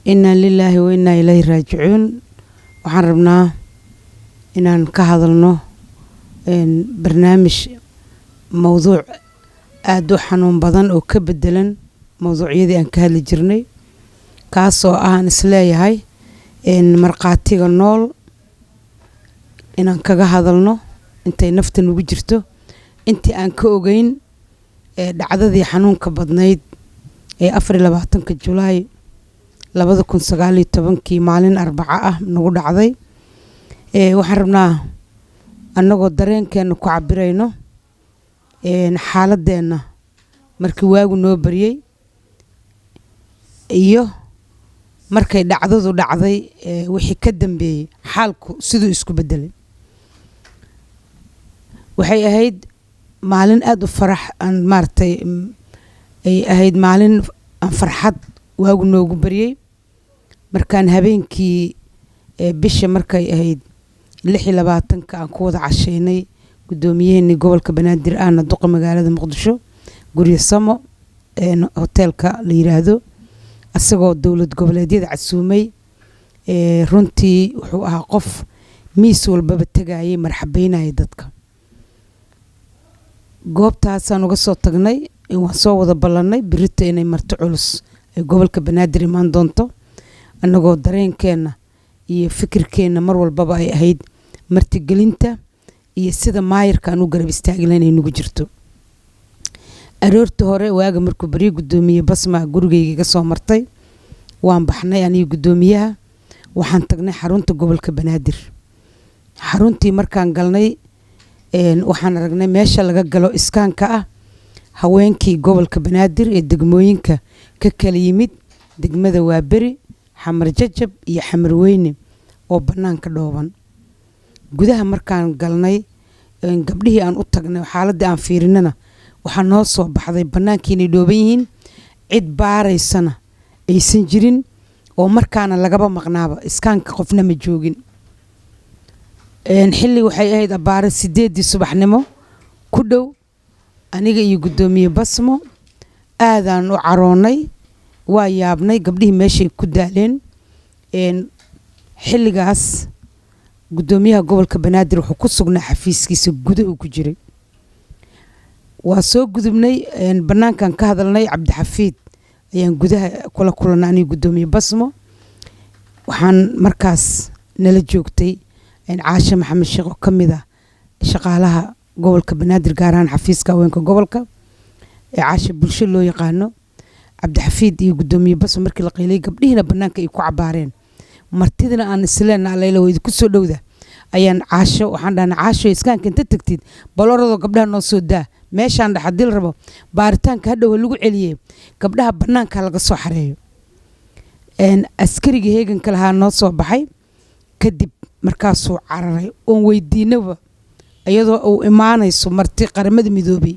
Inaa lilaahi wa innaa ilayhi raajicuun. Waxaan rabnaa inaan ka hadalno barnaamij, mowduuc aada u xanuun badan oo ka bedelan mowduucyadii aan ka hadli jirnay, kaasoo ah aan isleeyahay markhaatiga nool inaan kaga hadalno intay nafta nagu jirto, intii aan ka ogeyn dhacdadii xanuunka badnayd ee 24-ka Julaay 2019-kii, maalin Arbaco ah, nagu dhacday. Waxaan rabnaa annagoo dareenkeena ku cabirayno xaaladeenna markii waagu noo baryey iyo markay dhacdadu dhacday, wixii ka dambeeyey, xaalku siduu isku bedelay. Waxay ahayd maalin aada u farax aan maaragtay, ay ahayd maalin aan farxad waagu noogu baryey. Markaan habeenkii bisha markay ahayd 26-ka aan ku wada casheynay guddoomiyaheenii gobolka Banaadir ahna duqa magaalada Muqdisho, Guryo Samo, hoteelka la yiraahdo, isagoo dowlad goboleedyada casuumay. Runtii wuxuu ahaa qof miis walbaba tegayay, marxabeynaya dadka. Goobtaasaan uga soo tagnay, waan soo wada ballannay birita inay marti culus ay gobolka Banaadir imaan doonto, annagoo dareenkeenna iyo fikirkeenna mar walbaba ay ahayd martigelinta iyo sida maayarka aan u garab istaagi lahayn ay nagu jirto. Aroortii hore, waaga markuu baryo, guddoomiye Basma gurigayga iga soo martay. Waan baxnay aniga guddoomiyaha, waxaan tagnay xarunta gobolka Banaadir. Xaruntii markaan galnay, waxaan aragnay meesha laga galo iskaanka ah haweenkii gobolka Banaadir ee degmooyinka ka kala yimid, degmada Waaberi, Xamar Jajab iyo Xamar Weyne, oo bannaanka dhooban. Gudaha markaan galnay, gabdhihii aan u tagnay, xaaladii aan fiirinana, waxaa noo soo baxday bannaankii inay dhooban yihiin, cid baaraysana aysan jirin, oo markaana lagaba maqnaaba iskaanka, qofna ma joogin. Xilli waxay ahayd abbaare 8-dii subaxnimo ku dhow. Aniga iyo guddoomiye Basmo aadaan u caroonnay, waa yaabnay gabdhihii meeshay ku daaleen. Xilligaas guddoomiyaha gobolka Banaadir wuxuu ku sugnaa xafiiskiisa, gudahu ku jiray. Waa soo gudubnay, bannaankan ka hadalnay. Cabdixafiid ayaan gudaha kula kulanay, aniga guddoomiye Basmo. Waxaan markaas nala joogtay Caashe Maxamed Sheekh oo ka mid ah shaqaalaha gobolka Banaadir, gaar ahaan xafiiska haweenka gobolka, ee Caashe Bulsho loo yaqaano. Cabdixafiid iyo guddoomiye Basmo markii la qayliyay, gabdhihiina bannaanka ay ku cabaareen, martidina aan isleenna allayla waa idinku soo dhowda, ayaan Caasho waxaan dhahnay, "Caasho, iskaanka inta tagtid bal orodoo gabdhaha noo soo daa. Meeshaan dhex haddii la rabo baaritaanka hadhow ha lagu celiyey, gabdhaha bannaanka laga soo xareeyo." Askarigii heeganka lahaa noo soo baxay kadib, markaasuu cararay oon weydiinaba, iyadoo uu imaanayso marti Qaramada Midoobay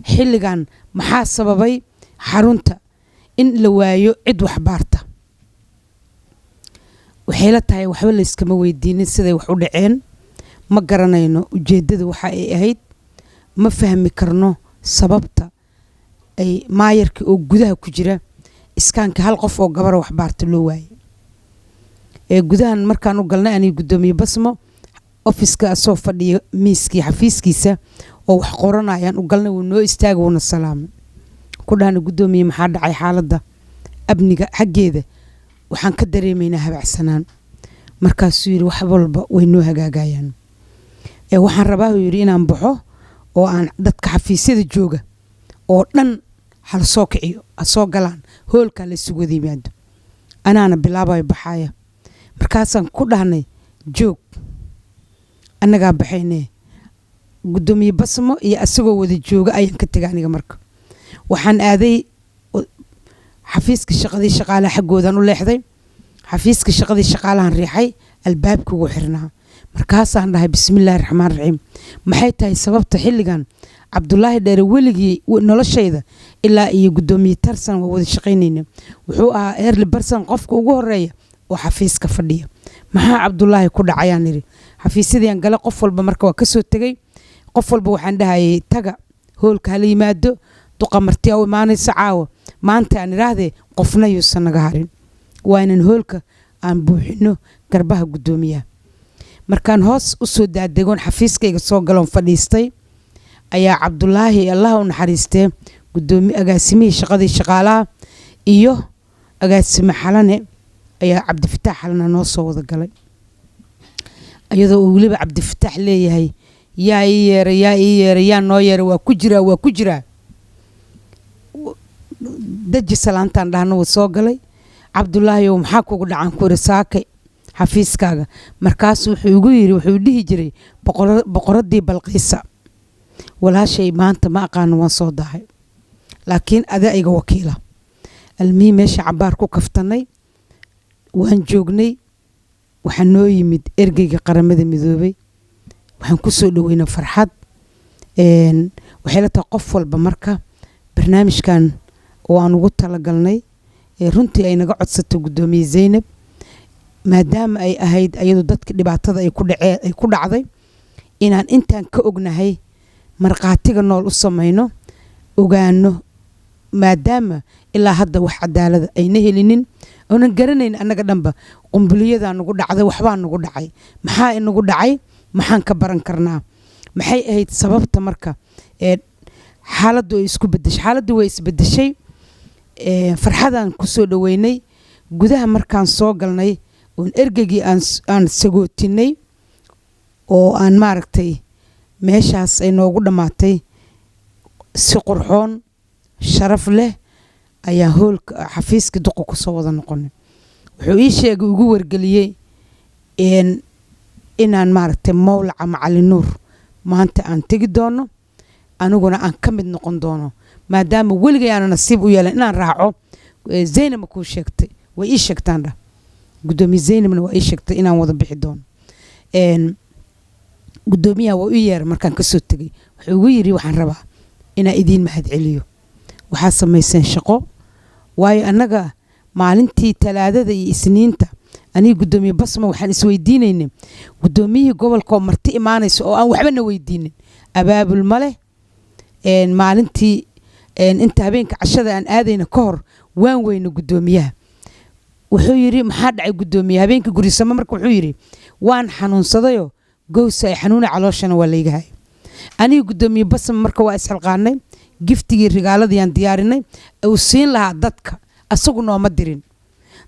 xilligan, maxaa sababay xarunta in la waayo cid wax baarta? Waxay la tahay waxba layskama weydiinin siday wax u dhaceen. Ma garanayno ujeeddada waxa ay ahayd, ma fahmi karno sababta ay maayarkii oo gudaha ku jira iskaanka hal qof oo gabara wax baarta loo waayay. Ee gudahan markaan u galnay aniga guddoomiye Basmo, ofiska asoo fadhiya miiskii xafiiskiisa oo wax qoranayaan u galnay. Wuu noo istaagay, wuuna salaamay. Ku dhahna, "Guddoomiye, maxaa dhacay? Xaaladda amniga xaggeeda waxaan ka dareemaynaa habacsanaan." Markaasuu yidhi, "Wax walba way noo hagaagayaan, ee waxaan rabaa," uu yidhi, "inaan baxo oo aan dadka xafiisyada jooga oo dhan hala soo kiciyo, ha soo galaan hoolkaa, la isugu wada yimaado, anaana bilaabayo baxaaya." Markaasaan ku dhahnay, "Joog, annagaa baxaynee." Guddoomiye Basmo iyo asagoo wada jooga ayaan ka tegay aniga. Marka waxaan aaday xafiiska shaqadii shaqaalaha, xaggoodaan u leexday. Xafiiska shaqadii shaqaalahan riixay, albaabka ugu xirnaa. Markaasaan dhahay, "Bismillaahi raxmaan raxiim, maxay tahay sababta xilligan?" Cabdulaahi Dheere weligii noloshayda ilaa iyo guddoomiye Tarsan waa wada shaqaynayna, wuxuu ahaa early person, qofka ugu horeeya oo xafiiska fadhiya. Maxaa Cabdulaahi ku dhacayaan idhi. Xafiisyadiiaan gale, qof walba marka waa kasoo tegey. Qof walba waxaan dhahayay, "Taga hoolka, hala yimaado, duqa martiyaa u imaanaysa caawa maanta." Aan idhaahdee, qofna yuusan naga harin. Waa inaan hoolka aan buuxino garbaha guddoomiyaha. Markaan hoos usoo daadegoon xafiiskayga soo galoon fadhiistay, ayaa Cabdulaahi, Allah u naxariistee, gudoomi agaasimihii shaqadii shaqaalaha iyo agaasime Xalane ayaa Cabdifataax Xalane noo soo wada galay, iyadoo uu weliba Cabdifataax leeyahay, "Yaa ii yeeray? Yaa ii yeeray? Yaa noo yeeray? Waa ku jiraa, waa ku jiraa." Daji salaantaan dhahna, wuu soo galay. "Cabdulaahi ow, maxaa kugu dhacan?" ku iri saakay xafiiskaaga. Markaasuu wuxuu igu yiri, wuxuu dhihi jiray, "Boqoradii Balqiisa walaashay, maanta ma aqaano, waan soo dahay, laakiin adaa iga wakiila." Almihii meesha cabaar ku kaftanay, waan joognay. Waxaa noo yimid ergeyga Qaramada Midoobay. Waxaan ku soo dhaweynay farxad. Waxay la tahay qof walba marka barnaamijkan oo aan ugu talagalnay, runtii ay naga codsatay guddoomiye Zaynab, maadaama ay ahayd ayadu dadka dhibaatada ay ku dhacee ay ku dhacday, inaan intaan ka ognahay markhaatiga nool u samayno, ogaano, maadaama ilaa hadda wax cadaalada ayna helinin, oonan garanayn annaga dhanba qumbuliyadaa nagu dhacday, waxbaa nagu dhacay, maxaa inagu dhacay, maxaan ka baran karnaa, maxay ahayd sababta marka ee xaaladdu ay isku bedeshay. Xaaladdu way isbedeshay. Farxadaan kusoo dhaweynay. Gudaha markaan soo galnay oon ergeygii aan sagootinay oo aan maaragtay meeshaas ay noogu dhammaatay si qurxoon sharaf leh, ayaa hoolka xafiiska duqa kusoo wada noqonay. Wuxuu ii sheegay, ugu wargeliyey inaan maaragtay mowlaca Macalin Nuur maanta aan tegi doono, aniguna aan ka mid noqon doono, maadaama weligay aana nasiib u yeelan inaan raaco. Zaynab ma kuu sheegtay? Way ii sheegtaan dhah. Guddoomiye Zaynabna waa ii sheegtay inaan wada bixi doono. Guddoomiyaha waa u yeeray markaan kasoo tegay. Wuxuu igu yiri, "Waxaan rabaa inaan idiin mahadceliyo. Waxaa samayseen shaqo, waayo annaga maalintii Talaadada iyo Isniinta, aniga guddoomiye Basma, waxaan isweydiinaynay guddoomiyihii gobolka oo marti imaanaysa oo aan waxba na weydiinin, abaabul ma leh." Maalintii inta habeenka cashada aan aadayna ka hor waan weyna guddoomiyaha. Wuxuu yidhi, "Maxaa dhacay, guddoomiye?" Habeenkii gurisamo marka wuxuu yidhi, "Waan xanuunsadayoo gowsa ay xanuuna, calooshana waa layga hayay." Aniga guddoomiye Basma marka waa isxilqaanay, giftigii rigaaladiyaan diyaarinay uu siin lahaa dadka. Asagu nooma dirin.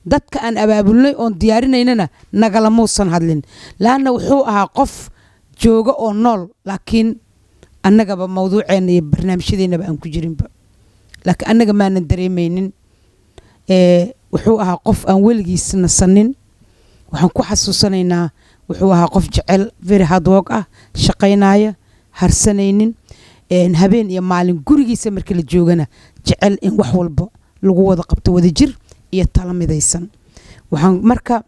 Dadka aan abaabulnay oon diyaarinaynana nagalamuusan hadlin, laanna wuxuu ahaa qof jooga oo nool, laakiin annagaba mawduuceenna iyo barnaamijyadeennaba aan ku jirinba, laakiin annaga maanan dareemaynin. Wuxuu ahaa qof aan weligiis nasanin. Waxaan ku xasuusanaynaa, wuxuu ahaa qof jecel, very hard work ah, shaqaynaya, harsanaynin habeen iyo maalin. Gurigiisa marka la joogana jecel in wax walba lagu wada qabto wadajir iyo talo midaysan. Waxaan marka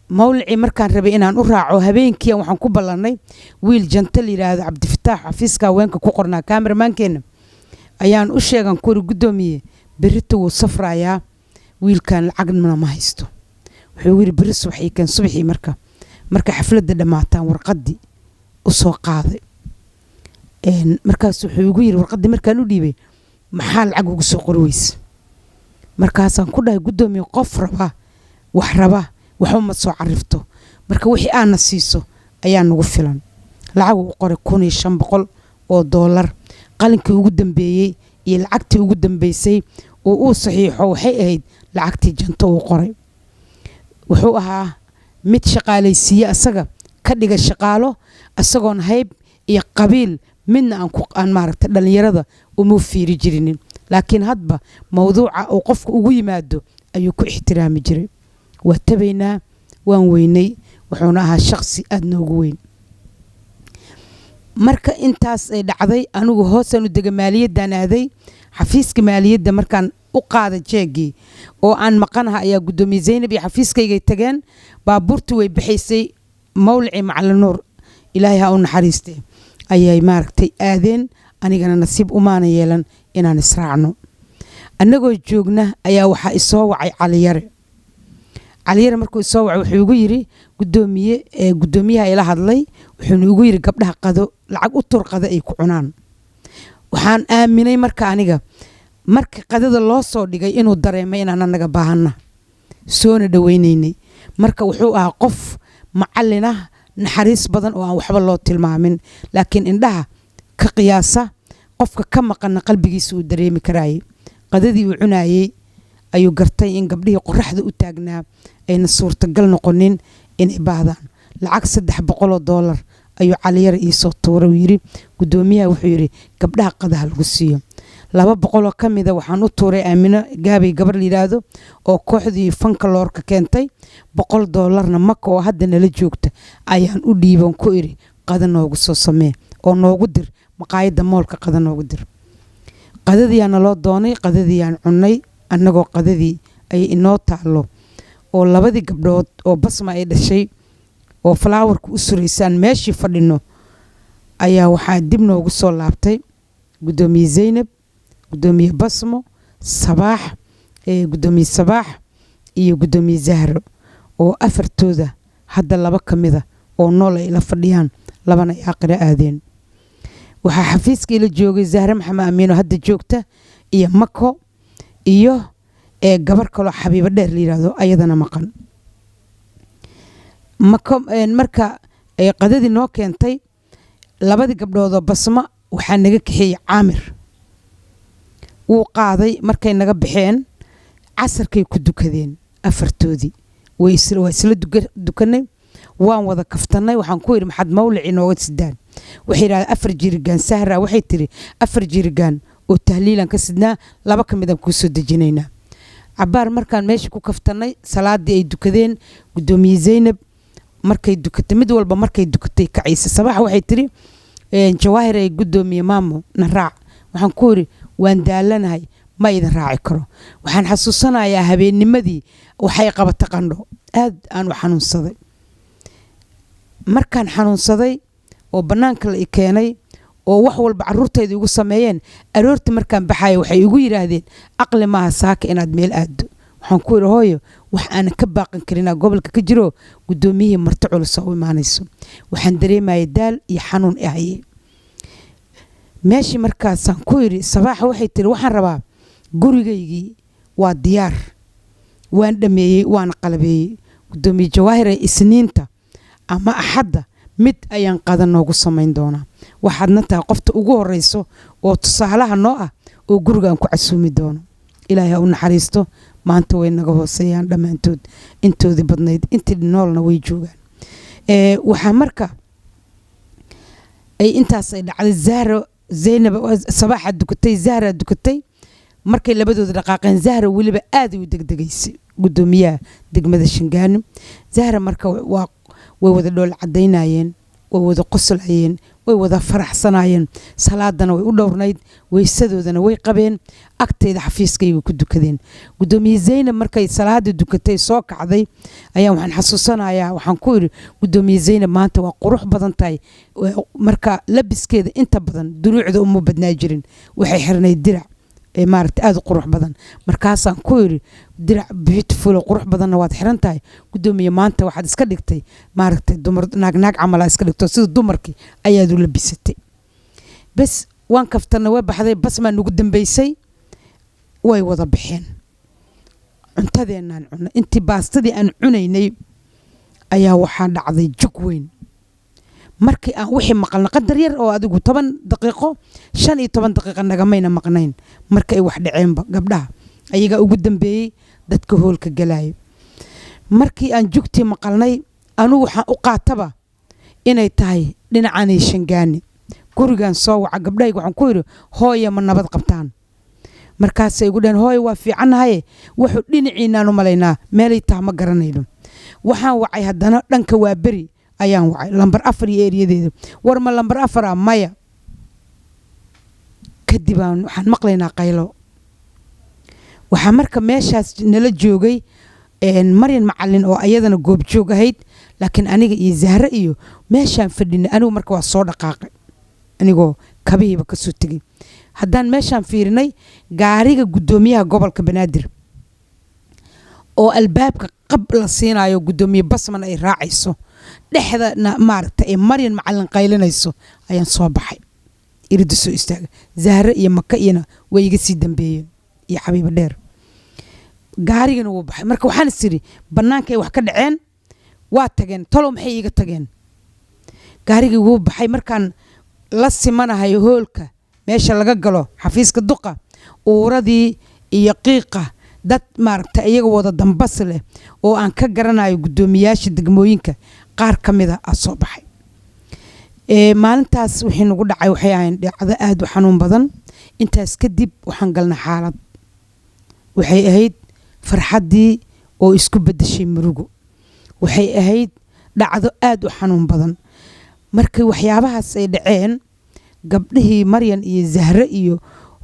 mawlicii markaan rabay inaan u raaco habeenkii, waxaan ku ballannay wiil janta la yidhaahdo Cabdifataax, xafiiska haweenka ku qornaa, kameramaankeena ayaan u sheegan kuri, "Guddoomiye berrito wuu safrayaa wiilkan, lacagna ma haysto." Wuxuu yidhi, "Berri subax ii keen." Subaxii marka xafladda dhammaataan warqaddii u soo qaaday. Markaas wuxuu igu yidhi warqaddii markaan u dhiibay, "Maxaa lacag ugu soo qori weyse?" Markaasaan ku dhahay, "Guddoomiye, qof raba wax raba waxba ma soo carifto, marka wixii aana siiso ayaa nagu filan." Lacag uu qoray 1500 oo doolar. Qalinkii ugu dambeeyey iyo lacagtii ugu dambeysay oo uu saxiixo waxay ahayd lacagtii janto uu qoray. Wuxuu ahaa mid shaqaalaysiiye, asaga ka dhiga shaqaalo, isagoon hayb iyo qabiil midna aan maaragtay dhallinyarada uma fiiri jirinin, laakiin hadba mawduuca uu qofka ugu yimaado ayuu ku ixtiraami jiray. Waa tabaynaa, waan weynay. Wuxuuna ahaa shaqsi aada noogu weyn. Marka intaas ay dhacday, anigu hoosaan u dega, maaliyaddaan aaday. Xafiiska maaliyadda markaan u qaaday jeegii oo aan maqanaha, ayaa guddoomiye Zaynab iyo xafiiskaygay tageen. Baabuurtii way baxaysay, mawlicii Macalin Nuur, Ilaahay ha u naxariistee, ayay maaragtay aadeen. Anigana nasiib umaana yeelan inaan israacno. Annagoo joogna ayaa waxaa isoo wacay Caliyare. Caliyare markuu isoo wacay, wuxuu igu yidhi, "Guddoomiye, guddoomiyaha ila hadlay, wuxuuna igu yidhi gabdhaha qado lacag u tur, qado ay ku cunaan." Waxaan aaminay marka aniga marka qadada loo soo dhigay inuu dareemay inaan annaga baahanna. Soona dhaweynaynay. Marka wuxuu ahaa qof macallin ah, naxariis badan oo aan waxba loo tilmaamin, laakiin indhaha ka qiyaasa qofka ka maqana, qalbigiisa uu dareemi karaayay. Qadadii uu cunayey ayuu gartay in gabdhihii qoraxda u taagnaa ayna suurtagal noqonin inay baahdaan. Lacag $300 ayuu Caliyara iisoo tuuray. Uu yidhi guddoomiyaha, wuxuu yidhi gabdhaha qadaha lagu siiyo. 200 ka mida waxaan u tuuray Aamino Gaabay, gabar la yidhaahdo oo kooxdii fanka loorka keentay. $100na Maka oo hadda nala joogta ayaan u dhiiban, ku iri qada noogu soo samee oo noogu dir maqaayadda mall-ka, qada noogu dir. Qadadiyaa naloo doonay, qadadiiyaan cunnay. Annagoo qadadii ay inoo taallo oo labadii gabdhood oo Basma ay dhashay oo flower-ka u suraysaan meeshii fadhino, ayaa waxaa dib noogu soo laabtay guddoomiye Zaynab, guddoomiye Basmo, Sabaax, guddoomiye Sabaax iyo guddoomiye Zahro, oo afartooda hadda laba ka mida oo nool ay la fadhiyaan, labana ay aakhiro aadeen. Waxaa xafiiska ila joogay Zahre Maxamed Amiino, hadda joogta, iyo Mako iyo gabar kaloo Xabiibo Dheer la yidhaahdo, ayadana maqan. Mako marka ay qadadii noo keentay, labadii gabdhoodoo Basmo waxaa naga kaxeeyey Caamir, wuu qaaday. Markay naga baxeen casarkay ku dukadeen afartoodii. Waa isla dukanay, waan wada kaftanay. Waxaan ku yidhi, "Maxaad mawlicii nooga sidaan?" Waxay yidhahdeen 4 jirigaan. Sahra waxay tiri, 4 jirigaan oo tahliilan ka sidnaa, laba ka midaan kuu soo dejinaynaa. Cabaar markaan meesha ku kaftanay, salaadii ay dukadeen, guddoomiye Zaynab markay dukatay, mid walba markay dukatay kacaysa. Sabax waxay tiri, "Jawaahir ay, guddoomiye maamo na raac." Waxaan ku yidhi, "Waan daalanahay, ma idin raaci karo." Waxaan xasuusanayaa habeennimadii waxay qabata qandho, aad aan u xanuunsaday. Markaan xanuunsaday oo bannaanka la i keenay oo wax walba caruurtayda igu sameeyeen, aroortii markaan baxaya waxay igu yidhaahdeen, "Aqli maaha saaka inaad meel aaddo." Waxaan ku yidhi, "Hooyo, wax aanan ka baaqan karinaa gobolka ka jiro, guddoomiyihii marti culus oo u imaanayso." Waxaan dareemayay daal iyo xanuun i hayay meeshii. Markaasaan ku yidhi, Sabaaxa waxay tiri, "Waxaan rabaa gurigaygii waa diyaar, waan dhameeyey, waana qalabeeyey. Guddoomiye Jawaahir, Isniinta ama Axadda mid ayaan qadan noogu samayn doonaa. Waxaadna tahay qofta ugu horeyso oo tusaalaha noo ah oo gurigaan ku casuumi doono." Ilaahay ha u naxariisto. Maanta way naga hooseeyaan dhammaantood, intoodii badnayd, intii noolna way joogaan. Waxaa marka ay intaas ay dhacday, Zahra, Zaynab, Sabaaxa dukatay, Zahra dukatay. Markay labadooda dhaqaaqeen, Zahra weliba aaday u degdegaysay, guddoomiyaha degmada Shangaani Zahra. Marka waa way wada dhool cadaynayeen, way wada qoslayeen, way wada faraxsanayeen. Salaadana way u dhowrnayd, weysadoodana way qabeen. Agtayda xafiiskayga ku dukadeen. Guddoomiye Zaynab markay salaada dukatay soo kacday ayaa waxaan xasuusanayaa, waxaan ku idhi, "Guddoomiye Zaynab, maanta waa qurux badan tahay." Marka labiskeeda inta badan duruucda uma badnaa jirin, waxay xirnayd dirac maaragta aada u qurux badan. Markaasaan ku idhi, "Dirac beautiful oo qurux badanna waad xiran tahay, guddoomiye. Maanta waxaad iska dhigtay maaragtay dumar, naag naag camal iska dhigto, sida dumarkii ayaad u labisatay." Bes, waan kaftanna, way baxday. Basmaa nagu dambeysay. Way wada baxeen. Cuntadeenaan cunay. Intii baastadii aan cunaynay ayaa waxaa dhacday jug weyn. Markii aan wixii maqalna, qadar yar oo adigu 10 daqiiqo, 15 daqiiqo nagamayna maqnayn marka ay wax dhaceenba, gabdhaha ayagaa ugu dambeeyey dadka hoolka galaayo. Markii aan jugtii maqalnay, anugu waxaan u qaataba inay tahay dhinacanay Shangaani. Gurigan soo waca gabdhahayga, waxaan ku yidhi, "Hooya, ma nabad qabtaan?" Markaasay igu dhaheen, "Hooya, waa fiicannahaye, wuxuu dhinaciinaan u malaynaa, meelay taha ma garanayno." Waxaan wacay haddana dhanka waa beri ayaan wacay, lambar 4 iyo eriyadeeda. "War ma lambar 4 a?" "Maya." Kadib aan waxaan maqlaynaa qaylo. Waxaa marka meeshaas nala joogay Maryan Macalin oo ayadana goobjoog ahayd, laakiin aniga iyo Zahre iyo meeshaan fadhinay. Anigu marka waa soo dhaqaaqay anigoo kabihiiba ka soo tegey. Haddaan meeshaan fiirinay, gaariga guddoomiyaha gobolka Banaadir oo albaabka qab la siinayo, guddoomiye Basman ay raacayso dhexdana, maaragta ee Maryan Macalin qaylinayso, ayaan soo baxay, irida soo istaagay. Zahre iyo Maka iyona way iga sii dambeeyeen, iyo Xabiibo Dheer. Gaarigana wuu baxay. Marka waxaan is idhi bannaankay wax ka dhaceen, waa tageen, talow maxay iiga tageen? Gaarigii wuu baxay. Markaan la simanahay hoolka meesha laga galo xafiiska duqa, uuradii iyo qiiqa dad maaragta iyaga wada dambas leh oo aan ka garanayo guddoomiyaasha degmooyinka qaar ka mida a soo baxay. Maalintaas wixii nagu dhacay waxay ahayn dhacdo aada u xanuun badan. Intaas kadib waxaan galnay xaalad, waxay ahayd farxaddii oo isku beddeshay murugo. Waxay ahayd dhacdo aada u xanuun badan. Markii waxyaabahaas ay dhaceen, gabdhihii Maryan iyo Zahre iyo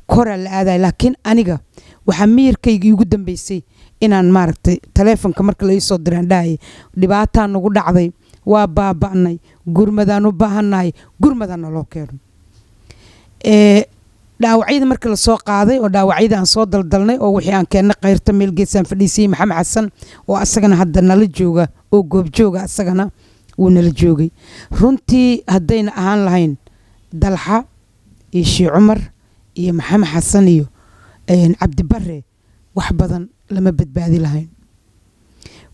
koraa la aadaya, laakiin aniga waxaa miyirkayga iigu dambeysay inaan maaragtay taleefonka marka la iisoo diraan dhahayay dhibaataa nagu dhacday, waa baaba'nay, gurmadaan u baahannahay, gurmadaan naloo keeno. Dhaawacyada marka lasoo qaaday oo dhaawacyada aan soo daldalnay oo wixii aan keennay khayrta meel geesaan fadhiisayay. Maxamed Xasan oo asagana hadda nala jooga oo goobjooga, asagana wuu nala joogay. Runtii haddayna ahaan lahayn Dalxa iyo Shii Cumar iyo Maxamed Xasan iyo Cabdibare, wax badan lama badbaadi lahayn.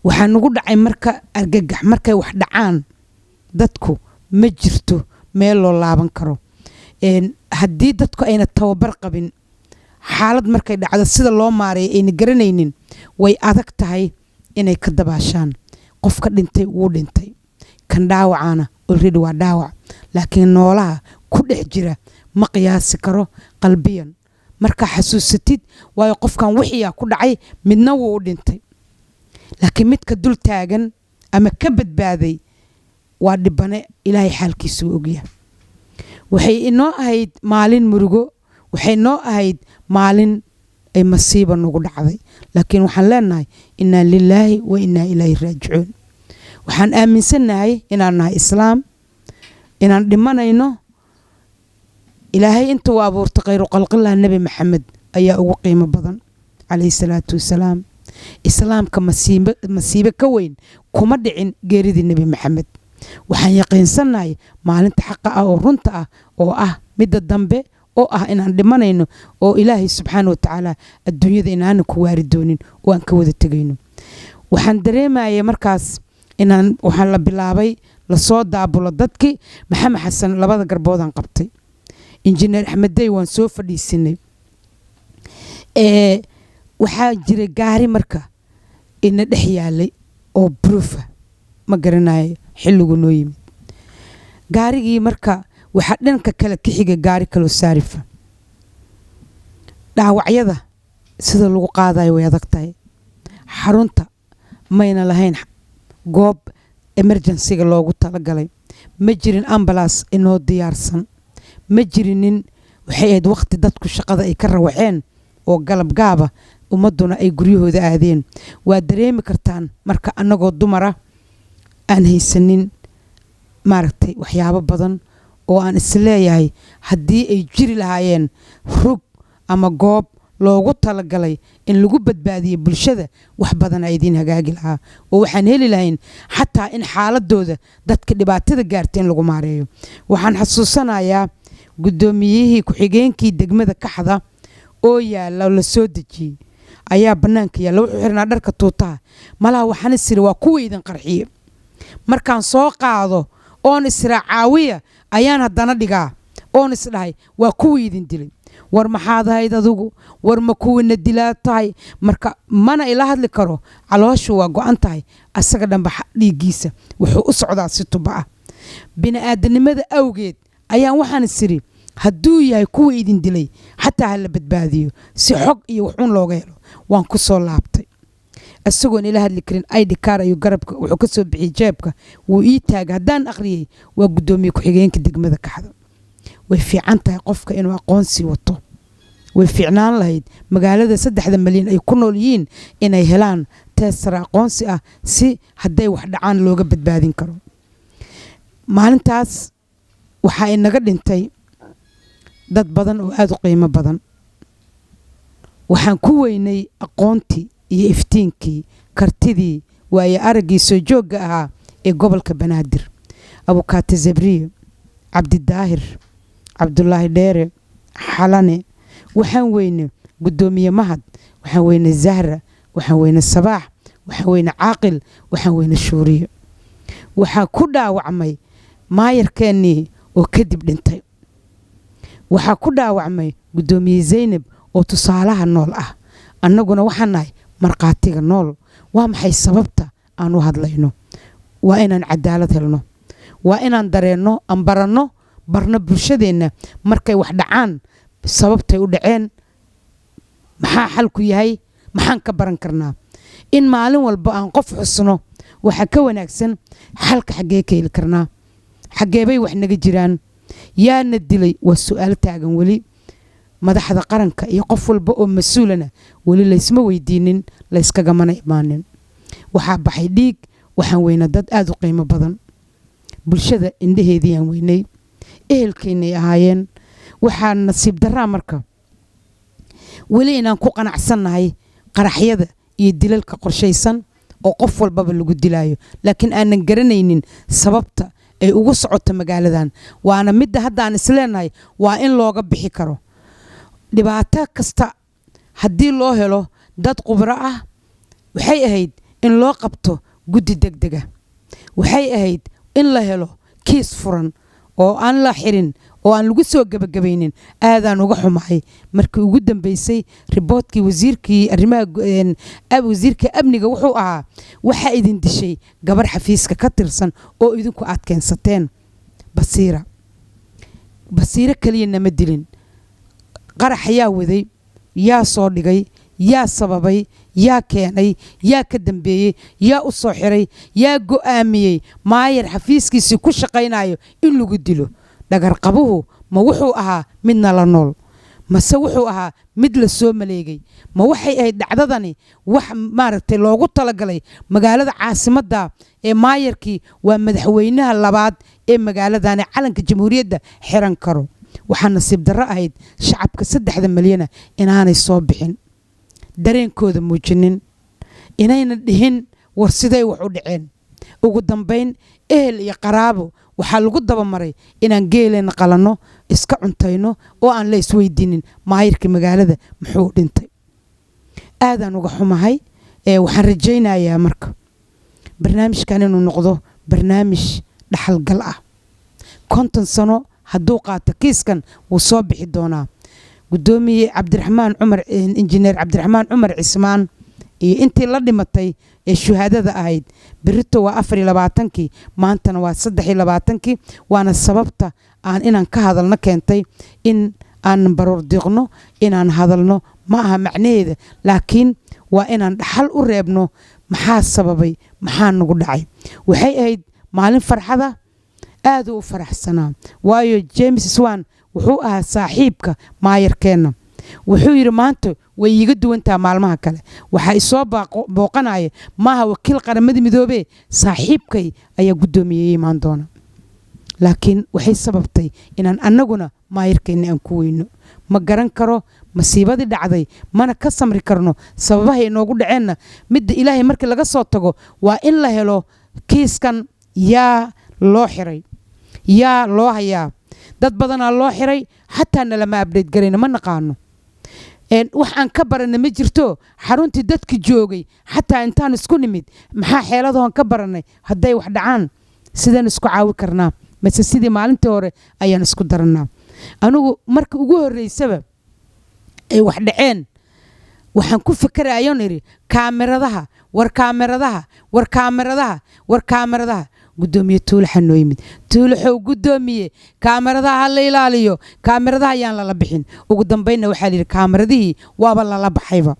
Waxaa nagu dhacay marka argagax. Markay wax dhacaan dadku ma jirto meel loo laaban karo. Haddii dadku ayna tababar qabin, xaalad markay dhacdo sida loo maareeyo ayna garanaynin, way adag tahay inay ka dabaashaan. Qofka dhintay wuu dhintay, kan dhaawacana already waa dhaawac, laakiin noolaha ku dhex jira ma qiyaasi karo qalbiyan markaa xasuusatid, waayo qofkan wixiyaa ku dhacay midna wuu u dhintay, laakiin midka dul taagan ama ka badbaaday waa dhibane. Ilaahay xaalkiisuu ogyahay. Waxay inoo ahayd maalin murugo, waxay noo ahayd maalin ay masiiba nagu dhacday, laakiin waxaan leenahay innaa lilaahi wa innaa ilayhi raajicuun. Waxaan aaminsannahay inaan nahay islaam, inaan dhimanayno. Ilaahay inta uu abuurtay khayru khalqillah Nebi Maxamed ayaa ugu qiimo badan, calayhi salaatu wasalaam. Islaamka masiibo, masiibo ka weyn kuma dhicin geeridii Nebi Maxamed. Waxaan yaqiinsannahay maalinta xaqa ah oo runta ah oo ah midda dambe oo ah inaan dhimanayno oo Ilaahay subxaana watacaala adduunyada inaanan ku waari doonin oo aan ka wada tegayno. Waxaan dareemayay markaas inaan waxaan la bilaabay lasoo daabulo dadkii. Maxamed Xasan labada garboodaan qabtay, Injineer Axmed Dey waan soo fadhiisinay. Waxaa jiray gaari marka ina dhex yaalay oo bruufa, ma garanayo xilligu noo yimid gaarigii. Marka waxaa dhanka kale ka xiga gaari kaloo saarifa. Dhaawacyada sida lagu qaadayo way adag tahay. Xarunta mayna lahayn goob emergency-ga loogu talagalay, ma jirin ambulance inoo diyaarsan, ma jirinin. Waxay ahayd waqti dadku shaqada ay ka rawaxeen oo galab gaaba, ummadduna ay guryahooda aadeen. Waa dareemi kartaan marka annagoo dumara aan haysanin maaragtay waxyaabo badan oo aan isleeyahay haddii ay jiri lahaayeen rug ama goob loogu talagalay in lagu badbaadiyo bulshada, wax badan a idiin hagaagi lahaa oo waxaan heli lahayn xataa in xaaladooda dadka dhibaatada gaarta in lagu maareeyo. Waxaan xasuusanayaa guddoomiyihii ku-xigeenkii degmada Kaxda oo yaalla la soo dejiyey ayaa bannaanka yaalla. Wuxuu xirnaa dharka tuutaha. Malaha waxaan isiri waa kuwa idin qarxiye. Markaan soo qaado oon israa caawiya ayaan haddana dhigaa oon isdhahay waa kuwii idin dilay. War maxaad ahayd adigu? War ma kuwiina dilaa tahay? Marka mana ila hadli karo, calooshu waa go-an tahay, asaga dhanba dhiiggiisa wuxuu u socdaa si tuba ah. Bini'aadanimada awgeed ayaan waxaan isiri hadduu yahay kuwa idin dilay xataa ha la badbaadiyo si xog iyo waxuun looga helo. Waan ku soo laabtay isagoon ila hadli karin. ID card ayuu garabka wuxuu ka soo bixiyey jeebka, wuu ii taagay. Haddaan akhriyey waa guddoomiye ku-xigeenka degmada Kaxda. Way fiican tahay qofka inuu aqoonsi wato. Way fiicnaan lahayd magaalada 3-da malyan ay ku nool yihiin inay helaan teesar aqoonsi ah si hadday wax dhacaan looga badbaadin karo. Maalintaas waxaa inaga dhintay dad badan oo aada u qiimo badan. Waxaan ku weynay aqoontii iyo iftiinkii, kartidii, waayo araggii soo joogga ahaa ee gobolka Banaadir: Abukaate Zabriye, Cabdidaahir, Cabdulaahi Dheere, Xalane. Waxaan weynay guddoomiye Mahad, waxaan weynay Zahra, waxaan weynay Cabdiraxmaan. Waxaan weyne Sabaax, waxaan weyne Caaqil, waxaan weyne Shuuriye. Waxaa ku dhaawacmay maayarkeennii oo kadib dhintay. Waxaa ku dhaawacmay guddoomiye Zaynab oo tusaalaha nool ah. Annaguna waxaan nahay markhaatiga nool. Waa maxay sababta aan u hadlayno? Waa inaan cadaalad helno, waa inaan dareenno, aan baranno, barno bulshadeenna markay wax dhacaan sababtay u dhaceen, maxaa xalku yahay, maxaan ka baran karnaa. In maalin walba aan qof xusno waxaa ka wanaagsan xalka xaggee ka heli karnaa, xaggeebay wax naga jiraan, yaana dilay, waa su-aal taagan weli. Madaxda qaranka iyo qof walba oo mas-uulana weli laysma weydiinin, layskagamana imaanin. Waxaa baxay dhiig, waxaan weynaa dad aada u qiimo badan, bulshada indhaheediiyaan weynay, ehelkeynay ahaayeen. Waxaa nasiib daraa marka weli inaan ku qanacsannahay qaraxyada iyo dilalka qorshaysan oo qof walbaba lagu dilaayo, laakiin aanan garanaynin sababta ay ugu socoto magaaladan. Waana midda hadda aan isleenahay waa in looga bixi karo dhibaato kasta haddii loo helo dad khubro ah. Waxay ahayd in loo qabto guddi degdega, waxay ahayd in la helo kiis furan oo aan la xirin oo aan lagu soo gebagabaynin. Aadaan uga xumahay markii ugu dambeysay reportkii wasiirkii arrimaha, wasiirka amniga, wuxuu ahaa waxaa idin dishay gabar xafiiska ka tirsan oo idinku aad keensateen. Basiira, Basiiro keliya nama dilin. Qarax yaa waday? Yaa soo dhigay? Yaa sababay? Yaa keenay? Yaa ka dambeeyey? Yaa u soo xiray? Yaa go'aamiyey maayar xafiiskiisii ku shaqaynayo in lagu dilo? Dhagarqabuhu ma wuxuu ahaa midna la nool, mase wuxuu ahaa mid la soo maleegay? Ma waxay ahayd dhacdadani wax maaragtay loogu talagalay magaalada caasimadda ee maayarkii waa madaxweynaha labaad ee magaaladani calanka jamhuuriyadda xiran karo? Waxaa nasiib darro ahayd shacabka 3-da milyana inaanay soo bixin, dareenkooda muujinin, inayna dhihin war siday wax u dhaceen. Ugu dambayn ehel iyo qaraabo waxaa lagu dabamaray inaan geeleenna qalanno, iska cuntayno oo aan la isweydiinin maayirka magaalada muxuu dhintay. Aadaan uga xumahay. Waxaan rajaynayaa marka barnaamijkan inuu noqdo barnaamij dhaxalgal ah. 50 sano hadduu qaato kiiskan wuu soo bixi doonaa. Guddoomiye Cabdiraxmaan Cumar, Injineer Cabdiraxmaan Cumar Cismaan iyo intii la dhimatay ee shuhaadada ahayd, berito waa 24-kii, maantana waa 23-kii. Waana sababta aan inaan ka hadalno keentay. In aan baroor diiqno, inaan hadalno ma aha macnaheeda, laakiin waa inaan dhaxal u reebno maxaa sababay, maxaa nagu dhacay. Waxay ahayd maalin farxada, aaduu u faraxsanaa, waayo James Swan wuxuu ahaa saaxiibka maayarkeenna. Wuxuu yidhi maanta way iiga duwantaha maalmaha kale, waxaa isoo booqanaya maaha wakiil Qaramada Midoobee, saaxiibkay ayaa guddoomiyey imaan doona. Laakiin waxay sababtay inaan annaguna maayarkeenna aan ku weyno. Ma garan karo masiibadii dhacday, mana ka samri karno sababahay inoogu dhaceenna. Midda Ilaahay markii laga soo tago waa in la helo kiiskan yaa loo xiray, yaa loo hayaa. Dad badanaa loo xiray, xataa nalama update garayna, ma naqaano. Wax aan ka baranna ma jirto. Xaruntii dadki joogay xataa intaan isku nimid, maxaa xeeladahoon ka barannay? Hadday wax dhacaan sideen isku caawi karnaa? Mase sidii maalintii hore ayaan isku darannaa? Anigu marka ugu horreysaba ay wax dhaceen waxaan ku fikerayoon idhi kaamiradaha, war kaamiradaha, war kaamiradaha, war kaamiradaha. Guddoomiye Tuulaxa noo yimid. Tuulaxow, guddoomiye, kaamiradaha ha la ilaaliyo, kaamiradaha ayaan lala bixin. Ugu dambaynna waxaa la yidhi kaamiradihii waaba lala baxayba.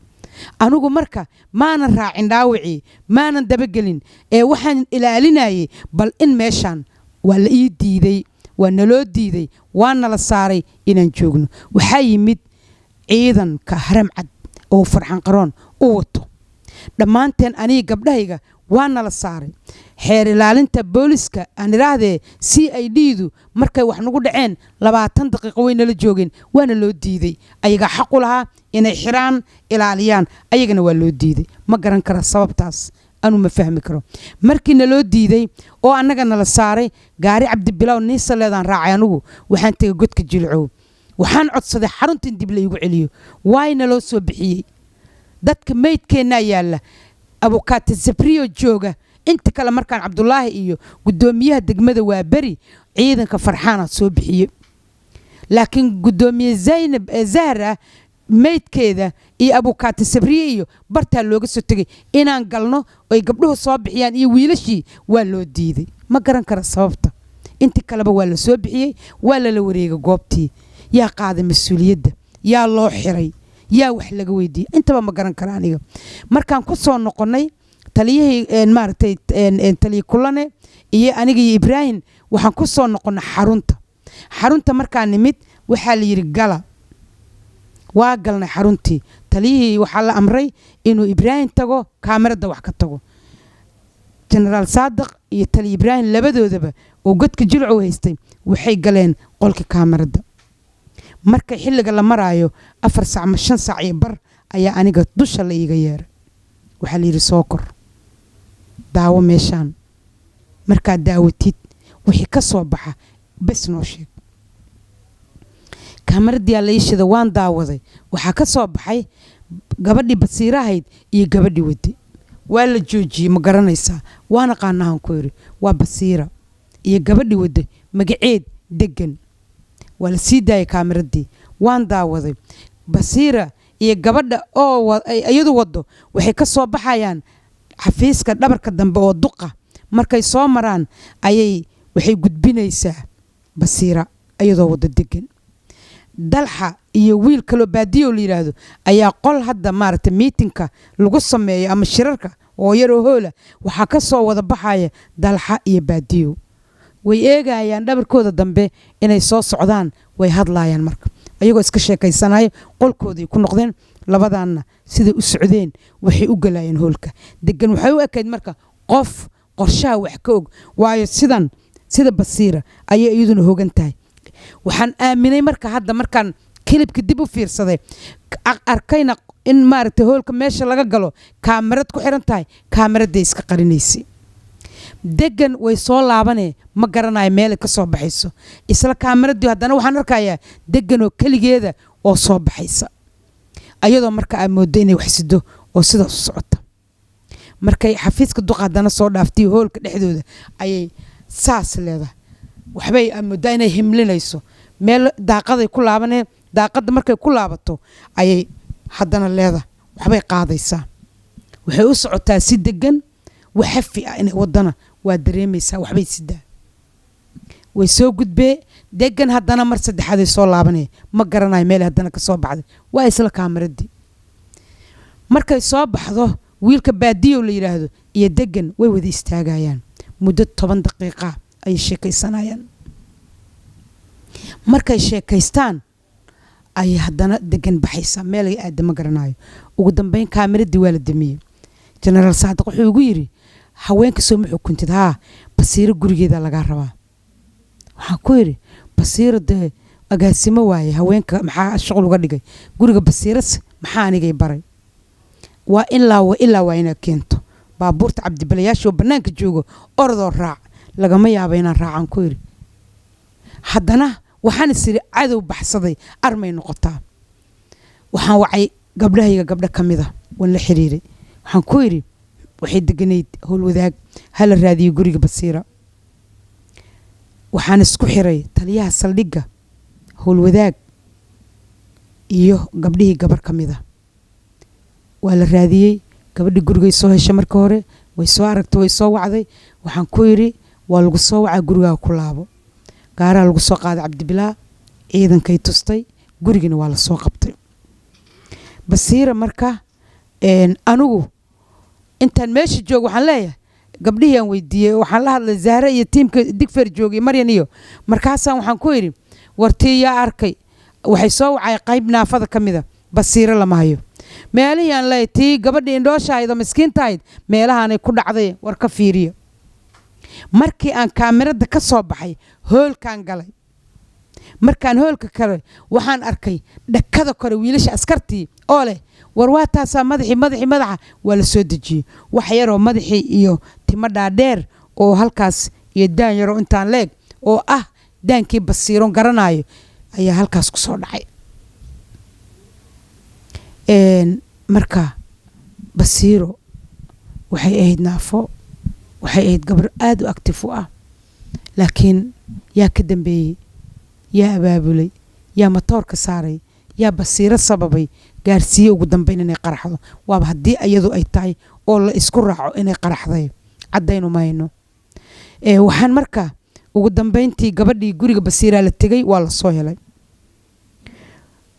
Anigu marka maanan raacin dhaawicii, maanan dabagelin, ee waxaan ilaalinayay bal in meeshaan waa la ii diiday, waa naloo diiday, waa nala saaray inaan joogno. Waxaa yimid ciidanka Haramcad oo Farxan Qaroon u wato. Dhammaanteen aniga gabdhahayga waa nala saaray. Xeer ilaalinta booliska, aan idhaahdee CID-du, markay wax nagu dhaceen 20 daqiiqo way nala joogeen, waana loo diiday. Ayagaa xaq u lahaa inay xiraan, ilaaliyaan, ayagana waa loo diiday. Ma garan kara sababtaas, anu ma fahmi karo. Markii naloo diiday oo annaga nala saaray gaari Cabdibilow niisa leedaan raacay. Anugu waxaan tegay Godka Jilcow, waxaan codsaday xarunta in dib la iigu celiyo. Waay naloo soo bixiyey. Dadka meydkeennaa yaalla, abukaate Sabriyo jooga. Inta kale markaan Cabdulaahi iyo guddoomiyaha degmada waa beri ciidanka Farxaana soo bixiye, laakiin guddoomiye Zaynab ee Zahra meydkeeda iyo abukaate Sabriye iyo bartaa looga soo tegay. Inaan galno oy gabdhuhu soo bixiyaan iyo wiilashii waa loo diiday, ma garan kara sababta. Intii kaleba waa la soo bixiyey, waa lala wareegay goobtii. Yaa qaaday mas-uuliyadda? Yaa loo xiray? Yaa wax laga weydiiyey? Intaba ma garan kara aniga. Markaan ku soo noqonnay, taliyihii maaragtay, taliye Kulane iyo aniga iyo Ibraahim, waxaan ku soo noqonnay xarunta. Xarunta markaan nimid, waxaa la yidhi gala. Waa galnay xaruntii. Taliyihii waxaa la amray inuu Ibraahim tago, kaamirada wax ka tago. Jenaraal Saadiq iyo taliya Ibraahim labadoodaba oo godka Jilcow haystay waxay galeen qolka kaamirada. Marka xilliga la maraayo 4 saac ma 5 saac iyo bar ayaa aniga dusha la iiga yeeray. Waxaa la yidhi soo kor, daawo meeshaan. Markaad daawatid wixii ka soo baxa bes noo sheeg. Kaamaradiyaa la ii shida, waan daawaday. Waxaa ka soo baxay gabadhii Basiirahayd iyo gabadhii wade. Waa la joojiyey, ma garanaysaa? Waan aqaanahan ku yidhi, waa Basiira iyo gabadhii wade, magaceed Degan. Waa la sii daayay kaamiradii, waan daawaday. Basiira iyo gabadha oo iyadu wado waxay ka soo baxayaan xafiiska dhabarka dambe oo duqa. Markay soo maraan ayay waxay gudbinaysaa Basiira iyadoo wado Degan. Dalxa iyo wiil kaloo Baadiyo la yidhaahdo ayaa qol hadda maaragtay miitinka lagu sameeyo ama shirarka oo yaroo hoola waxaa ka soo wada baxaya Dalxa iyo Baadiyo. Way eegayaan dhabarkooda dambe inay soo socdaan, way hadlaayaan. Marka ayagoo iska sheekaysanayo qolkooday ku noqdeen. Labadaanna siday u socdeen waxay u galayeen hoolka. Degan waxay u ekayd marka qof qorshaha wax ka og, waayo sidan sida Basiira ayay iyaduna hogan tahay. Waxaan aaminay marka hadda markaan clipka dib u fiirsaday, arkayna in maaragtay hoolka meesha laga galo kaamarad ku xiran tahay, kaamaraday iska qarinaysay. Degan way soo laabanee, ma garanayo meelay ka soo baxayso. Isla kaamaradii haddana waxaan arkayaa Deganoo keligeeda oo soo baxaysa, ayadoo marka aad mooddo inay wax sido oo sidaas u socota. Markay xafiiska duqa haddana soo dhaaftay, hoolka dhexdooda ayay saas leedahay, waxbay aad mooddaa inay himlinayso. Meel daaqaday ku laabaneen. Daaqadda markay ku laabato ayay haddana leedahay waxbay qaadaysaa. Waxay u socotaa si degan, waxafi ah inay wadana waa dareemaysaa. Waxbay sidaa, way soo gudbee Degan. Haddana mar saddexaaday soo laabanaya, ma garanayo meel haddana ka soo baxday. Waa isla kaamaradii. Markay soo baxdo, wiilka Baadiyow la yidhaahdo iyo Degan way wada istaagayaan muddo 10 daqiiqa ayay sheekaysanayaan. Markay sheekaystaan ayay haddana Degan baxaysaa, meelay aada ma garanayo. Ugu dambeyn kaamiradii waa la damiyey. Jenaraal Saadiq wuxuu igu yidhi, haweenka soo ma xukuntid? Haa, Basiiro gurigeeda lagaa rabaa. Waxaan ku yidhi, Basiiro dee agaasimo waaye, haweenka maxaa shuqul uga dhigay? Guriga Basiirase maxaa anigay baray? Waa ilaa wa ilaa waa inaad keento baabuurta cabdibalayaasha oo bannaanka joogo, orodoo raac. Lagama yaabo inaan raacaan ku yidhi. Haddana waxaan is idhi cadow baxsaday armay noqotaa. Waxaan wacay gabdhahayga, gabdho ka mid a waan la xiriiray. Waxaan ku yidhi waxay deganayd Howlwadaag, hala raadiyo guriga Basiira. Waxaan isku xiray taliyaha saldhigga Howlwadaag iyo gabdhihii gabar ka mid a. Waa la raadiyey gabadhii, gurigay soo heshay. Marka hore way soo aragtay, way soo wacday. Waxaan ku yidhi waa lagu soo wacaa, gurigaa ku laabo. Gaaraa lagu soo qaaday Cabdibilaa, ciidankay tustay, gurigina waa la soo qabtay Basiira. Marka anigu intaan meesha joogo waxaan leeyahay gabdhihii aan weydiiyey, waxaan la hadlay Zahre iyo tiimka Digfer joogay, Maryan iyo markaasaan waxaan ku idhi, wartii yaa arkay? Waxay soo wacay qayb naafada ka mida, Basiiro lama hayo. Meelihii aan leeyahay tii gabadhii indhoosha ahayd oo miskiinta ahayd meelahaanay ku dhacday, war ka fiiriyo. Markii aan kaamirada ka soo baxay, hoolkaan galay. Markaan hoolka kale waxaan arkay dhakada kore wiilasha askartii oo leh, war waa taasaa madaxii, madaxii, madaxa waa la soo dejiyey. Wax yaroo madaxii iyo timo dhaadheer oo halkaas iyo daan yaroo intaan leeg oo ah daankii Basiiron garanayo ayaa halkaas ku soo dhacay. Marka Basiiro waxay ahayd naafo, waxay ahayd gabar aada u active u ah, laakiin yaa ka dambeeyey? Yaa abaabulay? Yaa matoorka saaray? Yaa Basiiro sababay, gaarsiiye ugu dambeyn inay qaraxdo? Waaba haddii iyadu ay tahay oo la isku raaco inay qaraxday, caddaynu mayno. Waxaan marka ugu dambeyntii gabadhii guriga Basiiraa la tegey, waa la soo helay.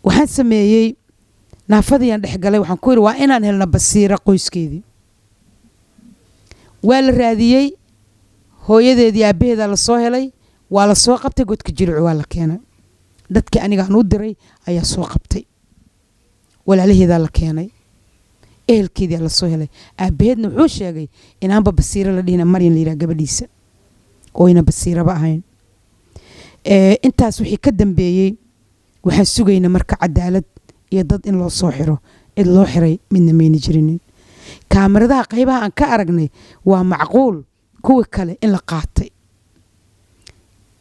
Waxaan sameeyey, naafadiiyaan dhexgalay. Waxaan ku yidhi, waa inaan helno Basiira qoyskeedii. Waa la raadiyey, hooyadeedii, aabbaheedaa la soo helay, waa la soo qabtay, Godka Jilicu waa la keenay. Dadkii anigaan u diray ayaa soo qabtay, walaalaheedaa la keenay, ehelkeedia la soo helay. Aabbaheedna wuxuu sheegay inaanba Basiiro la dhihina, Maryan la yidhaha gabadhiisa, oo ayna Basiiraba ahayn. Intaas wixii ka dambeeyey waxaan sugayna marka cadaalad iyo dad in loo soo xiro. Cid loo xiray midna mayna jirinin. Kaamiradaha qaybaha aan ka aragnay, waa macquul kuwii kale in la qaatay,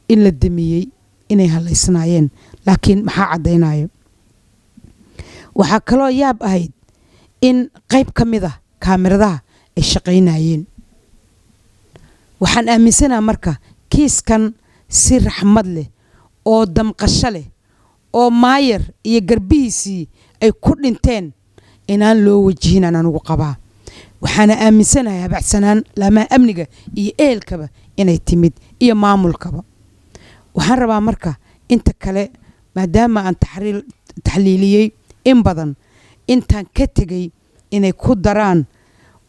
in la damiyey, inay halaysnaayeen, laakiin maxaa caddaynayo? Waxaa kaloo yaab ahayd in qayb ka mid ah kaamiradaha ay shaqaynayeen. Waxaan aaminsanaha marka kiiskan si raxmad leh oo damqasho leh oo maayar iyo garbihiisii ay ku dhinteen inaan loo wajihin aan anugu qabaa. Waxaana aaminsanahay habacsanaan laamaha amniga iyo ehelkaba inay timid iyo maamulkaba. Waxaan rabaa marka inta kale, maadaama aan taxliiliyey in badan intaan ka tegey, inay ku daraan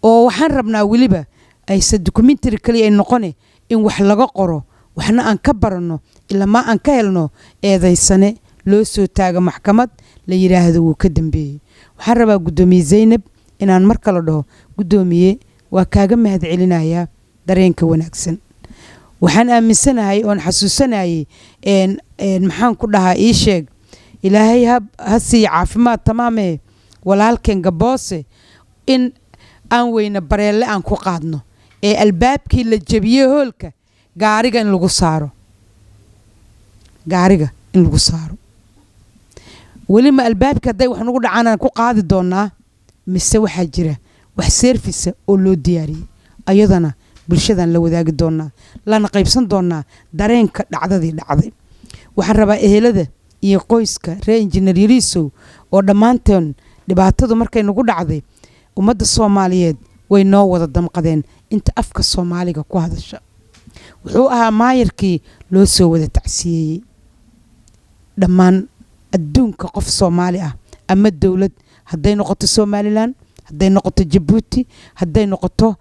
oo waxaan rabnaa weliba ayse documentary kaliya ay noqone, in wax laga qoro, waxna aan ka baranno, ilamaa aan ka helno eedaysane loo soo taago maxkamad, la yidhaahdo wuu ka dambeeyey. Waxaan rabaa guddoomiye Zaynab inaan mar kale dhaho, guddoomiye, waa kaaga mahad celinayaa dareenka wanaagsan. Waxaan aaminsanahay oon xasuusanayay, maxaan ku dhahaa, ii sheeg, Ilaahay ha siiya caafimaad tamaamee walaalkeen Gaboose, in aan weyne bareelle aan ku qaadno ee albaabkii la jebiyey hoolka gaariga in lagu saaro, gaariga in lagu saaro. Weli ma albaabkii hadday wax nagu dhacaan aan ku qaadi doonaa, mise waxaa jira wax service ah oo loo diyaariyey? Ayadana bulshadan la wadaagi doonaa, lana qaybsan doonaa dareenka dhacdadii dhacday. Waxaan rabaa ehelada iyo qoyska reer Injineer Yariisow oo dhammaanteen dhibaatadu markay nagu dhacday, ummadda Soomaaliyeed way noo wada damqadeen, inta afka Soomaaliga ku hadasha. Wuxuu ahaa maayarkii loo soo wada tacsiyeeyey dhammaan adduunka qof Soomaali ah ama dowlad, hadday noqoto Somaliland, hadday noqoto Jabuuti, hadday noqoto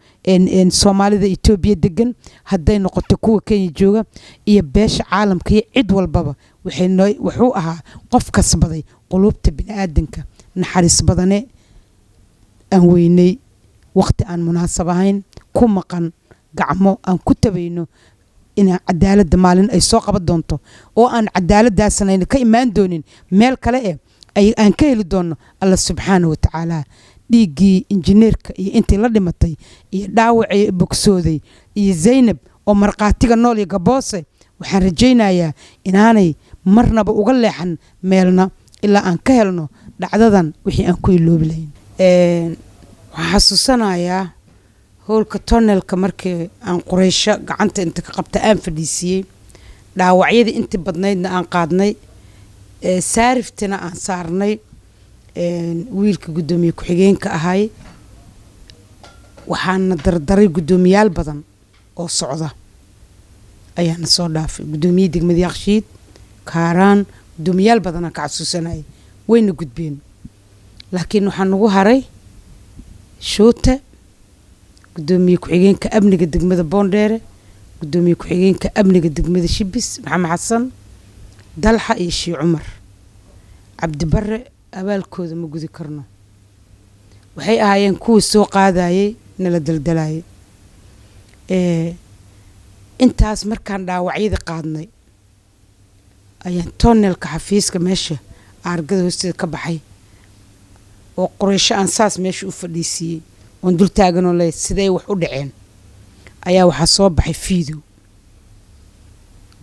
Soomaalida Etoobiya degan, hadday noqoto kuwa Kenya jooga iyo beesha caalamka iyo cid walbaba. Wuxuu ahaa qof kasbaday quluubta bini'aadanka, naxariis badane aan weynay waqti aan munaasab ahayn, ku maqan gacmo aan ku tabayno inaan cadaaladda maalin ay soo qaban doonto, oo aan cadaaladdaasna ayna ka imaan doonin meel kale ay aan ka heli doonno Alla subxaana wa tacaala. Dhiiggii injineerka iyo intii la dhimatay iyo dhaawacii bogsooday iyo Zaynab oo markhaatiga nool iyo Gaboose, waxaan rajaynayaa inaanay marnaba uga leexan meelna ilaa aan ka helno dhacdadan wixii aan ku iloobi lahayn. Waxaan xasuusanayaa howlka tonelka markii aan Qureysho gacanta inta ka qabta aan fadhiisiiyey, dhaawacyadii intii badnaydna aan qaadnay, saariftina aan saarnay wiilka guddoomiye ku-xigeenka ahay. Waxaana dardaray guddoomiyaal badan oo socda ayaana soo dhaafay, guddoomiye degmada Yaaqshiid, Kaaraan, guddoomiyaal badanaan ka xasuusanayay, wayna gudbeen. Laakiin waxaa nagu haray Shuute, guddoomiye ku-xigeenka amniga degmada Boondheere, guddoomiye ku-xigeenka amniga degmada Shibis Maxamed Xasan Dalxa iyo Shii Cumar Cabdibare. Abaalkooda ma gudi karno. Waxay ahaayeen kuwii soo qaadayay, nala daldalayay. Intaas markaan dhaawacyadii qaadnay ayaan tonelka xafiiska meesha aargada hoosteeda ka baxay oo Qoreysho aan saas meesha u fadhiisiiyey oon dul taaganoo leeyahay sidee wax u dhaceen, ayaa waxaa soo baxay Fiidow,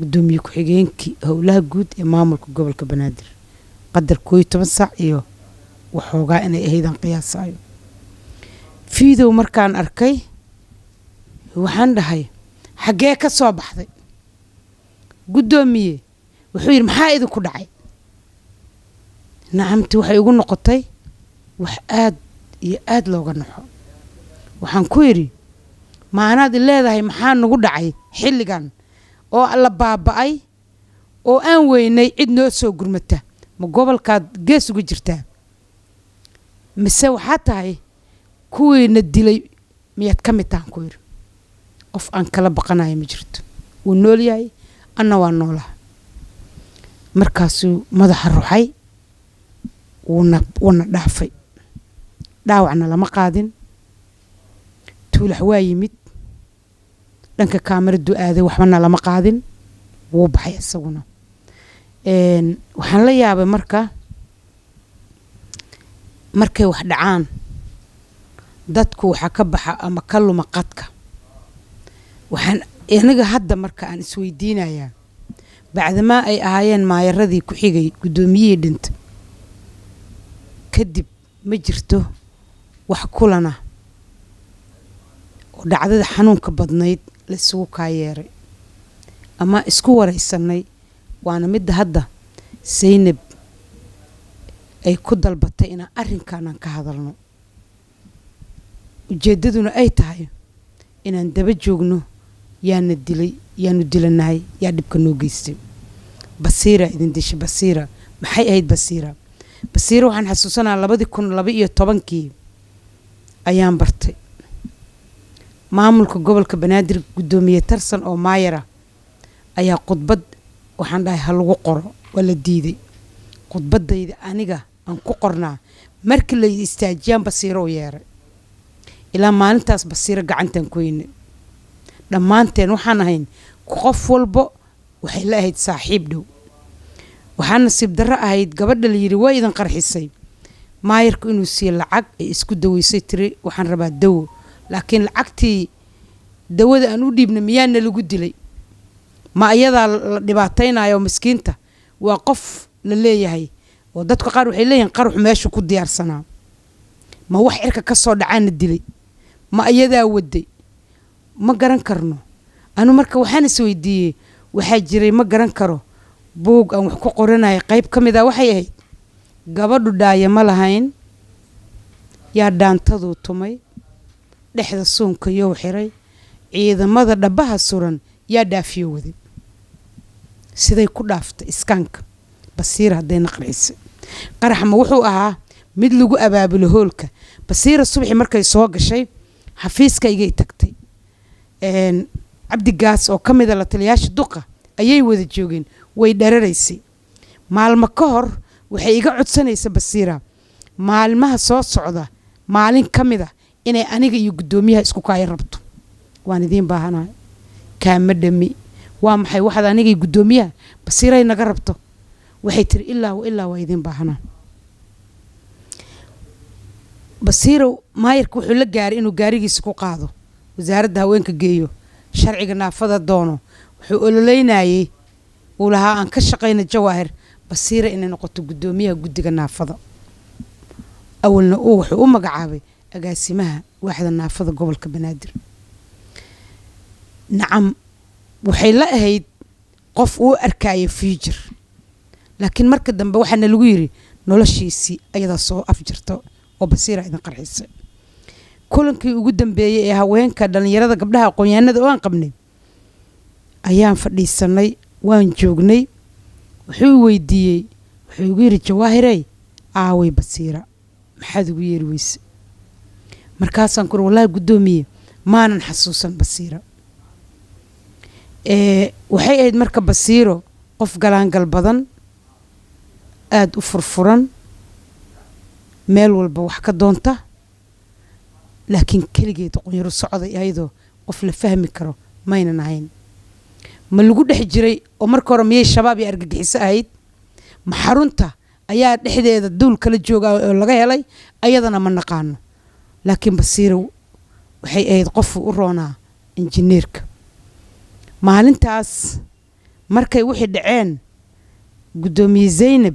guddoomiye ku-xigeenkii howlaha guud ee maamulka gobolka Banaadir, qadar 11 saac iyo waxoogaa inay ahaydaan qiyaasayo. Fiidow markaan arkay, waxaan dhahay, "Xaggee ka soo baxday, guddoomiye?" Wuxuu yidhi, "Maxaa idinku dhacay?" Nacamti, waxay igu noqotay wax aad iyo aad looga naxo. Waxaan ku yidhi, "Maanaad i leedahay maxaa nagu dhacay xilligan oo la baaba'ay oo aan weynay cid noo soo gurmata? Ma gobolkaad gees uga jirtaa, mise waxaa tahay kuwiina dilay miyaad ka mid tahan?" Ku yidhi, "Qof aan kala baqanayo ma jirto. Wuu nool yahay, anna waa noolaha." Markaasuu madaxa ruxay, wuuna dhaafay. Dhaawacna lama qaadin. Tuulax waa yimid, dhanka kaamaradu aaday, waxbana lama qaadin, wuu baxay isaguna. Waxaan la yaabay marka, markay wax dhacaan, dadku waxaa ka baxa ama ka luma qadka. Waxaan aniga hadda marka aan isweydiinayaa, bacdamaa ay ahaayeen maayaradii ku xigay guddoomiyihii dhinta kadib, ma jirto wax kulana oo dhacdada xanuunka badnayd la isugu kaayeeray ama isku waraysanay. Waana midda hadda Saynab ay ku dalbatay inaan arrinkan ka hadalno, ujeeddaduna ay tahay inaan daba joogno yaana dilay, yaanu dilanahay, yaa dhibka noo geystay. Basiira idin dishay. Basiira maxay ahayd? Basiira, Basiira waxaan xasuusanaa 2012-kii ayaan bartay maamulka gobolka Banaadir. Guddoomiye Tarsan oo maayara ayaa khudbad, waxaan dhahay, "Ha lagu qoro." Waa la diiday. Khudbadayda aniga aan ku qornaa. Markii la istaajiyaan, Basiiro u yeeray. Ilaa maalintaas Basiiro gacantaan ku weynay. Dhammaanteen waxaan ahayn, qof walbo waxay la ahayd saaxiib dhow. Waxaa nasiib darro ahayd gabadha la yidhi waa idin qarxisay, maayarku inuu siiye lacag ay isku daweysay. Tiri, "Waxaan rabaa dawo." Laakiin lacagtii dawada aan u dhiibnay miyaana lagu dilay? Ma ayadaa la dhibaataynayo miskiinta? Waa qof la leeyahay oo dadka qaar waxay leeyihiin qarux meeshu ku diyaarsanaa. Ma wax cirka ka soo dhacaana dilay? Ma ayadaa waday? Ma garan karno. Anu marka waxaan isweydiiyey, waxaa jiray, ma garan karo, buug aan wax ku qoranaya qayb ka mid a waxay ahayd, "Gabadhu dhaaya ma lahayn, yaa dhaantaduu tumay, dhexda suunka yow xiray, ciidamada dhabbaha suran yaa dhaafiyo waday." Siday ku dhaaftay iskaanka Basiira haddayna qarxisay? Qaraxma wuxuu ahaa mid lagu abaabulo hoolka? Basiira subaxi markay soo gashay xafiiskaygay tagtay. Cabdigaas oo ka mida la taliyaasha duqa ayay wada joogeen. Way dhararaysay. Maalmo ka hor waxay iga codsanaysa Basiira maalmaha soo socda maalin ka mid a inay aniga iyo guddoomiyaha isku kaayo rabto. "Waan idiin baahanahay." Kaama dhami. "Waa maxay waxaad aniga iyo guddoomiyaha Basiiray naga rabto?" Waxay tiri, "Ilaa wa ilaa waa idiin baahanaa." Basiirow maayarka wuxuu la gaaray inuu gaarigiisa ku qaado, wasaaradda haweenka geeyo, sharciga naafada doono. Wuxuu ololeynayey, uu lahaa, "Aan ka shaqayna Jawaahir Basiira inay noqoto guddoomiyaha guddiga naafada." Awalna uu wuxuu u magacaabay agaasimaha waaxda naafada gobolka Banaadir. Nacam, waxay la ahayd qof uu arkaayo future, laakiin marka dambe waxaana lagu yiri noloshiisii ayadaa soo afjirta oo Basiira idin qarxisay. Kulankii ugu dambeeyey ee haweenka, dhalinyarada, gabdhaha aqoon-yahanada oo aan qabnay ayaan fadhiisanay, waan joognay. Wuxuu weydiiyey, wuxuu igu yidhi, "Jawaahirey, aaway Basiira? Maxaad ugu yeeri weyse?" Markaasaan kuri, "Wallaahi guddoomiye, maanan xasuusan Basiira." Waxay ahayd marka Basiiro qof galaangal badan, aada u furfuran, meel walba wax ka doonta, laakiin keligeed qunyaro socday ayadoo qof la fahmi karo maynan ahayn. Ma lagu dhex jiray oo marka hore miyay Shabaab iyo argagixiso ahayd? Ma xarunta ayaa dhexdeeda duul kala jooga oo laga helay? Ayadana ma naqaano. Laakiin Basiiro waxay ahayd qofuu u roonaa injineerka. Maalintaas markay wixii dhaceen, guddoomiye Zaynab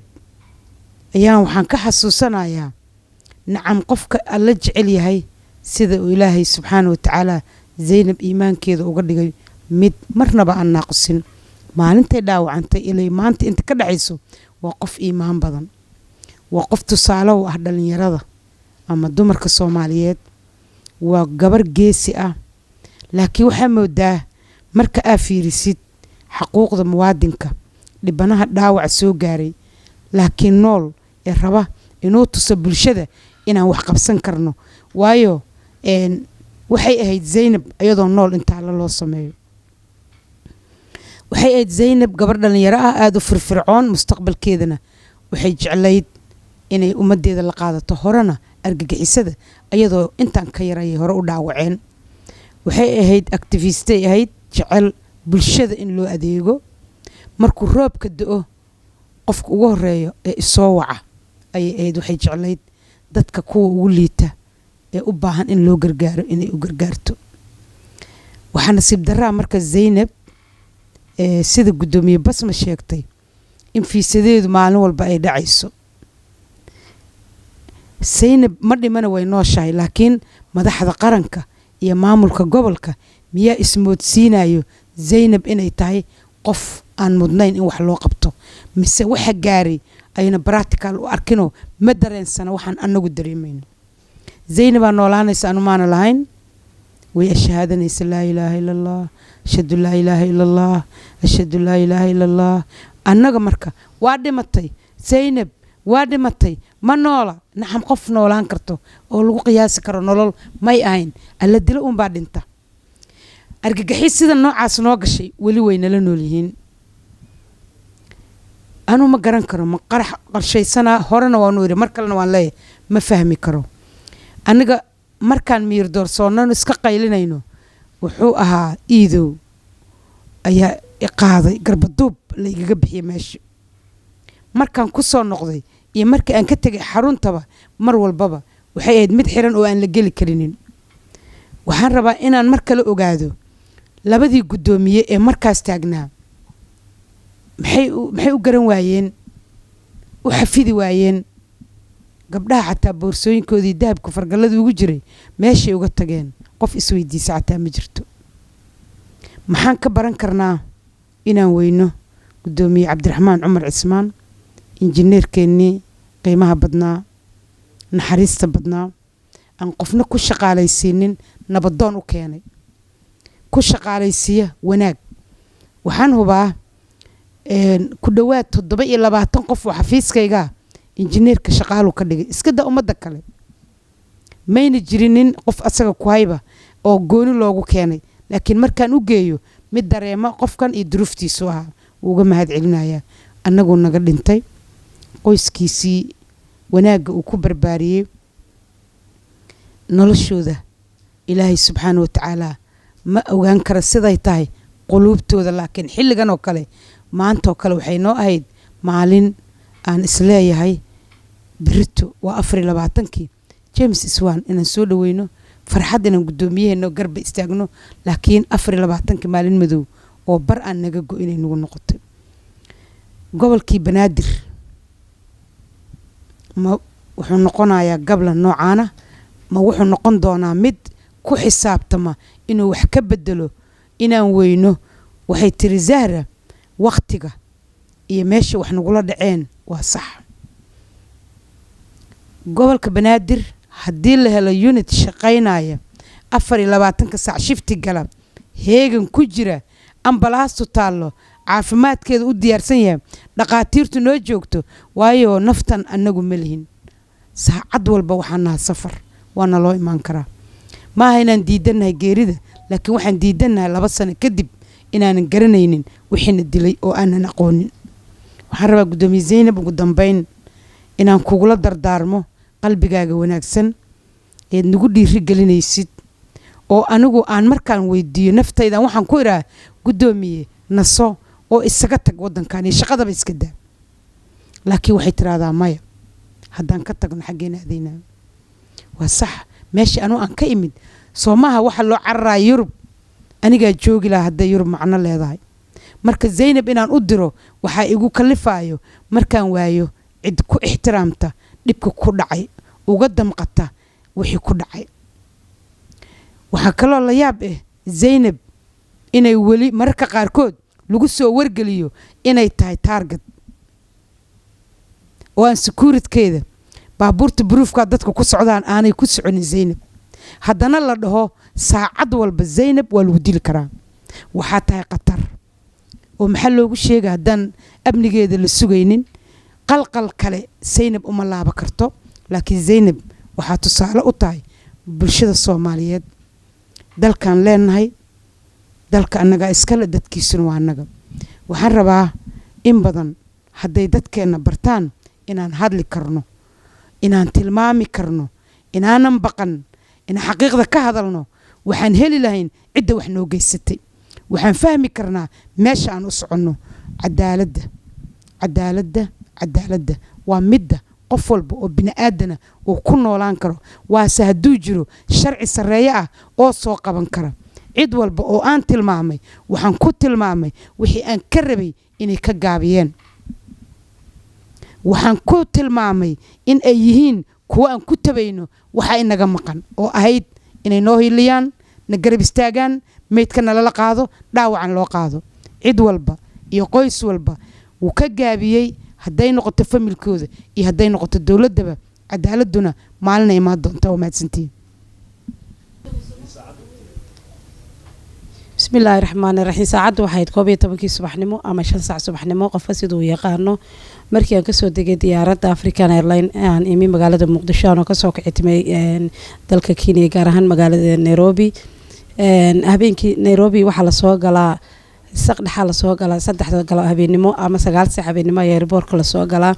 ayaan waxaan ka xasuusanayaa, nacam, qofka alla jecel yahay. Sida uu Ilaahay subxaana wa tacaala Zaynab iimaankeeda uga dhigay mid marnaba aan naaqusin maalintay dhaawacantay ilay maanta inta ka dhexayso, waa qof iimaan badan, waa qof tusaale u ah dhalinyarada ama dumarka Soomaaliyeed, waa gabar geesi ah. Laakiin waxaa moodaa marka aa fiirisid xaquuqda muwaadinka dhibanaha dhaawaca soo gaaray laakiin nool ee raba inuu tuso bulshada inaan wax qabsan karno, waayo waxay ahayd Zaynab iyadoo nool intaala loo sameeyo. Waxay ahayd Zaynab gabar dhalinyaro ah, aada u firfircoon, mustaqbalkeedana waxay jeclayd inay ummadeeda la qaadato. Horena argagixisada iyadoo intaan ka yar ayay hore u dhaawaceen. Waxay ahayd activist ay ahayd, jecel bulshada in loo adeego. Markuu roobka da'o, qofka ugu horeeyo ee isoo waca ayay ahayd. Waxay jeclayd dadka kuwa ugu liita ee u baahan in loo gargaaro inay u gargaarto. Waxaa nasiib daraa marka Zaynab, sida guddoomiye Basma sheegtay, in fiisadeedu maalin walba ay dhacayso. Zaynab ma dhimana, way nooshahay, laakiin madaxda qaranka iyo maamulka gobolka miyaa ismoodsiinayo Zaynab inay tahay qof aan mudnayn in wax loo qabto, mise waxa gaaray ayna practical u arkinoo ma dareensana waxaan anagu dareemayno? Zaynabaa noolaanaysa anu maana lahayn. Way ashahaadanaysa: "Laa ilaaha ila Allah, ashhadu laa ilaaha ila Allah, ashhadu laa ilaaha ila Allah." Annaga marka waa dhimatay Zaynab, waa dhimatay, ma noola. Naxam, qof noolaan karto oo lagu qiyaasi karo nolol may ahayn. Alla dilo uunbaa dhinta. Argagixis sida noocaas noo gashay weli way nala nool yihiin. Anuu ma garan karo ma qarax qorshaysanaa. Horena waanu idhi, mar kalena waan leeyahay, ma fahmi karo. Aniga markaan miyir doorsoonnano iska qaylinayno, wuxuu ahaa Iidow ayaa iqaaday, garbaduub laygaga bixiyay meesha. Markaan ku soo noqday iyo markii aan ka tegay xaruntaba, mar walbaba waxay ahayd mid xiran oo aan la geli karinin. Waxaan rabaa inaan mar kale ogaado labadii guddoomiye ee markaas taagnaa maxay u garan waayeen, u xafidi waayeen gabdhaha? Xataa boorsooyinkoodii dahabka fargallada ugu jiray meeshay uga tageen, qof isweydiisa xataa ma jirto. Maxaan ka baran karnaa inaan weyno guddoomiye Cabdiraxmaan Cumar Cismaan, injineerkeennii qiimaha badnaa, naxariista badnaa, aan qofna ku shaqaalaysiinin, nabadoon u keenay, ku shaqaalaysiiya wanaag? Waxaan hubaa ku dhowaad 27 qof oo xafiiskaygaa injineerka shaqaalu ka dhigay. Iska daa ummadda kale, mayna jirinin qof asaga ku hayba oo gooni loogu keenay, laakiin markaan u geeyo mid dareemo qofkan iyo duruuftiisu ahaa, wuu uga mahad celinayaa. Annaguu naga dhintay. Qoyskiisii wanaagga uu ku barbaariyey noloshooda, Ilaahay subxaana wa tacaala ma ogaan kara siday tahay quluubtooda, laakiin xilligan oo kale, maantaoo kale, waxay noo ahayd maalin aan isleeyahay berito waa 24-kii James Swan inaan soo dhaweyno, farxad inaan guddoomiyaheena garba istaagno. Laakiin 24-kii maalin madow oo bar aan naga go-inay nagu noqotay. Gobolkii Banaadir ma wuxuu noqonayaa gablan noocaana? Ma wuxuu noqon doonaa mid ku xisaabtama inuu wax ka bedelo inaan weyno? Waxay tiri Zahra, wakhtiga iyo meesha wax nagula dhaceen waa sax. Gobolka Banaadir haddii la helo unit shaqaynaya 24-ka saac, shift gala, heegan ku jira, ambalaastu taallo, caafimaadkeeda u diyaarsan yahay, dhaqaatiirtu noo joogto, waayo naftan annagu ma lihin. Saacad walba waxaan naha safar, waana loo imaan karaa. Maaha inaan diidannahay geerida, laakiin waxaan diidannahay 2 sano kadib inaanan garanaynin wixiina dilay oo aanan aqoonin. Waxaan rabaa, guddoomiye Zaynab, ugu dambeyn inaan kugula dardaarmo qalbigaaga wanaagsan eed nagu dhiiri gelinaysid, oo anigu aan markaan weydiiyo naftaydan waxaan ku idhaha: "Guddoomiye, naso oo isaga tag waddankan iyo shaqadaba iska daa." Laakiin waxay tiraahdaa: "Maya, haddaan ka tagno xaggeena aadaynaa?" Waa sax. Meesha anuu aan ka imid soo maaha waxa loo cararaya Yurub. Anigaa joogi lahaa hadday Yurub macno leedahay. Marka Zaynab inaan u diro waxaa igu kalifaayo markaan waayo cid ku ixtiraamta dhibka ku dhacay, uga damqata wixii ku dhacay. Waxaa kaloo la yaab ah Zaynab inay weli mararka qaarkood lagu soo wargeliyo inay tahay target, oo aan security-keeda baabuurta buruufkaa dadka ku socdaan aanay ku soconin Zaynab, haddana la dhaho saacad walba Zaynab waa lagu dili karaa, waxaa tahay khatar. Oo maxaa loogu sheega haddaan amnigeeda la sugaynin? Qalqal kale Zaynab uma laaba karto. Laakiin Zaynab waxaa tusaale u tahay bulshada Soomaaliyeed. Dalkaan leenahay, dalka annagaa iskale, dadkiisuna waa annaga. Waxaan rabaa in badan hadday dadkeenna bartaan inaan hadli karno, inaan tilmaami karno, inaanan baqan, inaan xaqiiqda ka hadalno, waxaan heli lahayn cidda wax noo geysatay. Waxaan fahmi karnaa meesha aan u soconno. Cadaaladda, cadaaladda, cadaaladda waa midda qof walba oo bini aadana uu ku noolaan karo, waase hadduu jiro sharci sarreeye ah oo soo qaban kara. Cid walba oo aan tilmaamay, waxaan ku tilmaamay wixii aan ka rabay inay ka gaabiyeen. Waxaan ku tilmaamay in ay yihiin kuwo aan ku tabayno waxa inaga maqan, oo ahayd inay noo hiliyaan, na garab istaagaan, meydka nalala qaado, dhaawacan loo qaado. Cid walba iyo qoys walba wuu ka gaabiyey, hadday noqoto familkooda iyo hadday noqoto dowladdaba. Cadaaladuna maalina imaan doonta. Waa mahadsantihiin. Bismillaahi raxmaani raxiim. Saacaddu waxayd 11-kii subaxnimo ama 5 saac subaxnimo, qofka siduu yaqaano. Markii aan kasoo degay diyaaradda African Airline, aan imi magaalada Muqdisho, aanoo kasoo kici dalka Kenya, gaar ahaan magaalada Nairobi. Habeenkii Nairobi waxaa lasoo galaa saqdhexaa, lasoo galaa 3da galo habeenimo ama 9 saac habeenimo ayaa airport-ka lasoo galaa.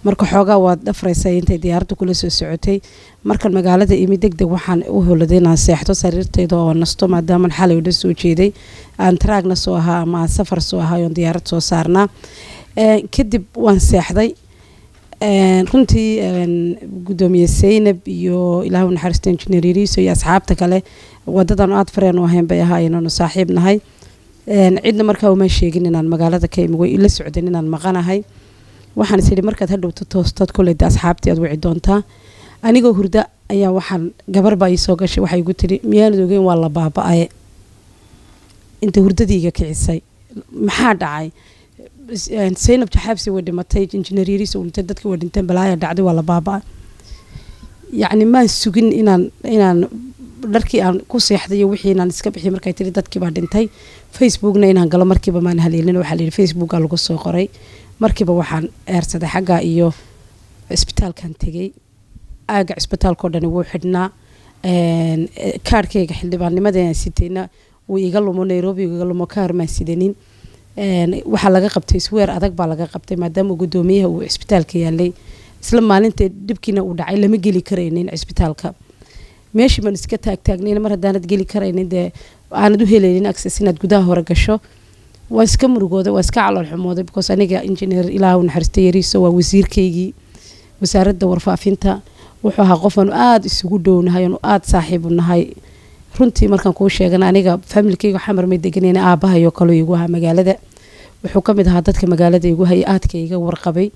Marka xoogaa waad dhafraysa intay diyaaradda kula soo socotay. Markan magaalada imi, deg deg waxaan u holaday inaan seexdo sariirtayda oo nasto, maadaama xalay dhan soo jeeday, aan taraagna soo ahaa ama aan safar soo ahaa oon diyaarad soo saarnaa. Kadib waan seexday. Runtii gudoomiye Saynab iyo, Ilaahu naxariisto, Injineer Yariiso iyo asxaabta kale wadadan aad fareen u ahayn bay ahaayeen oonu saaxiib nahay. Cidna markaa uma sheegin inaan magaalada ka imi, way ila socdeen inaan maqanahay. Waxaan is idhi markaad hadhowto toostood koleyda asxaabtii aad wici doontaa. Anigoo hurda ayaa waxaan gabar baa ii soo gashay. Waxay igu tiri, "Miyaanad ogeyn waa la baaba-aye?" Inta hurdadii iga kicisay, "Maxaa dhacay?" "Saynab Jaxaabsi way dhimatay, Injineer Yariis uu dhintay, dadkii way dhinteen, balaaya dhacday, waa la baaba-ay." Yacni maan sugin inaan dharkii aan ku seexday iyo wixii inaan iska bixiy. Markay tiri dadkii baa dhintay, Facebookna inaan galo markiiba maan haleelin. Waxaa la yidhi Facebooka lagu soo qoray. Markiiba waxaan eersaday xaggaa iyo cisbitaalkan tegey. Aagga cisbitaalkao dhani wuu xidhnaa. Kaarhkayga xildhibaannimada aan sitayna wuu iga lumo, Nairobi iga lumo, kaar maan sidanin. Waxaa laga qabtay sweer adag baa laga qabtay, maadaama guddoomiyaha uu cisbitaalka yaalay isla maalinta dhibkiina uu dhacay. Lama geli karaynin cisbitaalka. Meeshii baan iska taagtaagnayna. Mar haddaanad geli karaynin, dee aanad u helaynin access inaad gudaha hore gasho, waan iska murugooday, waan iska calool xumooday, because aniga Injineer, Ilaahu naxariista, Yariiso waa wasiirkaygii wasaaradda warfaafinta. Wuxuu ahaa qof aanu aada isugu dhownahay, aanu aada saaxiib u nahay. Runtii markaan kuu sheegana, aniga familkayga Xamar may deganayna, aabahayoo kale igu ahaa magaalada. Wuxuu ka mid ahaa dadka magaalada igu hayay, aadka iga warqabay.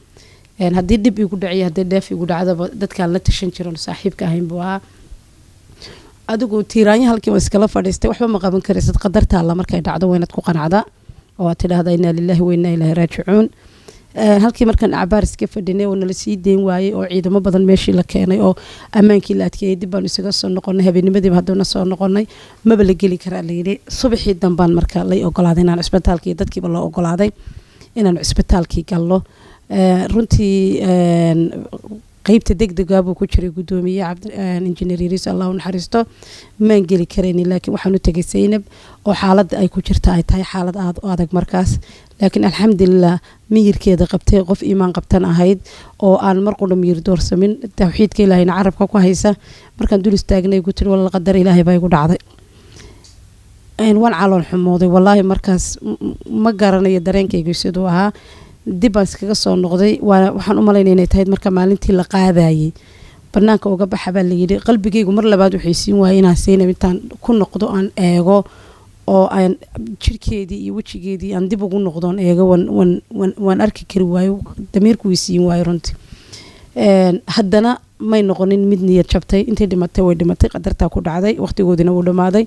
Haddii dhib igu dhaciyo, haddii dheef igu dhacdaba, dadkaan la tashan jiran, saaxiibka ahayn buu ahaa. Adigu tiiraanya halkii waan iskala fadhiistay. Waxba ma qaban karaysid, qadarta Alla markay dhacdo waa inaad ku qanacdaa oo aad tidhaahdaa inaa lilaahi wa innaa ilaahi raajicuun. Halkii markaan cabaar iska fadhinay oo nala sii deyn waayey oo ciidamo badan meeshii la keenay oo ammaankii la adkeeyey, dib baanu isaga soo noqonay. Habeennimadiiba haddana soo noqonay, maba la geli karaa layidhi. Subaxii dambaan marka lay ogolaaday inaan cisbitaalkii, dadkiiba loo ogolaaday inaan cisbitaalkii gallo. Runtii qeybta degdega buu ku jiray gudoomiye Injineer Yariis, Allah u naxariisto. Maan geli karaynin, laakiin waxaan u tegay Saynab oo xaaladda ay ku jirta ay tahay xaalad aada u adag markaas, laakiin alxamdulilah miyirkeeda qabtay, qof iimaan qabtan ahayd oo aan mar qudha miyir doorsamin, tawxiidka Ilaahayna carabka ku haysa. Markaan dul istaagnay igu tiri, "Walla qadar Ilaahay baa igu dhacday." Waan calool xumooday wallaahi. Markaas ma garanayo dareenkaygu siduu ahaa. Dib baan iskaga soo noqday. Waxaan u malaynaya inay tahay marka maalintii la qaadayay. Banaanka uga baxa baa layidhi. Qalbigaygu mar labaad waxay siin waayay inaan Saynab intaan ku noqdo aan eego oo aan jirkeedii iyo wejigeedii aan dib ugu noqdoon eego. Waan arki kari waayo, damiirku way siin waayo runtii. Haddana may noqonin mid niyad jabtay. Intay dhimatay way dhimatay, qadartaa ku dhacday, waqtigoodina wuu dhamaaday.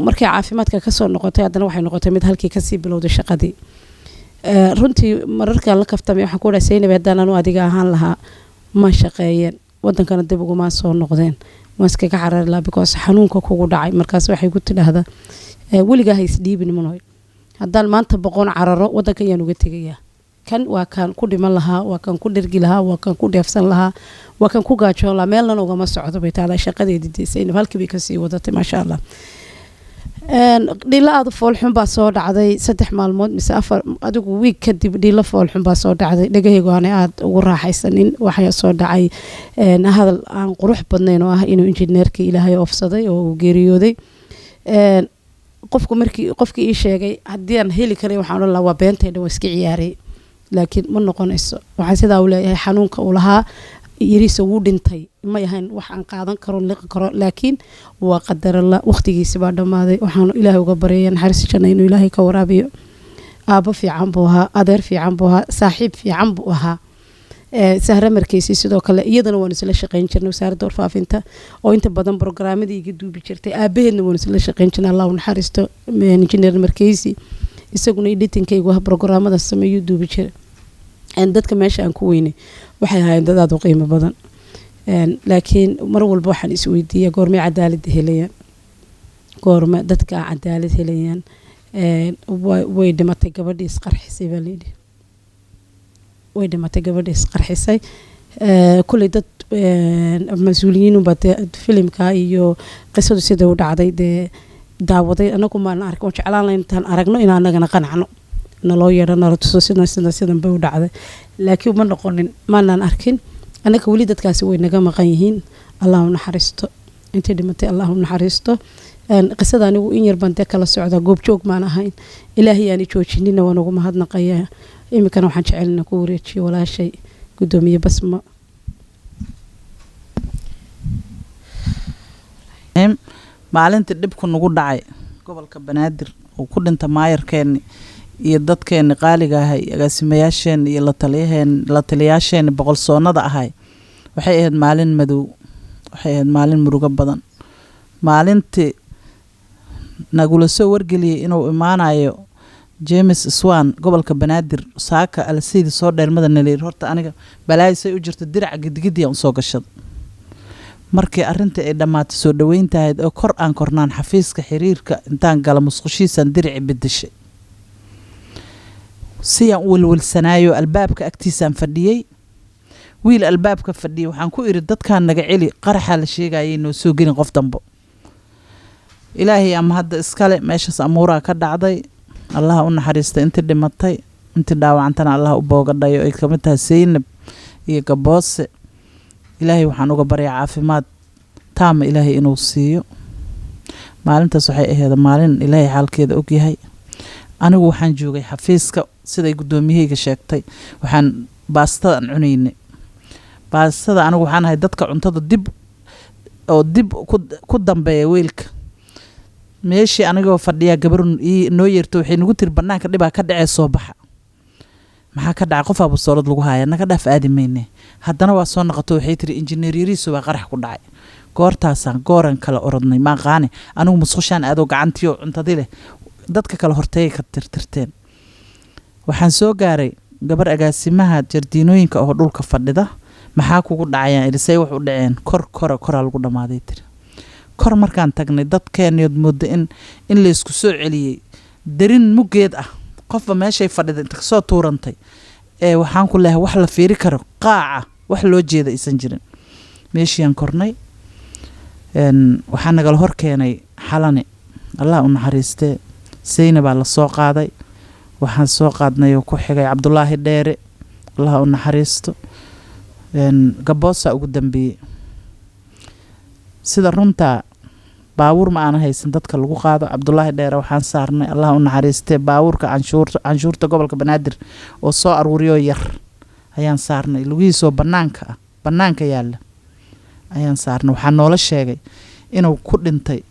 Markay caafimaadka kasoo noqotay, haddana waxay noqotay mid halkii kasii bilowday shaqadii. Runtii mararkaan la kaftamay waxaan ku dhahay, "Saynab, haddaan anu adiga ahaan lahaa ma shaqeeyeen, wadankana dib ugumaa soo noqdeen, waan iskaga carari lahaa because xanuunka kugu dhacay." Markaas waxay ku tidhaahdaa, "Weligaa ha isdhiibin munoy. Haddaan maanta boqon cararo, wadanka ayaan uga tegayaa. Kan waa kaan ku dhiman lahaa, waa kan ku dhergi lahaa, waa kan ku dheefsan lahaa, waa kan ku gaajoon lahaa, meelnan ugama socdo," bay taalaa. Shaqadeedii dee Saynab halkii bay kasii wadatay, maasha Allah. Dhiilo aada u foolxun baa soo dhacday 3 maalmood mise 4, adigu wiig kadib. Dhiilo foolxun baa soo dhacday, dhegahaygu aanay aada ugu raaxaysanin. Waxaa soo dhacay hadal aan qurux badnayn oo ah inuu injineerkii Ilaahay oofsaday oo uu geeriyooday. Qofku markii qofkii ii sheegay, haddii aan heli karay waxaan odhan lahaa waa beentay dhan, waa iska ciyaaray, laakiin ma noqonayso. Waxaan sidaa u leeyahay, xanuunka uu lahaa yariisa wuu dhintay may ahayn wax aan qaadan karo, liqi karo, laakiin waa qadaralla, waqtigiisi baa dhammaaday. Waxaanu Ilaahay uga baryaya naxariis janna inuu Ilaahay ka waraabiyo. Aabbo fiican buu ahaa, adeer fiican buu ahaa, saaxiib fiican buu ahaa. Sahre markeysi sidoo kale, iyadana waanu isla shaqeyn jirnay wasaaradda warfaafinta, oo inta badan programmadii iga duubi jirtay. Aabaheedna waanu isla shaqeyn jirnay, Allah u naxariisto injineer Markeysi, isaguna editingkaygu ah programmada sameeyuu duubi jiray. Dadka meesha aan ku weynay waxay ahaayeen dad aada u qiimo badan. Laakiin mar walba waxaan isweydiiyaa, goormay cadaaladda helayaan? Goorma dadka cadaalad helayaan? Way dhimatay gabadhii isqarxisay baa layidhi, way dhimatay gabadhii isqarxisay. Kulley dad mas-uuliyiinunbaa dee filimka iyo qisadu sida u dhacday dee daawaday. Anagu maan ark, waan jeclaan lahayn intaan aragno in anagana qanacno, naloo yeedho, nala tuso sidan sidan sidan bay u dhacday, laakiin ma noqonin, maanaan arkin annaga. Weli dadkaasi way naga maqan yihiin. Allah u naxariisto intii dhimatay, Allah u naxariisto. Qisada anigu in yar baan dee kala socdaa, goobjoog maan ahayn. Ilaahay aani joojinina waan ugu mahadnaqayaa. Iminkana waxaan jecelina ku wareejiyo walaashay, guddoomiye Basma. Maalintii dhibku nagu dhacay gobolka Banaadir uu ku dhinta maayarkeenni iyo dadkeenni qaaliga ahay, agaasimayaasheenni iyo lataliyaheen, la taliyayaasheenni boqolsoonada ahay, waxay ahayd maalin madow, waxay ahayd maalin murugo badan. Maalintii nagula soo wargeliyey inuu imaanayo James Swan gobolka Banaadir, saaka alseydi soo dheermada naleer, horta aniga balaayisay u jirta, diraca gidigidiyaan usoo gashada. Markii arrintii ay dhammaatay, soo dhaweyntahayd oo kor aan kornaan xafiiska xiriirka intaan gala musqushiisaan dirici bedeshay, siyaan u welwelsanaayo albaabka agtiisaan fadhiyey. Wiil albaabka fadhiyey waxaan ku idhi, "Dadkaan naga celi, qaraxaa la sheegayay, noo soo gelin qof dambo." Ilaahay ama hadda iskale meeshaas amuuraa ka dhacday. Allaha u naxariista intii dhimatay, intii dhaawacantana Allaha u boogadhayo, ay kamid tahay Seynab iyo Gaboose. Ilaahay waxaan uga baryaa caafimaad taama Ilaahay inuu siiyo. Maalintaas waxay ahayd maalin Ilaahay xaalkeeda ogyahay. Anigu waxaan joogay xafiiska, siday guddoomiyahayga sheegtay, waxaan baastada aan cunaynay. Baastada anigu waxaan ahay dadka cuntada dib oo dib ku dambeeya weelka. Meeshii anigoo fadhiyaa gabar noo yeerto, waxay nagu tiri, "Banaanka dhibaa ka dhacee, soo baxa." "Maxaa ka dhacay?" "Qofaa busoolad lagu haaya, naga dhaaf, aadi mayne." Haddana waa soo noqoto, waxay tiri, "Injineer Yariiso baa qarax ku dhacay." Goortaasaan gooran kala orodnay, maaqaane anigu musqushaan aadoo gacantiyo cuntadi leh, dadka kale horteeyay ka tirtirteen. Waxaan soo gaaray gabar agaasimaha jardiinooyinka oo dhulka fadhida. "Maxaa kugu dhacayaan?" idhi. "Say wax u dhaceen?" "Kor kora, koraa lagu dhammaaday," tiri. Kor markaan tagnay, dadkeeniyood mooda in laysku soo celiyey darin muggeed ah, qofba meeshay fadhida inta kasoo tuurantay ee waxaan ku leehay wax la fiiri karo, qaaca wax loo jeeda aysan jirin. Meeshiiyaan kornay, waxaa nagala hor keenay Xalane, Allah u naxariistee. Seynabaa la soo qaaday, waxaan soo qaadnay oo ku xigay Cabdulaahi Dheere, Allah u naxariisto. Gaboosaa ugu dambeeyey. Sida runtaa baabuur ma aana haysan dadka lagu qaado. Cabdulaahi Dheere waxaan saarnay, Allah u naxariistee, baabuurka canshuurta gobolka Banaadir oo soo aruuriyoo yar ayaan saarnay. Lugihiisoo banaanka ah, banaanka yaalla ayaan saarnay. Waxaa noola sheegay inuu ku dhintay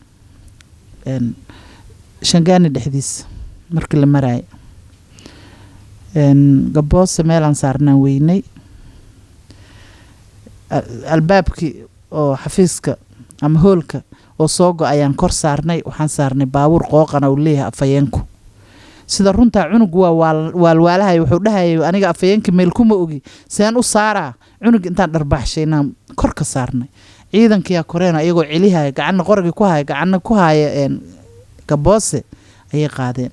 Shangaani dhexdiisa markii la maraayay. Gaboose meelaan saarnaan weynay. Albaabkii oo xafiiska ama hoolka oo soo go ayaan kor saarnay. Waxaan saarnay baabuur qooqana uu leeyahay afhayeenku. Sida runtaa cunugu waa waalwaalahaya, wuxuu dhahayay aniga afhayeenka meel kuma ogi, seen u saaraa cunug? Intaan dharbaaxshaynaan kor ka saarnay. Ciidankiyaa koreena iyagoo celihaya, gacanna qoragii ku haya, gacanna ku haya gaboose ayay qaadeen.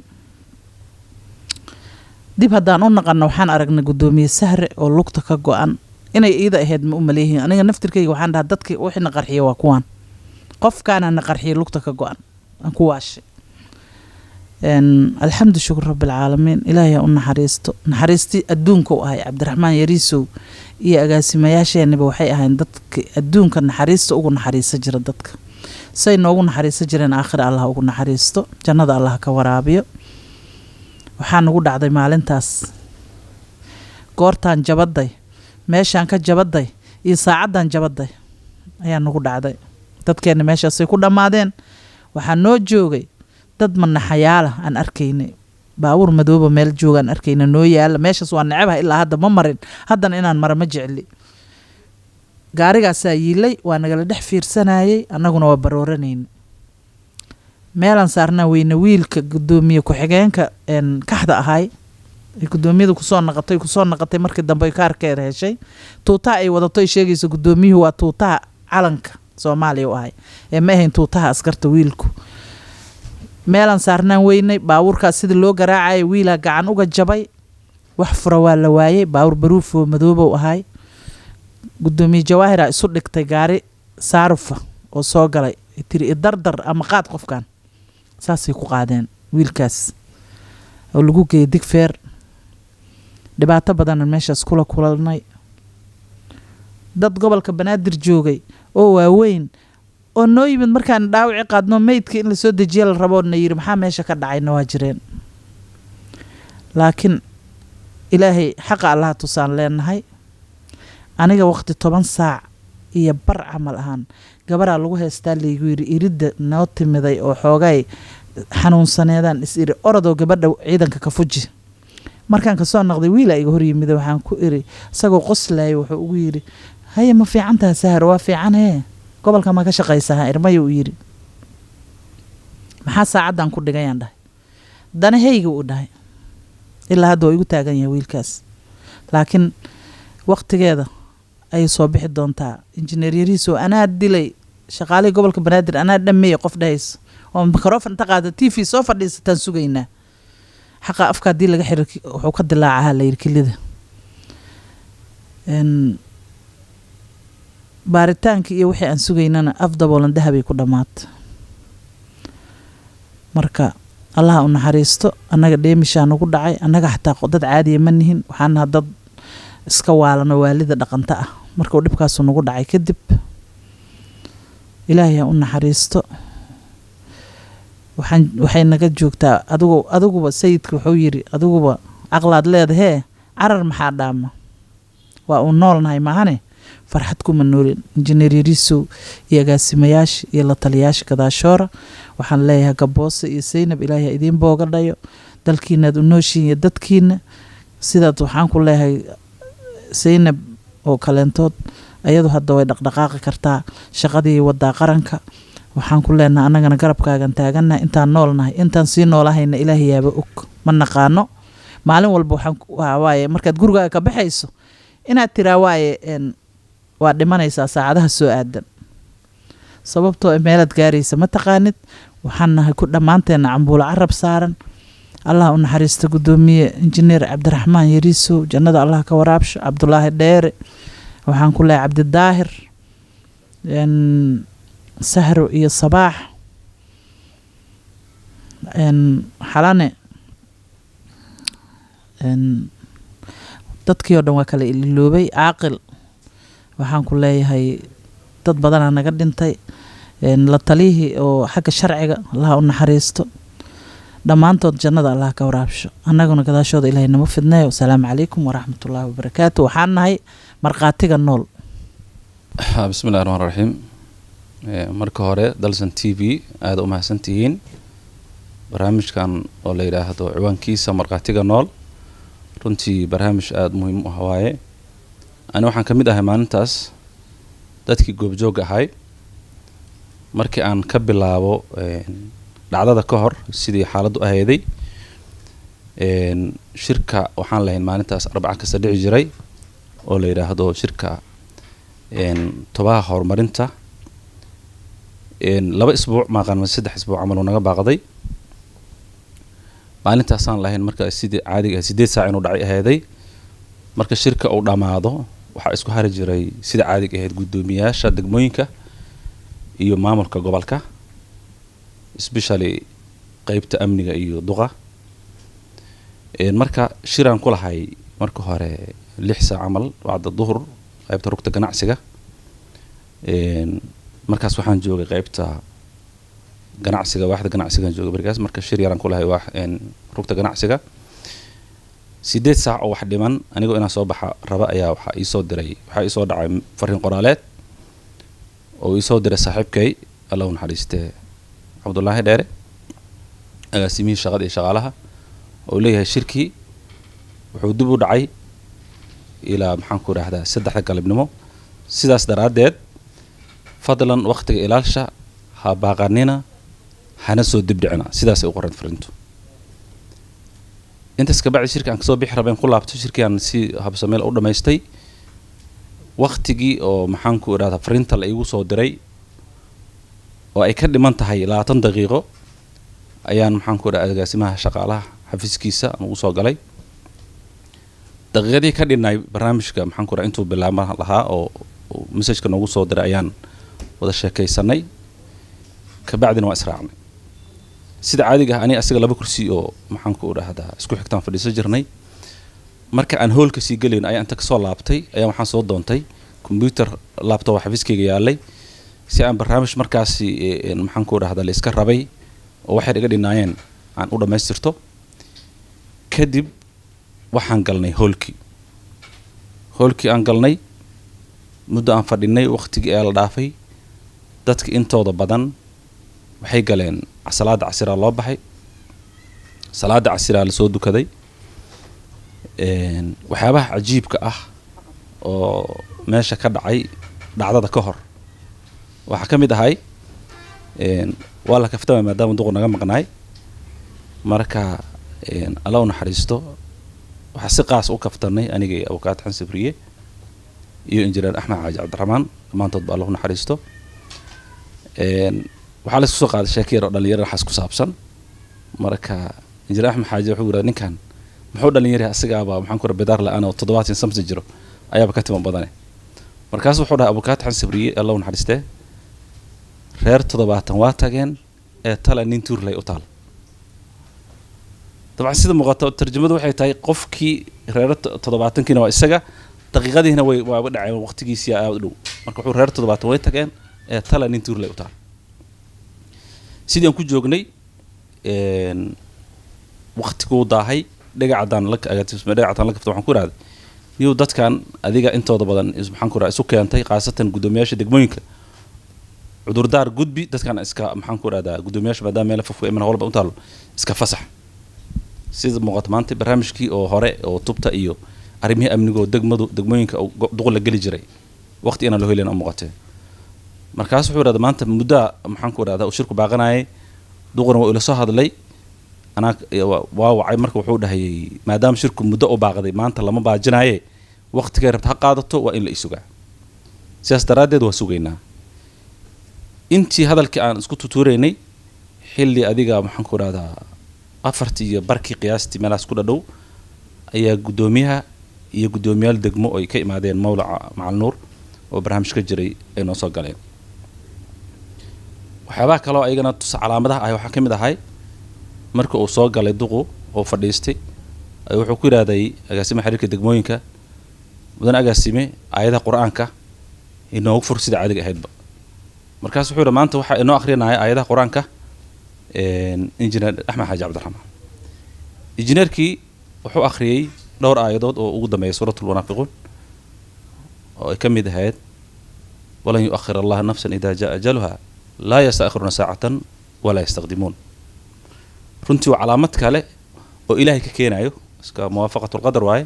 Dib haddaan u naqanno, waxaan aragnay guddoomiye Sahre oo lugta ka go-an. Inay iida ahayd ma u maleeyihiin. Aniga naftirkayga waxaan dhahaa dadkii wixii na qarxiya waa kuwaan, qofkaana na qarxiyay lugta ka go-an aan ku waashay. Alxamdu shukur rabbilcaalamiin, ilaahay ha u naxariisto. Naxariistii adduunka u ahay Cabdiraxmaan Yariisow iyo agaasimayaasheeniba waxay ahayn dadka adduunka naxariista ugu naxariisa jira. Dadka say noogu naxariisan jireen aakhira Allah ugu naxariisto, jannada Allah ka waraabiyo. Waxaa nagu dhacday maalintaas, goortaan jabaday, meeshaan ka jabaday iyo saacaddan jabaday ayaa nagu dhacday. Dadkeenna meeshaasay ku dhammaadeen. Waxaa noo joogay dad manaxayaala aan arkaynay, baabuur madooba meel jooga aan arkayna noo yaala meeshaas. Waa necabaha, ilaa hadda ma marin, haddana inaan mara ma jecli. Gaarigaasaa yiilay, waa nagala dhex fiirsanayay, annaguna waa barooranayna. Meelaan saarnaa weyne. Wiilka guddoomiye ku-xigeenka kaxda ahay ay guddoomiyada kusoo naqatay markii dambe kaarkeeda heshay, tuutaha ay wadato ay sheegayso guddoomiyuhu waa tuutaha calanka Soomaaliya u ahay ee ma ahayn tuutaha askarta. Wiilku meelaan saarnaan weynay. Baabuurkaas sidii loo garaacayay wiilaa gacan uga jabay, wax fura waa la waayey. Baabuur baruufoo madoobow ahay. Guddoomiye Jawaahiraa isu dhigtay gaari saarufa oo soo galay, tiri idardar ama qaad qofkan. Saasay ku qaadeen wiilkaas oo lagu geeyay Digfeer. Dhibaato badanan meeshaas kula kulanay. Dad gobolka Banaadir joogay oo waaweyn oo noo yimid markaan dhaawici qaadno, meydka in lasoo dejiya la rabo, na yiri maxaa meesha ka dhacayna waa jireen. Laakiin Ilaahay xaqa Allaha tusaan leenahay. Aniga waqti 10:30 camal ahaan gabaraa lagu heystaa laygu yiri iridda noo timiday oo xoogay xanuunsaneedaan is iri orodoo gabadha ciidanka ka fuji. Markaan kasoo noqday wiilaa iga hor yimid. Waxaan ku iri isagoo qoslaya, wuxuu ugu yiri, haye, ma fiicantaha Sahar? Waa fiican. Hee, gobolka ma ka shaqaysaa? Irmaya uu yiri. Maxaa saacaddan ku dhigayaan dhahay? Danahayga uu dhahay. Ilaa hadda waa igu taagan yahay wiilkaas, laakiin waqtigeeda ayay soo bixi doontaa. Injineer Yariisow anaa dilay shaqaalihii gobolka Banaadir, anaa dhameeyay, qof dhahayso oo microphone inta qaada TV soo fadhiisataan sugaynaa. Xaqa afka haddii laga xiro wuxuu ka dilaacahaa la yidhi kilida. Baaritaankii iyo wixii aan sugaynana af daboolan dahabay ku dhammaatay. Marka Allaha u naxariisto. Annaga dheemishaa nagu dhacay. Annaga xataa dad caadiya ma nihin, waxaan naha dad iska waalano, waalida dhaqanta ah. Markuu dhibkaasu nagu dhacay kadib, Ilaahay ha u naxariisto. Waxay naga joogtaa adigu adiguba. Sayidka wuxuu yidhi, adiguba caqlaad leedahee, carar maxaa dhaama? Waa uu noolnahay maahane, farxad kuma noolin. Injineer Yariisow iyo agaasimayaasha iyo la taliyaasha gadaashoora waxaan leeyahay, Gaboose iyo Saynab, Ilaahay ha idiin booga dhayo. Dalkiinaad u nooshiin iyo dadkiina. Sidaad waxaan ku leeyahay Saynab oo kaleentood, ayadu hadda way dhaqdhaqaaqi kartaa, shaqadii wadaa qaranka. Waxaan ku leenahay annagana garabkaagan taagannahay intaan noolnahay. Intaan sii noolahayna Ilaahay yaaba og, ma naqaano. Maalin walba waxaan waaye markaad gurigaaga ka baxayso inaad tiraa waaye waa dhimanaysaa saacadaha soo aadan, sababtoo meelaad gaaraysa ma taqaanid. Waxaan nahay ku dhammaanteena cambuulo carab saaran. Allah u naxariista guddoomiye injineer Cabdiraxmaan Yariisow, jannada Allah ka waraabsho. Cabdulaahi Dheere, waxaan ku leeyahay Cabdidaahir, Sahro iyo Sabaax, Xalane, dadkii oo dhan waa kala ililoobay. Caaqil, waxaan ku leeyahay dad badanaa naga dhintay. La taliyihii oo xagga sharciga, Allaha u naxariisto. Dhammaantood jannada Allah ka waraabsho, annaguna gadaashooda Ilaahay nama fidneeyo. Wasalaamu calaykum waraxmatullaahi wabarakaatu. Waxaan nahay markhaatiga nool. Bismillahi raxmaan raxiim. Marka hore Dalsan TV aada u mahadsantihiin barnaamijkan oo la yidhaahdo ciwaankiisa Markhaatiga Nool. Runtii barnaamij aada muhiim u ah waaye. Ani waxaan ka mid ahay maalintaas Dadkii goobjoogga ahay, markii aan ka bilaabo dhacdada ka hor sidii xaaladdu ahayday, shirka waxaan lahayn maalintaas Arbaca kasta dhici jiray oo la yidhaahdo shirka tobaha horumarinta. 2 isbuuc maaqaan ma 3 isbuuc camal uu naga baaqday. Maalintaasaan lahayn marka sidii caadiga ahayd 8 saac inuu dhacay ahayday. Marka shirka uu dhammaado, waxaa isku hari jiray sida caadiga ahayd guddoomiyaasha degmooyinka iyo maamulka gobolka, especially qeybta amniga iyo duqa. Marka shiraan ku lahay marka hore 6 saac camal bacda duhur qeybta rugta ganacsiga. Markaas waxaan joogay qeybta ganacsiga, waaxda ganacsigaan joogay markaas. Marka shir yaraan ku lahay waax rugta ganacsiga. 8 saac oo wax dhiman, anigoo inaan soo baxa raba, ayaa waxaa iisoo diray, waxaa iisoo dhacay fariin qoraaleed oo iisoo diray saaxiibkay, Alla u naxariistee, Cabdullaahi Dheere, agaasimihii shaqada iyo shaqaalaha, oo leeyahay shirkii wuxuu dib u dhacay ilaa, maxaan ku idhahdaa, 3da galabnimo. Sidaas daraaddeed fadlan waqtiga ilaalsha, ha baaqanina, hana soo dibdhicina. Sidaasay u qoreen fariintu. Intaas kabacdi shirki aan kasoo bixi rabeen ku laabto, shirkii aan si habsameel u dhamaystay. Waqtigii oo, maxaan ku idhahdaa, fariinta la iigu soo diray oo ay ka dhiman tahay 20 daqiiqo ayaan, maxaan ku idhahdaa, agaasimaha shaqaalaha xafiiskiisa aan ugu soo galay. Daqiiqadii ka dhinay barnaamijka, maxaan ku idhaha, intuu bilaabma lahaa oo messageka noogu soo diray ayaan wada sheekaysanay. Kabacdina waa israacnay. Sida caadiga ah ani asaga laba kursi oo, maxaan ku idhahdaa, isku xigtaan fadhiisan jirnay. Marka aan hoolka sii gelayno ayaa inta kasoo laabtay ayaa waxaan soo doontay computer laptop oo xafiiskayga yaalay si aan barnaamij markaasi maxaan ku idhahdaa, la iska rabay oo waxay iga dhinaayeen aan u dhammaystirto. Kadib waxaan galnay hoolkii. Hoolkii aan galnay, muddo aan fadhinay, waqtigii ayaa la dhaafay. Dadka intooda badan waxay galeen salaada casiraa loo baxay, salaada casiraa lasoo dukaday. Waxyaabaha cajiibka ah oo meesha ka dhacay dhacdada ka hor waxaa ka mid ahay, waa la kaftamay maadaama duqu naga maqnaay. Marka Alla u naxariisto, waxaa si qaas u kaftanay aniga iyo abukaat Xasan Sabriye iyo injineer Axmed Xaaji Cabdiraxmaan. Dhammaantood ba Alla u naxariisto. Waxaa la isku soo qaaday sheeko yar oo dhalinyaro waxaas ku saabsan. Marka injineer Axmed Xaaji wuxuu yidhahda, "Ninkan muxuu dhalinyar, asagaaba, maxaan ku bidaar la-aan oo 70 samsi jiro ayaaba ka timan badane." Markaasu wuxuu dhahay abukaat Xasan Sabriye, Alla u naxariistee, "Reer 70 waa tageen ee tala nin tuurlay u taal." Dabcan sida muuqato tarjamadu waxay tahay qofkii reer 70kiina waa isaga, daqiiqadiina way waaba dhaceen, waqtigiisii aad u dhow. Marka wuxuu reer 70 way tageen ee tala nin tuurlay u taal. Sidii aan ku joognay, waqtiguu daahay. Dhagacaddaan la dhagacadaan la kafta, waxaan ku ihahday, "Niyow, dadkan adiga intooda badan, maxaan ku ihahdaa, isu keentay, khaasatan guddoomiyaasha degmooyinka, cudurdaar gudbi. Dadkan iska, maxaan ku ihahdaa, guddoomiyaasha maadaama meel fofka iman howlba u taalo, iska fasax." Sida muuqato maanta barnaamijkii oo hore oo tubta iyo arrimihii amniga oo degmadu degmooyinka duqul la geli jiray waqti inaan loo helin oo muuqatee. Markaas wuxuu ihahda, "Maanta muddaa, maxaan ku ihahdaa, uu shirku baaqanayay, duquna waa ila soo hadlay, anaa waa wacay. Marka wuxuu dhahayay maadaama shirku muddo u baaqday, maanta lama baajinaaye, waqtigay rabta ha qaadato, waa in la isugaa. Sidaas daraaddeed waa sugaynaa." Intii hadalkii aan isku tutuuraynay, xilli adiga, maxaan ku idhahdaa, 4:30 qiyaastii meelahaas ku dhadhow ayaa guddoomiyaha iyo guddoomiyaal degmo ay ka imaadeen mawlaca Macal Nuur oo barnaamij ka jiray ay noo soo galeen. Waxyaabaha kaloo ayagana tusa calaamadaha ah waxaa ka mid ahay, marka uu soo galay duqu oo fadhiistay, wuxuu ku yidhahday agaasimaha xiriirka degmooyinka, "Mudan agaasime, aayadaha Qur-aanka inoogu fur sida caadiga ahaydba." Markaas wuxuu yidhi, "Maanta waxaa inoo akrinaya aayadaha Qur-aanka injineer Axmed Xaaji Cabdiraxmaan." Injineerkii wuxuu akhriyey dhowr aayadood oo ugu dambeeyay Suurat Lmunaafiquun, oo ay ka mid ahayd "Walan yu'akhir Allaha nafsan idaa jaa ajaluha laa yastaakhiruuna saacatan walaa yastaqdimuun." Runtii waa calaamad kale oo Ilaahay ka keenayo, iska muwaafaqat lqadar waaye.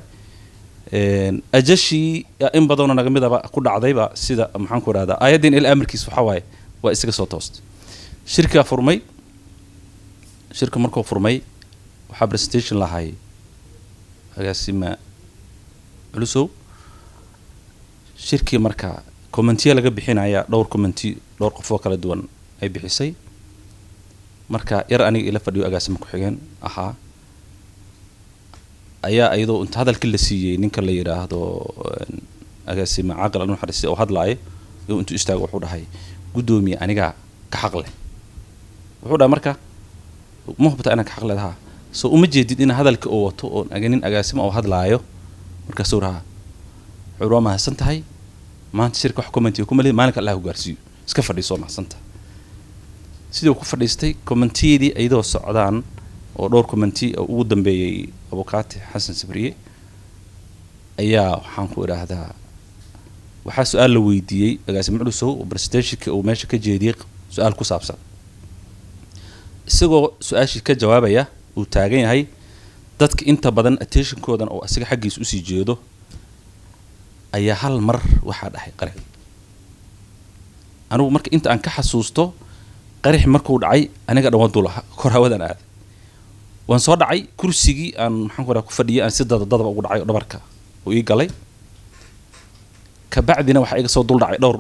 Ajashii in badanoo naga midaba ku dhacdayba, sida maxaan ku idhahdaa, aayaddiin ilaa amarkiis waxaa waaye waa isaga soo toostay. Shirkaa furmay. Shirka markuu furmay, waxaa presentation lahay agaasima Culusow. Shirkii marka commentiya laga bixinaya, dhowr commenti, dhowr qof oo kala duwan ay bixisay. Marka yar aniga ila fadhiyo, agaasima ku-xigeen ahaa, ayaa iyadoo inta hadalkii la siiyey ninka la yidhaahdo agaasima Caaqil al naxariistay oo hadlaayo, iyo intuu istaago wuxuu dhahay, "Guddoomiye, anigaa ka xaq leh." Wuxuu dhahay, "Marka ma hubta inaan ka xaq leedaha? Soo uma jeedid in hadalka uu wato oon aganin agaasima oo hadlaayo?" Markaasuu rahaa, wuxuu, "Waa mahadsan tahay. Maanta shirka wax commentiga kuma lihi. Maalinka Allah ku gaarsiiyo. Iska fadhiiso, waa mahadsan tahay." Sidii uu ku fadhiistay, commentiyadii iyadoo socdaan oo dhowr commenti oo ugu dambeeyey abukaati Xasan Sabriye, ayaa waxaan ku idhaahdaa waxaa su-aal la weydiiyey agaasimo Culusow oo presentationka uu meesha ka jeediyey su-aal ku saabsan. Isagoo su-aashii ka jawaabaya uu taagan yahay, dadka inta badan attentionkoodan oo asiga xaggiisa usii jeedo, ayaa hal mar waxaa dhahay qarax. Anigu marka inta aan ka xasuusto, qarax markuu dhacay aniga dhan waan dula kor, hawadan aaday, waan soo dhacay. Kursigii aan maxaan ku rahaa ku fadhiyay aan si dadadadaba ugu dhacay oo dhabarka uu ii galay. Kabacdina waxaa iga soo dul dhacay dhowr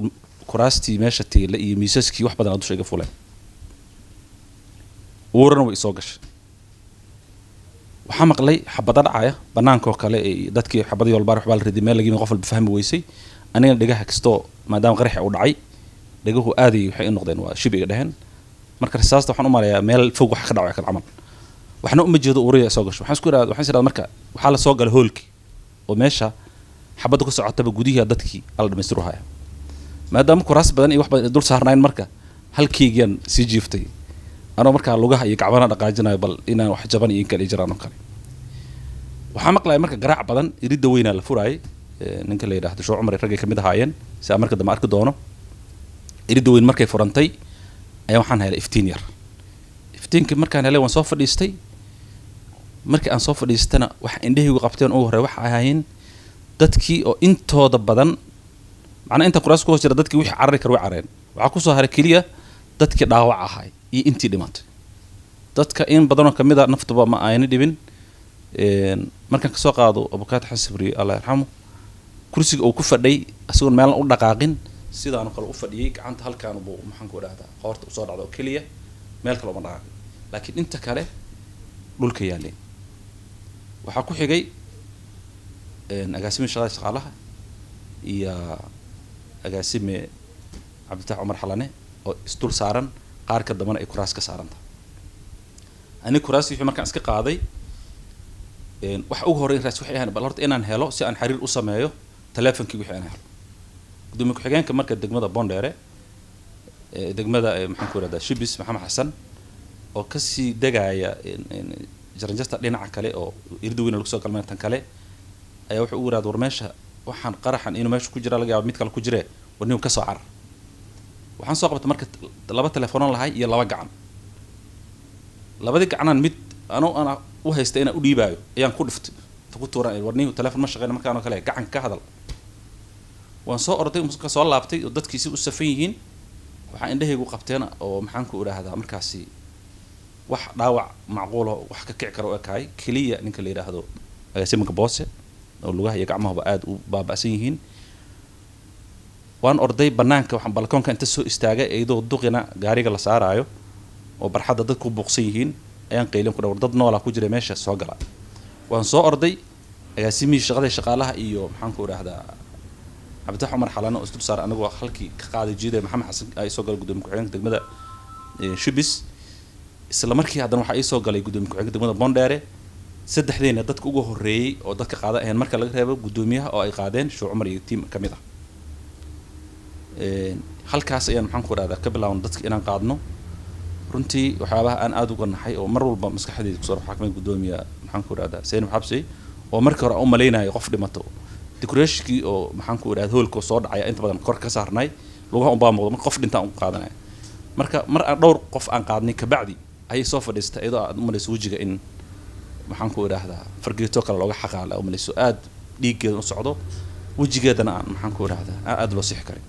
kuraastii meesha tiila iyo miisaskii, wax badan aa dusha iga fuleen. Uurana way isoo gashay. Waxaa maqlay xabado dhacaya banaanka oo kale, ee dadkii xabadii walbaar waxbaa la riday, meel laga yimi, qof walba fahmi weysay. Anigana dhegaha kastoo maadaama qaraxi uu dhacay, dhegahu aaday waxay u noqdeen, waa shib iga dheheen. Marka rasaasta waxaan u maleeyaa meel fog wax ka dhacay kale camal, waxna uma jeedo. Uuraya soo gasho. Waxaan isku idhahda, waxaan is idhahda, marka waxaa la soo galay hoolkii oo meesha xabadda ku socotaba, gudihii dadkii ala dhamaystiru haya, maadaama kuraas badan iyo wax badan ay dul saarnayn. Marka halkeygiyan sii jiiftay, anoo markaa lugaha iyo gacmana dhaqaajinayo, bal inaan wax jaban iyo in kale jiraan oo kale. Waxaa maqlaya marka garaac badan, iridda weynaa la furaayay. Ninka la yidhaahdo Shoo Cumar raggay kamid ahaayeen, si aan marka dambe arki doono. Iridda weyn markay furantay ayaa waxaan helay iftiin yar. Iftiinkii markaan helay waan soo fadhiistay. Markii aan soo fadhiistana, waxa indhahaygu qabteen ugu horey waxa ahaayeen dadkii oo intooda badan, macnaa inta kuraas ku hoos jira, dadkii wixii carari kara way carareen. Waxaa kusoo haray keliya dadkii dhaawac ahay iyo intii dhimatay. Dadka in badanoo kamid a naftuba ma ayna dhibin. Markaan kasoo qaado abukaat Xasan Sabriye, Allah yarxamu, kursiga uu ku fadhay isagoon meelan u dhaqaaqin, sidaanu kale u fadhiyey, gacanta halkaan buu maxaan ku idhahdaa qoorta usoo dhacda oo keliya, meel kale uma dhaqaaqin, laakiin inta kale dhulka yaaleen. Waxaa ku xigay agaasime shaqada shaqaalaha iyo agaasime Cabditax Cumar Xalane oo isdul saaran, qaarka dambena ay kuraas ka saaran tahay. Aniga kuraastii wixii markaan iska qaaday, waxa ugu horreyn raas waxay ahayn bal horta inaan helo si aan xiriir u sameeyo telefonkii wixii aan helo. Gudoomiye ku-xigeenka marka degmada Bondheere, degmada maxaan ku ihahdaa Shibis, Maxamed Xasan, oo kasii degaaya jaranjarta dhinaca kale oo irda weyna lagu soo galmay tan kale, ayaa wuxuu ugu yidhahda, "War meesha waxaan qaraxan inuu meesha ku jira laga yaaba, mid kale ku jiree, war nin kasoo carar." Waxaan soo qabtay marka laba telefonon lahay iyo laba gacan. Labadii gacanaan mid anoo ana u haysta inaan u dhiibaayo ayaan ku dhiftay inta ku tuuran, "War nin, telefoon ma shaqeyna." Markaan oo kale gacan ka hadal. Waan soo orday, ka soo laabtay oo dadkiisi u safan yihiin. Waxaa indhahaygu qabteen oo maxaan ku idhaahdaa markaasi wax dhaawac macquulo wax ka kici kara u ekaay keliya ninka la yidhaahdo agaasimanka Boose oo lugaha iyo gacmahaba aada u baaba'san yihiin. Waan orday banaanka, waxaan balkoonka inta soo istaagay iyadoo duqina gaariga la saaraayo oo barxadda dadku buuqsan yihiin, ayaan qaylin ku dhawr, "Dad noolaa ku jira meesha, soo gala." Waan soo orday, agaasimihii shaqada shaqaalaha iyo maxaan ku idhaahdaa Cabditax Cumar Xalane oo isdul saar, anagoo halkii ka qaaday jiiday, Maxamed Xasan ay soo galay, gudoomiye ku-xigeenka degmada Shibis. Isla markii haddana waxaa ii soo galay gudoomiye ku-xigeenka degmada Bondheere. Saddexdeena dadka ugu horreeyey oo dadka qaada ahayn, marka laga reebo guddoomiyaha oo ay qaadeen Shuu Cumar iyo tiim ka mid ah. Halkaas ayaan maxaan ku idhahdaa ka bilaabno dadka inaan qaadno. Runtii waxyaabaha aan aada uga naxay oo mar walba maskaxdayda kusoo waxaa kamid guddoomiya maxaan ku idhahdaa Seynab Xabsi, oo markii hore aan u malaynayo qof dhimato, decorationkii oo maxaan ku idhahda hoolka oo soo dhacaya inta badan kor ka saarnay, lugaha unbaa muuqda, marka qof dhintaan u qaadanaya. Marka mar aan dhowr qof aan qaadnay kabacdi ayay soo fadhiistay, iyadoo aad u malayso wejiga in maxaan ku idhaahdaa fargeeto kale looga xaqaala, u malayso aad Dhiiggeeda u socdo, wejigeedana aan, maxaan ku idhahdaa, aan aada loo sixi karin.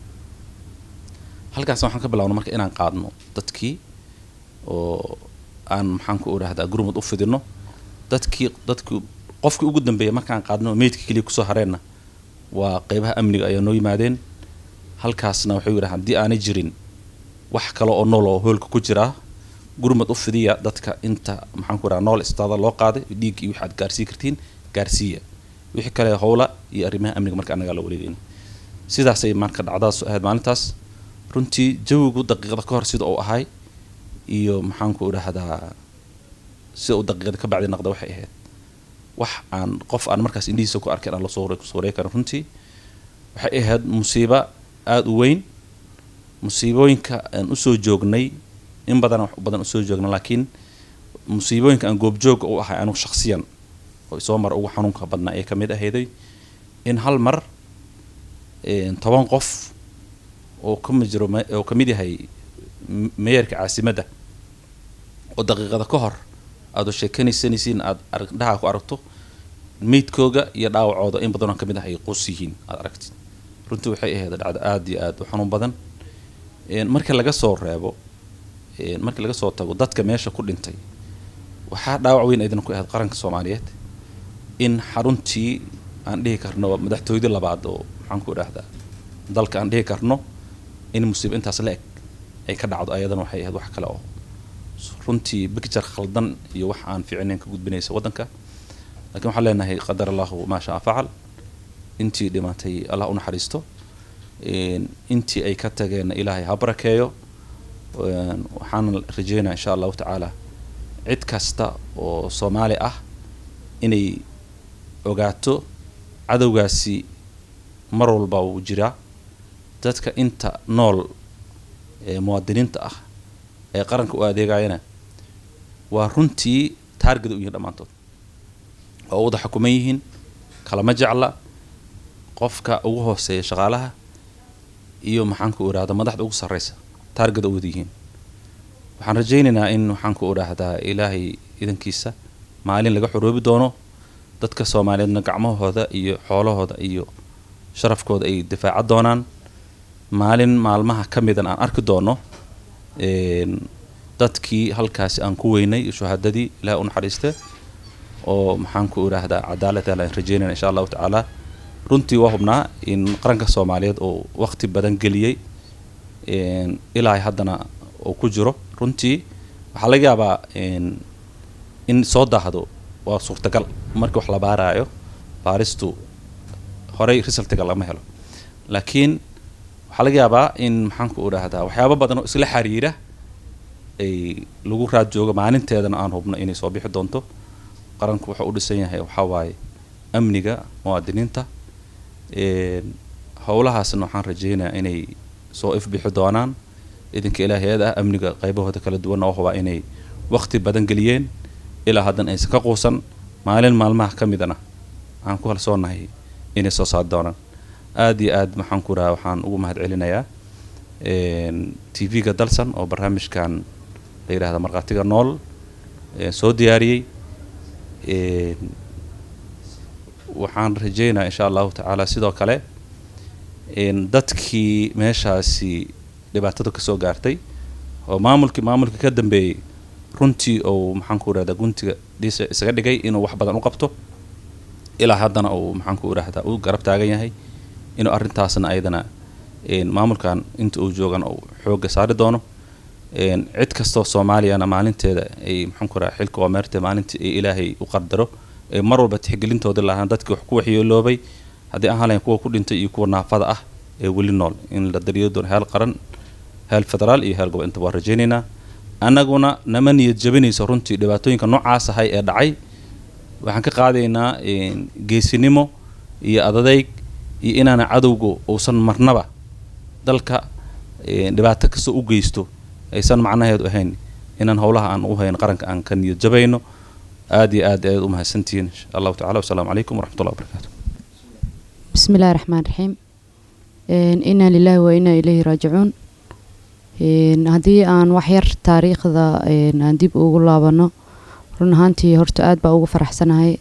Halkaas waxaan ka bilaabno marka inaan qaadno dadkii oo aan, maxaan ku idhahdaa, gurmud u fidino dadkii. Qofkii ugu dambeeyay markaan qaadno, meydka keliya kusoo hareenna, waa qeybaha amniga ayaa noo yimaadeen. Halkaasna waxay yidhahdeen, haddii aanay jirin wax kale oo nool oo hoolka ku jiraa, gurmud u fidiya dadka inta, maxaan ku idhaha, nool. Istaada loo qaaday, dhiig iyo wixi aad gaarsii kartiin gaarsiiya, wixii kale howla iyo arrimaha amniga marka annagaa la wareegayna. Sidaasay marka dhacdadaas ahayd maalintaas. Runtii jawigu daqiiqada ka hor sida uu ahay iyo, maxaan ku idhahdaa, sida uu daqiiqada ka bacdi naqda, waxay ahayd wax aan qof aan markaas indhihiisa ku arkin aan la soo suurey karin. Runtii waxay ahayd musiibo aada u weyn. Musiibooyinka aan usoo joognay in badan, wax badan usoo joogna, laakiin musiibooyinka aan goobjooga u ahay anigu shakhsiyan oo isoo mar ugu xanuunka badnaa ee kamid ahayday in hal mar 10 qof oo kamid jiro, oo kamid yahay meeyarka caasimadda, oo daqiiqada ka hor aada sheekanaysanaysiin, aada indhaha ku aragto meydkooga iyo dhaawacooda, in badanoo kamid ah ay qus yihiin aada aragtid. Runtii waxay ahayd dhacdo aada iyo aada u xanuun badan. Marka laga soo reebo, marka laga soo tago dadka meesha ku dhintay, waxaa dhaawac weyn ayadana ku ahayd qaranka Soomaaliyeed in xaruntii aan dhihi karno madaxtooyadii labaad oo, maxaan ku idhaahdaa, dalka aan dhihi karno, in musiibo intaas la eg ay ka dhacdo. Ayadana waxay ahayd wax kale oo runtii picture khaldan iyo wax aan fiicnayn ka gudbinaysa waddanka. Lakin waxaan leenahay, qadar Allahu maa shaa facal. Intii dhimatay Allah u naxariisto, intii ay ka tageenna Ilaahay ha barakeeyo. Waxaan rajeynaya, insha Allahu tacaala, cid kasta oo Soomaali ah inay ogaato cadowgaasi mar walba wuu jiraa. Dadka inta nool ee muwaadiniinta ah ee qaranka u adeegayana waa runtii target u yihiin dhammaantood, waa wada xukuman yihiin. Kalama jecla qofka ugu hooseeya shaqaalaha iyo, maxaan ku idhahdaa, madaxda ugu sarreysa, target u wada yihiin. Waxaan rajaynaynaa in, waxaan ku idhaahdaa, Ilaahay idankiisa maalin laga xoroobi doono, dadka Soomaaliyeedna gacmahooda iyo xoolahooda iyo sharafkooda ay difaaca doonaan. Maalin maalmaha ka midan aan arki doono dadkii halkaasi aan ku weynay iyo shuhadadii, Ilahay u naxariiste, oo, maxaan ku idhaahdaa, cadaalad aan rajeynayna, insha Allahu tacaala. Runtii waa hubnaa in qaranka Soomaaliyeed uu waqti badan geliyey, ilaa haddana uu ku jiro. Runtii waxaa laga yaabaa in soo daahdo, waa suurtagal. Marka wax la baaraayo, baaristu horey resultiga lama helo, laakiin waxaa laga yaabaa in, maxaan ku idhaahdaa, waxyaabo badan oo isla xiriira ay lagu raad joogo, maalinteedana aan hubno inay soo bixi doonto. Qaranku wuxuu u dhisan yahay waxaa waaye amniga muwaadiniinta. Howlahaasna waxaan rajeynayaa inay soo ifbixi doonaan idinka Ilaahay ah. Amniga qaybahooda kala duwanna oo hubaa inay waqti badan geliyeen, ilaa haddana aysan ka quusan. Maalin maalmaha ka midana aan ku kalsoonahay inay soo saari doonaan. Aada iyo aad, maxaan ku rahaa, waxaan ugu mahad celinayaa TV-ga Dalsan oo barnaamijkan la yidhahda Markhaatiga Nool soo diyaariyey. Waxaan rajeynayaa, insha Allahu tacaala, sidoo kale dadkii meeshaasi dhibaatada kasoo gaartay oo maamulkii ka dambeeyey runtii ou, maxaan ku idhahdaa, guntiga dhiisa isaga dhigay inuu wax badan u qabto, ilaa haddana uu, maxaan ku idhahdaa, u garab taagan yahay, inuu arrintaasna ayadana maamulkan inta uu joogan uu xoogga saari doono. Cid kastoo Soomaaliyana maalinteeda ay, maxaan ku idhaha, xilka waa meerte, maalintii ay Ilaahay u qadaro, ee mar walba tixgelintooda lahaan dadkii wax ku waxyeeloobay, haddii aan halayn kuwa ku dhintay iyo kuwa naafada ah ee weli nool, in la daryeeli doono heel qaran, heel federaal iyo heel gobol intaba waan rajaynaynaa. Annaguna nama niyad jabinayso runtii dhibaatooyinka noocaas ahay ee dhacay. Waxaan ka qaadaynaa geesinimo iyo adadayg iyo inaana cadowgu uusan marnaba dalka dhibaato kastoo u geysto aysan macnaheedu ahayn inaan howlaha aan u hayn qaranka aan ka niyad jabayno. Aada iyo aad ayaad u mahadsantihiin, insha Allahu tacala. Wasalaamu calaykum waraxmatullahi wabarakaatu. بسم الله الرحمن الرحيم. إنا لله وإنا إليه راجعون. Haddii aan waxyar taariikhda aan dib ugu laabano, run ahaantii horta aad baa ugu faraxsanahay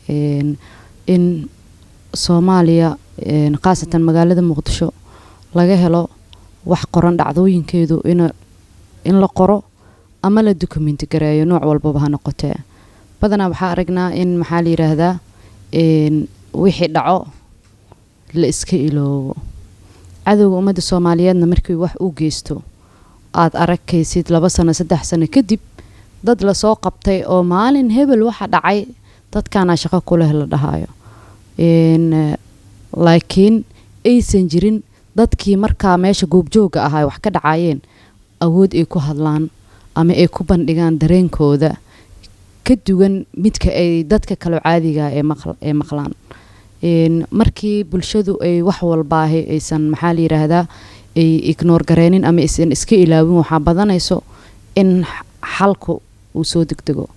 in Soomaaliya, khaasatan magaalada Muqdisho, laga helo wax qoran, dhacdooyinkeedu in la qoro ama la document gareeyo, nooc walbaba ha noqotee. Badanaa waxaa aragnaa in, maxaa la yiraahdaa, wixii dhaco la iska iloobo. Cadowga ummadda Soomaaliyeedna markii wax u geysto, aada aragkaysid 2 sano, 3 sano kadib dad lasoo qabtay oo maalin hebel waxa dhacay dadkaana shaqo ku leh la dhahayo. Laakiin aysan jirin dadkii markaa meesha goobjooga ahaa wax ka dhacayeen awood ay ku hadlaan ama ay ku bandhigaan dareenkooda ka duwan midka ay dadka kaloo caadiga ee maqlaan. Markii bulshadu ay wax walbaahi aysan, maxaa la yiraahdaa, ay ignore gareenin ama aysan iska ilaawin, waxaa badanayso in xalku uu soo degdego.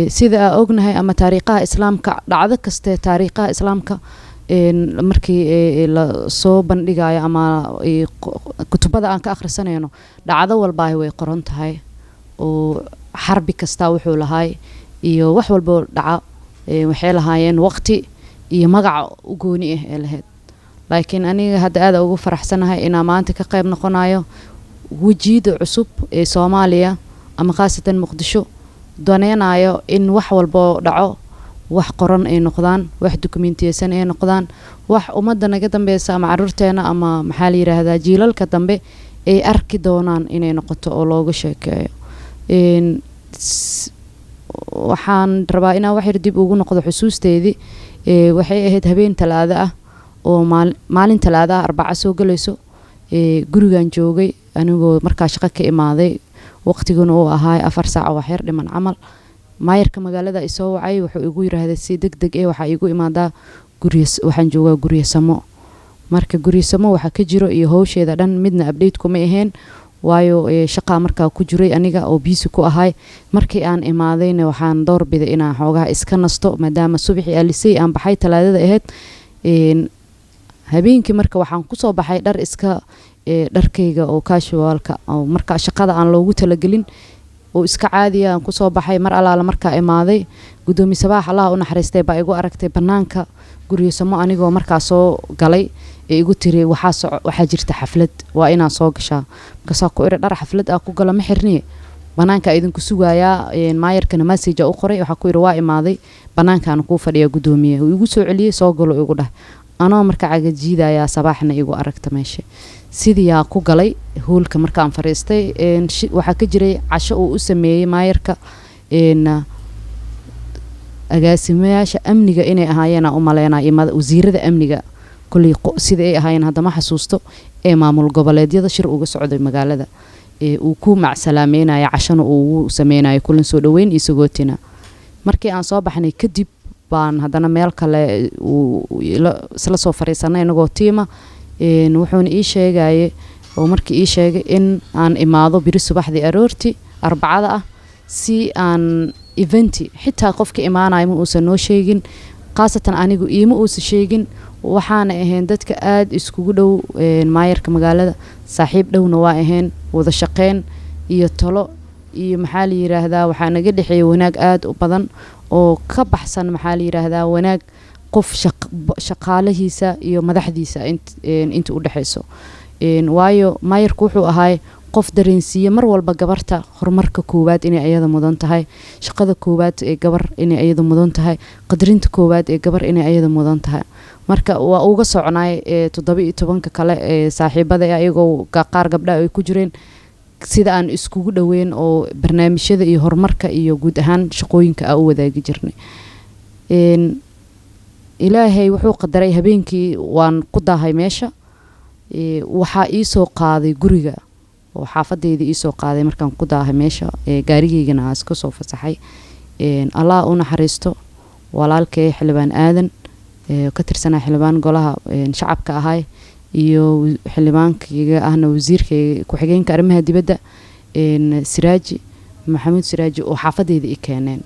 Sida aa ognahay ama taariikhaha Islaamka, dhacdo kaste taariikhaha Islaamka markii la soo bandhigayo ama kutubada aan ka akhrisanayno, dhacdo walbaahi way qoran tahay oo xarbi kastaa wuxuu lahaay iyo wax walboo dhaca waxay lahaayeen waqti iyo magaca u gooni ah ee lahayd. Laakiin aniga hadda aada ugu faraxsanahay inaan maanta ka qayb noqonayo wejiyada cusub ee Soomaaliya ama khaasatan Muqdisho, daneynayo in wax walboo dhaco wax qoran ay noqdaan, wax dukumentiyeysan ay noqdaan, wax ummadda naga dambeysa ama caruurteena ama, maxaa la yiraahdaa, jiilalka dambe ay arki doonaan inay noqoto oo looga sheekeeyo. Waxaan rabaa inaan wax yar dib ugu noqdo xusuusteedii. Waxay ahayd habeen Talaado ah oo maalin Talaado ah, Arbaca soo galayso. Gurigan joogay anigoo markaa shaqo ka imaaday, waqtiguna uu ahaa 4 saac wax yar dhiman camal. Maayarka magaalada isoo wacay, wuxuu igu yiraahday si deg deg eh waxaa iigu imaadaa guryo, waxaan joogaa Guryo Samo. Marka Guryo Samo waxa ka jiro iyo howsheeda dhan midna update kuma aheen, waayo shaqaa markaa ku jiray aniga oo busy ku ahay. Markii aan imaadayna waxaan doorbiday inaan xoogaha iska nasto, maadaama subaxii alisay aan baxay, Talaadada ahayd. Habeenkii marka waxaan kusoo baxay dhar iska dharkayga oo casualka oo marka shaqada aan loogu talagelin oo iska caadiya aan kusoo baxay. Mar allaala markaa imaaday, gudoomiye Sabaax, Allah u naxariistay, baa igu aragtay banaanka Guryo Samo anigoo markaa soo galay ee igu tiri, "Waxaa jirta xaflad, waa inaa soo gashaa." Markaasaa ku iri, "Dhar xaflad ah ku gala ma xirniye, banaanka idinku sugayaa." Maayarkana message u qoray, waxaa ku iri, "Waa imaaday, banaankaana kuu fadhiya gudoomiye." Uu igu soo celiyey, "Soo galo," igu dhah. Anoo marka cagajiidayaa Sabaaxna igu aragta meesha. Sidiyaa ku galay hoolka. Markaan fariistay, waxaa ka jiray casho uu u sameeyey maayarka agaasimayaasha amniga inay ahaayeen aan u maleynaya iyo wasiirada amniga kolley, sida ay ahaayeen haddama xasuusto, ee maamul goboleedyada shir uga socday magaalada ee uu ku macsalaameynaya, cashana uu ugu sameynayo kulan soo dhaweyn iyo sagootina. Markii aan soo baxnay kadib baan haddana meel kale uu isla soo fariisanay inagoo tiima. Wuxuuna ii sheegaye oo markii ii sheegay in aan imaado biri subaxdii aroorti Arbacada ah si aan eventi. Xitaa qofka imaanayo ma uusan noo sheegin, khaasatan anigu iima uusan sheegin. Waxaana ahayn dadka aada iskugu dhow maayarka magaalada, saaxiib dhowna waa ahayn, wada shaqeyn iyo talo iyo, maxaa la yiraahdaa, waxaa naga dhexeeya wanaag aada u badan oo ka baxsan, maxaa la yiraahdaa, wanaag qof shaqaalihiisa iyo madaxdiisa inta u dhexeyso. Waayo maayarku wuxuu ahaay qof dareensiiye mar walba gabarta horumarka koowaad inay ayada mudan tahay, shaqada koowaad ee gabar inay ayada mudan tahay, qadarinta koowaad ee gabar inay ayada mudan tahay. Marka waa uga socnaay 17-ka kale ee saaxiibada ee ayagoo qaar gabdhaha ay ku jireen, sida aan iskugu dhoweyn oo barnaamijyada iyo horumarka iyo guud ahaan shaqooyinka aan u wadaagi jirnay. Ilaahay wuxuu qadaray habeenkii waan ku daahay meesha. Waxaa ii soo qaaday guriga oo xaafadeyda ii soo qaaday markaan ku daahay meesha, gaarigeygana aan iska soo fasaxay. Allah u naxariisto walaalkay Xildhibaan Aadan ka tirsanaa xildhibaan golaha shacabka ahay iyo xildhibaankayga ahna wasiirkayga ku-xigeenka arrimaha dibadda, Siraaji Maxamuud Siraaji, oo xaafadeyda i keeneen.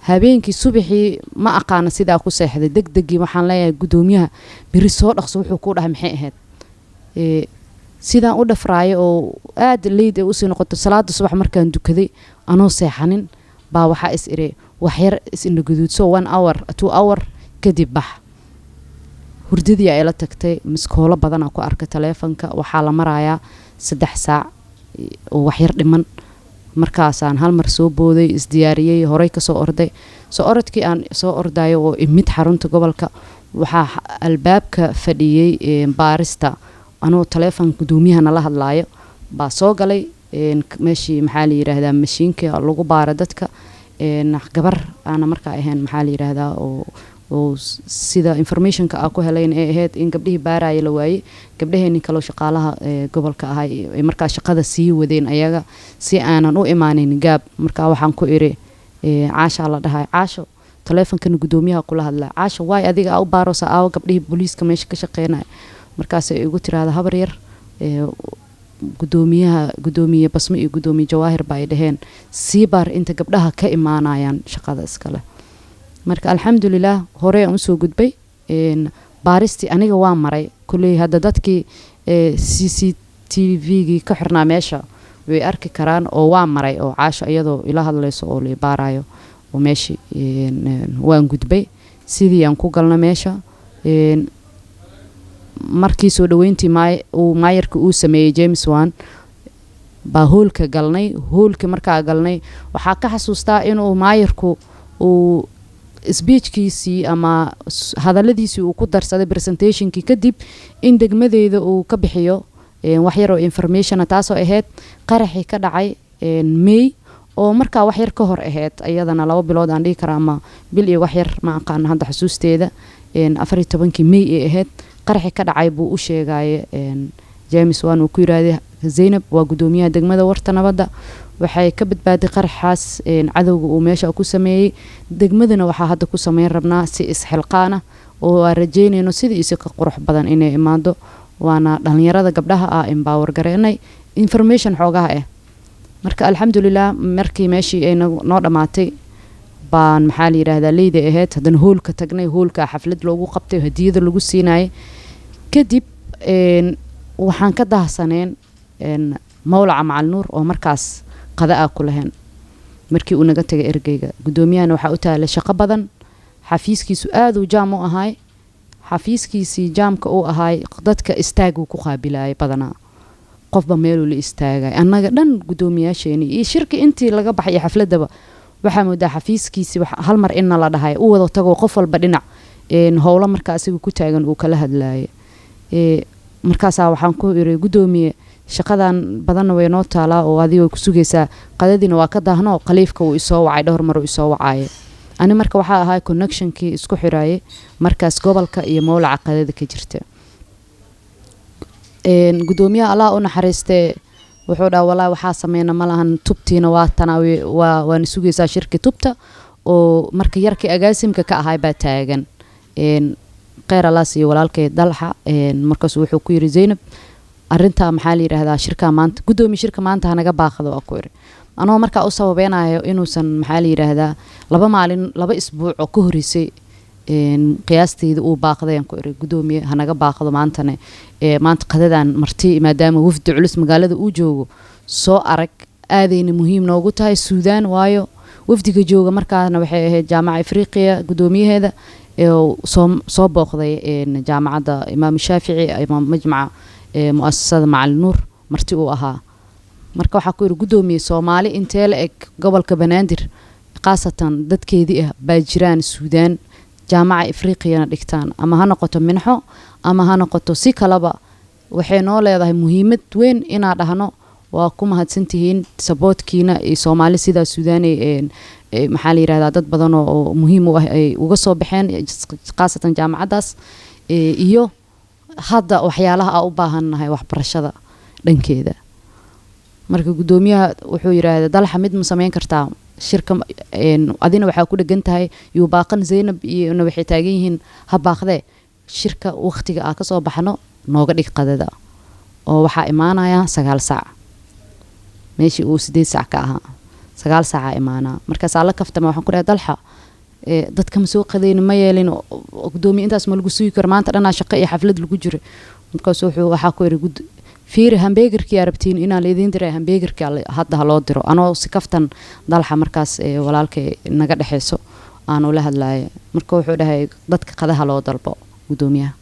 Habeenkii subaxii ma aqaana sidaa ku seexday. Deg degii waxaan leeyahay, "Guddoomiyaha beri soo dhaqso wuxuu ku dhahay maxay ahayd?" Sidaan u dhafraayo oo aada leyd ay usii noqoto, salaada subax markaan dukaday anoo seexanin baa waxaa is iri, "Wax yar is indha guduudso, 1 hour, 2 hour Kadib bax. Hurdadii ay la tagtay, miskoolo badanaa ku arkay taleefanka. Waxaa la marayaa 3 saac oo waxyar dhiman. Markaasaan hal mar soo booday, isdiyaariyey, horey kasoo orday. Soo orodkii aan soo ordayo oo imid xarunta gobolka, waxaa albaabka fadhiyey baarista. Anuu taleefon guddoomiyaha nala hadlaayo baa soo galay meeshii, maxaa la yiraahdaa, mashiinka lagu baaro dadka. Gabar aana markaa ahayn, maxaa la yiraahdaa, oo sida informationka aa ku helayn ee ahayd in gabdhihii baaraya la waayey, gabdhaheenii kaloo shaqaalaha gobolka ahay ay markaa shaqada sii wadeen ayaga, si aanan u imaanin gaab. Markaa waxaan ku iri, Caashaa la dhahay, "Caasho, taleefonkana guddoomiyaha kula hadlaa. Caasho, waay adiga aa u baaroosa? Aawo gabdhihii booliiska meesha ka shaqeynaya?" Markaasay igu tiraahda, "Habar yar, guddoomiyaha, guddoomiye Basmo iyo guddoomiye Jawaahir ba ay dhaheen sii baar inta gabdhaha ka imaanayaan shaqada iskale." Marka alxamdulilah, hore aan usoo gudbay. Baaristii aniga waa maray. Kulley hadda dadkii CCTV-gii ka xirnaa meesha way arki karaan oo waa maray, oo Caasho iyadoo ila hadlayso oo la baarayo oo meeshii waan gudbay. Sidii aan ku galna meesha, markii soo dhaweyntii uu maayarka uu sameeyey James Wan baa hoolka galnay. Hoolka markaa galnay, waxaa ka xasuustaa inuu maayarku uu speechkiisii ama hadalladiisii uu ku darsaday presentationkii kadib in degmadeeda uu ka bixiyo wax yar oo informationa, taasoo ahayd qaraxii ka dhacay May, oo markaa wax yar ka hor ahayd iyadana, 2 bilood aan dhihi karaa ama bil iyo wax yar, ma aqaano hadda xusuusteeda. 14-kii May ay ahayd qaraxii ka dhacay buu u sheegaye James Wan. Uu ku yiraahday, "Zaynab waa guddoomiyaha degmada Warta Nabadda, waxay ka badbaaday qaraxaas cadowga uu meesha ku sameeyey. Degmadana waxaa hadda ku sameyn rabnaa si isxilqaana oo aan rajeynayno sidii isi ka qurux badan inay imaado, waana dhalinyarada gabdhaha ah empower gareynay." Information xoogaha ah. Marka alxamdulilah, markii meeshii ay noo dhammaatay baan, maxaa la yiraahdaa, leyda ahayd, haddana hoolka tagnay. Hoolka xaflad loogu qabtay, hadiyada lagu siinayay. Kadib waxaan ka daahsaneen mawlaca Macalnuur oo markaas qada ah ku lahayn. Markii uu naga tagay ergeyga, guddoomiyahana waxaa u taalay shaqo badan. Xafiiskiisu aad uu jaam u ahaay. Xafiiskiisii jaamka uu ahaay, dadka istaaguu ku qaabilayay badanaa, qofba meeluu la istaagay. Annaga dhan guddoomiyaasheeni iyo shirki intii laga baxay iyo xafladaba, waxaa moodaa xafiiskiisii hal mar inna la dhahay u wada tago, qof walba dhinac howlo marka asiga ku taagan uu kala hadlaayay. Markaasaa waxaan ku iri, "Guddoomiye, shaqadan badanna way noo taalaa oo adiga way ku sugaysaa, qadadiina waa ka daahno. Khaliifka wuu isoo wacay, dhowr mar uu isoo wacaaye." Ani marka waxaa ahaa connectionkii isku xiraayay markaas gobolka iyo mawlaca qadada ka jirta. Guddoomiyaha, Allah u naxariistee, wuxuu dhaha, "Walaahi waxaa sameyna ma lahan, tubtiina waa tana, waa waana sugaysaa shirki tubta." Oo marka yarkii agaasimka ka ahay baa taagan, kheyr Allah siiyo walaalkay Dalxa. Markaasuu wuxuu ku yiri, "Zaynab, arrintaa, maxaa la yidhaahdaa, shirkaa maanta, guddoomiye, shirka maanta hanaga baaqdo." Waa ku iri anoo markaa u sababeynayo inuusan, maxaa la yidhaahdaa, 2 maalin, 2 isbuuc oo ka horreysay qiyaasteyda uu baaqday. Aan ku iri, "Guddoomiye, hanaga baaqdo maantane, maanta qadadan marti, maadaama wafdi culus magaalada uu joogo, soo arag, aadayna muhiim noogu tahay Suudaan, waayo wafdiga jooga markaasna waxay ahayd Jaamaca Afriqiya guddoomiyaheeda ee soo booqday jaamacadda Imaam Shaafici, imaam majmaca mu'asasada Macalin Nuur marti uu ahaa." Marka waxaa ku yidhi, "Guddoomiye, Soomaali intee la eg, gobolka Banaadir khaasatan dadkeedii ah baa jiraan Suudaan, Jaamaca Afriqiyana dhigtaan, ama ha noqoto minxo ama ha noqoto si kaleba, waxay noo leedahay muhiimad weyn inaa dhahno waa ku mahadsantihiin supportkiina iyo Soomaali sidaa Suudaanay, maxaa la yidhahdaa, dad badan oo muhiim u ah ay uga soo baxeen, khaasatan jaamacaddaas, iyo hadda waxyaalaha aa u baahannahay waxbarashada dhankeeda." Marka guddoomiyaha wuxuu yidhaahday, "Dalxa, mid ma samayn kartaa? Shirka adina waxaa ku dhegan tahay yuu baaqan, Zaynab iyona waxay taagan yihiin ha baaqdee. Shirka waqtiga aa kasoo baxno nooga dhig qadada, oo waxaa imaanaya 9 saac, meeshii uu 8 saac ka ahaa 9 saacaa imaanaa." Markaasaa la kaftama, waxaan ku dhahay, "Dalxa, dadka ma soo qadayni, ma yeelin guddoomiye, intaas ma lagu sugi karo? Maanta dhanaa shaqo iyo xaflad lagu jiro." Markaas wuxuu waxaa ku yidhi, "Fiiri, hamburgerkii aa rabtiin inaa laidin diray, hamburgerkii hadda ha loo diro." Anoo si kaftan Dalxa markaas walaalkay naga dhexeyso. Aan ula hadlayo marka wuxuu dhahay dadka qadaha loo dalbo, gudoomiyaha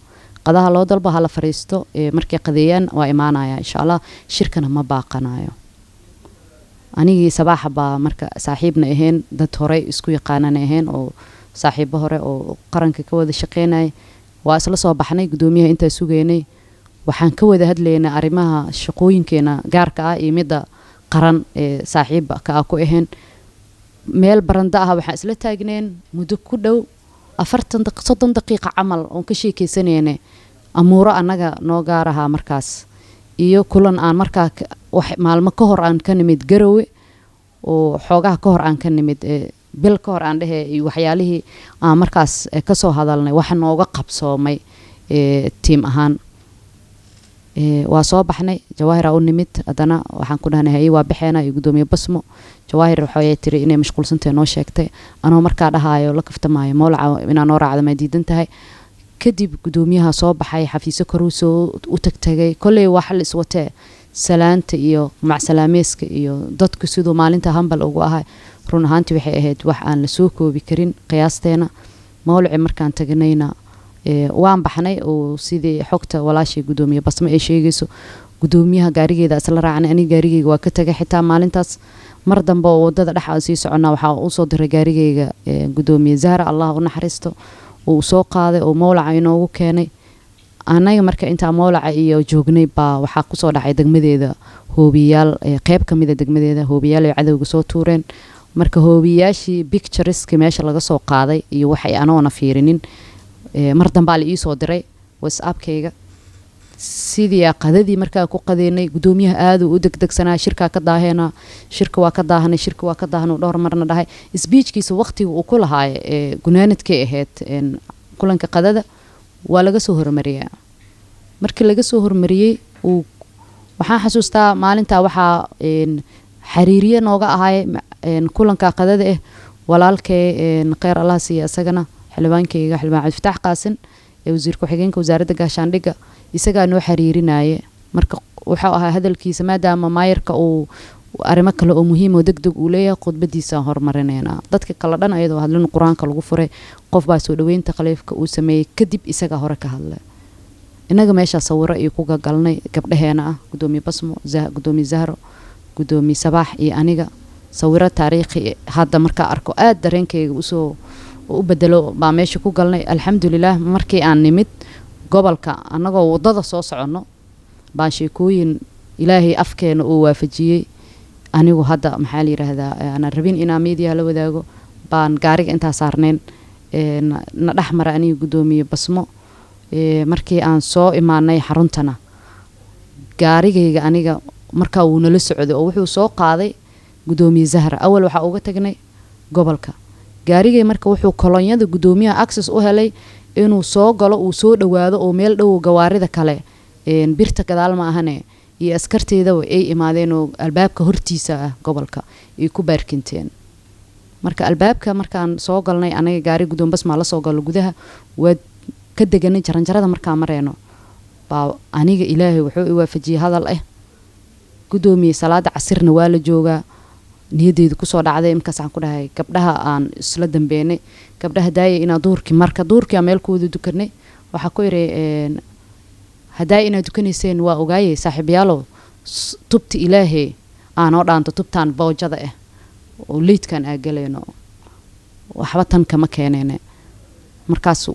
qadaha loo dalbo, hala fariisto. Markay qadeeyaan waa imaanaya insha Allah, shirkana ma baaqanayo. Anigii Sabaaxa baa marka saaxiibna ahayn, dad horey isku yaqaanana ahayn oo saaxiibo hore oo qaranka ka wada shaqeynaya. Waa isla soo baxnay. Gudoomiyaha intaa sugaynay waxaan ka wada hadlaynay arrimaha shaqooyinkeena gaarka ah iyo midda qaran ee saaxiibka ah ku ahayn. Meel baranda ah waxaan isla taagneen muddo ku dhow 40, 30 daqiiqa camal oon ka sheekeysanayne amuuro annaga noo gaar ahaa markaas iyo kulan aan markaa wax maalmo ka hor aan ka nimid Garowe oo xoogaha ka hor aan ka nimid, bil ka hor aan dhehe, iyo waxyaalihii aan markaas kasoo hadalnay waxa nooga qabsoomay tiim ahaan. Waa soo baxnay, Jawaahira u nimid. Haddana waxaan ku dhahnay, haye, waa baxeena iyo gudoomiye Basmo. Jawaahir waxay tiri inay mashquulsantahay noo sheegtay. Anoo markaa dhahaayo la kaftamaayo mowlaca inaa noo raacda ma diidan tahay. Kadib gudoomiyaha soo baxay, xafiisyo koruu soo u tagtagay. Kolley wax la iswatee salaanta iyo macsalaameeska iyo dadku siduu maalinta hambal ugu ahay, run ahaantii waxay ahayd wax aan la soo koobi karin qiyaasteena. Mawlici markaan tagnayna waan baxnay oo sidii xogta walaashay gudoomiye Basmo ay sheegayso, gudoomiyaha gaarigeeda isla raacnay. Aniga gaarigeyga waa ka tagay xitaa maalintaas. Mar dambe oo wadada dhex aan sii soconnaa waxaa usoo diray gaarigeyga gudoomiye Zahra, Allah u naxariisto, uu soo qaaday oo mowlaca inoogu keenay. Anaga marka intaa mowlaca iyo joognay baa waxaa kusoo dhacay degmadeeda hoobiyaal, qeyb ka mid a degmadeeda hoobiyaal ay cadowga soo tuureen. Marka hoobiyaashii pictureski meesha laga soo qaaday iyo waxay anoona fiirinin, mar dambaa la iisoo diray WhatsAppkayga. Sidii qadadii markaa ku qadeynay, gudoomiyaha aad uu u degdegsanaa, shirkaa ka daaheena, shirka waa ka daahanay, shirka waa ka daahanay dhowr marna dhahay. Speechkiisa waqtiga uu ku lahaay ee gunaanadkay ahayd kulanka qadada waa laga soo hormariyaa. Markii laga soo hormariyey uu waxaan xasuustaa maalintaa waxaa xariiriye nooga ahay kulanka qadada ah walaalkay, kheyr Allah siiya isagana, xildhibaankayga xildhibaan Cabdifataax Qaasin ee wasiir ku-xigeenka wasaaradda gaashaandhigga, isagaa noo xiriirinaye. Marka wuxuu ahaa hadalkiisa, maadaama maayarka uu arrimo kale oo muhiim oo degdeg uu leeyahay, khudbadiisaan hormarinaynaa. Dadka kale dhan ayadoo hadlin qur-aanka lagu furay, qof baa soo dhaweynta khaliifka uu sameeyey, kadib isagaa hore ka hadlay. Innaga meeshaa sawiro iyo ku gagalnay gabdhaheena ah, gudoomiye Basmo, gudoomiye Zahro, gudoomiye Sabaax iyo aniga, sawiro taariikhi hadda markaa arko aad dareenkayga usoo u bedelo baa meesha ku galnay. Alxamdulilah, markii aan nimid gobolka, annagoo waddada soo soconno baan sheekooyin Ilaahay afkeena uu waafajiyey. Anigu hadda maxaa la yidhaahdaa, aanan rabin inaan meediyaha la wadaago, baan gaariga intaa saarnayn na dhex mara aniga gudoomiye Basmo. Markii aan soo imaanay xaruntana, gaarigayga aniga markaa wuu nala socday oo wuxuu soo qaaday gudoomiye Zahra. Awal waxaa uga tagnay gobolka gaarigay. Marka wuxuu kolonyada gudoomiyaha access u helay inuu soo galo, uu soo dhawaado oo meel dhow gawaarida kale birta gadaal ma ahane iyo askarteedaba ay imaadeen oo albaabka hortiisa ah gobolka ay ku baarkinteen. Marka albaabka markaan soo galnay anaga gaari gudoon Basmaa la soo galo gudaha, waa ka deganay. Jaranjarada markaan mareyno baa aniga Ilaahay wuxuu i waafajiyey hadal ah, gudoomiye salaada casirna waa la joogaa, niyadeyda kusoo dhacday. Markaas aan ku dhahay gabdhaha aan isla dambeynay, gabdhaha daaya inaa duhurkii, marka duhurkii aan meel ku wada dukanay, waxaa ku iri, haddaaya inaad dukanayseen waa ogaayey saaxiibayaalow, tubta Ilaahay aanoo dhaanto tubtaan boojada ah oo leydkan aa galayno, waxba tan kama keenayne. Markaas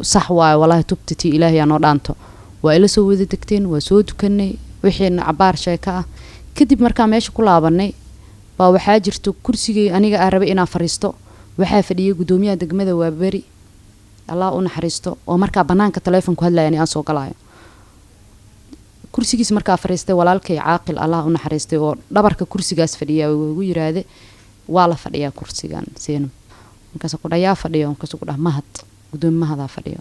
sax waayo, walaahi tubta tii Ilaahay aanoo dhaanto. Waa ila soo wada degteen, waa soo dukanay, wixiina cabaar sheeko ah kadib markaa meesha ku laabanay baa waxaa jirto kursigay aniga aan rabay inaan fariisto waxaa fadhiyay gudoomiyaha degmada waa beri, Allah u naxariisto, oo markaa banaanka taleefonku hadlaya ani aan soo galaayo. Kursigiis markaa fariistay walaalkay Caaqil, Allah u naxariistay, oo dhabarka kursigaas fadhiya igu yiraahde, waa la fadhiyaa kursigan seeno. Markaas ku dhayaa fadhiyo, markaas ku dhah Mahad, gudoomiye Mahadaa fadhiyo.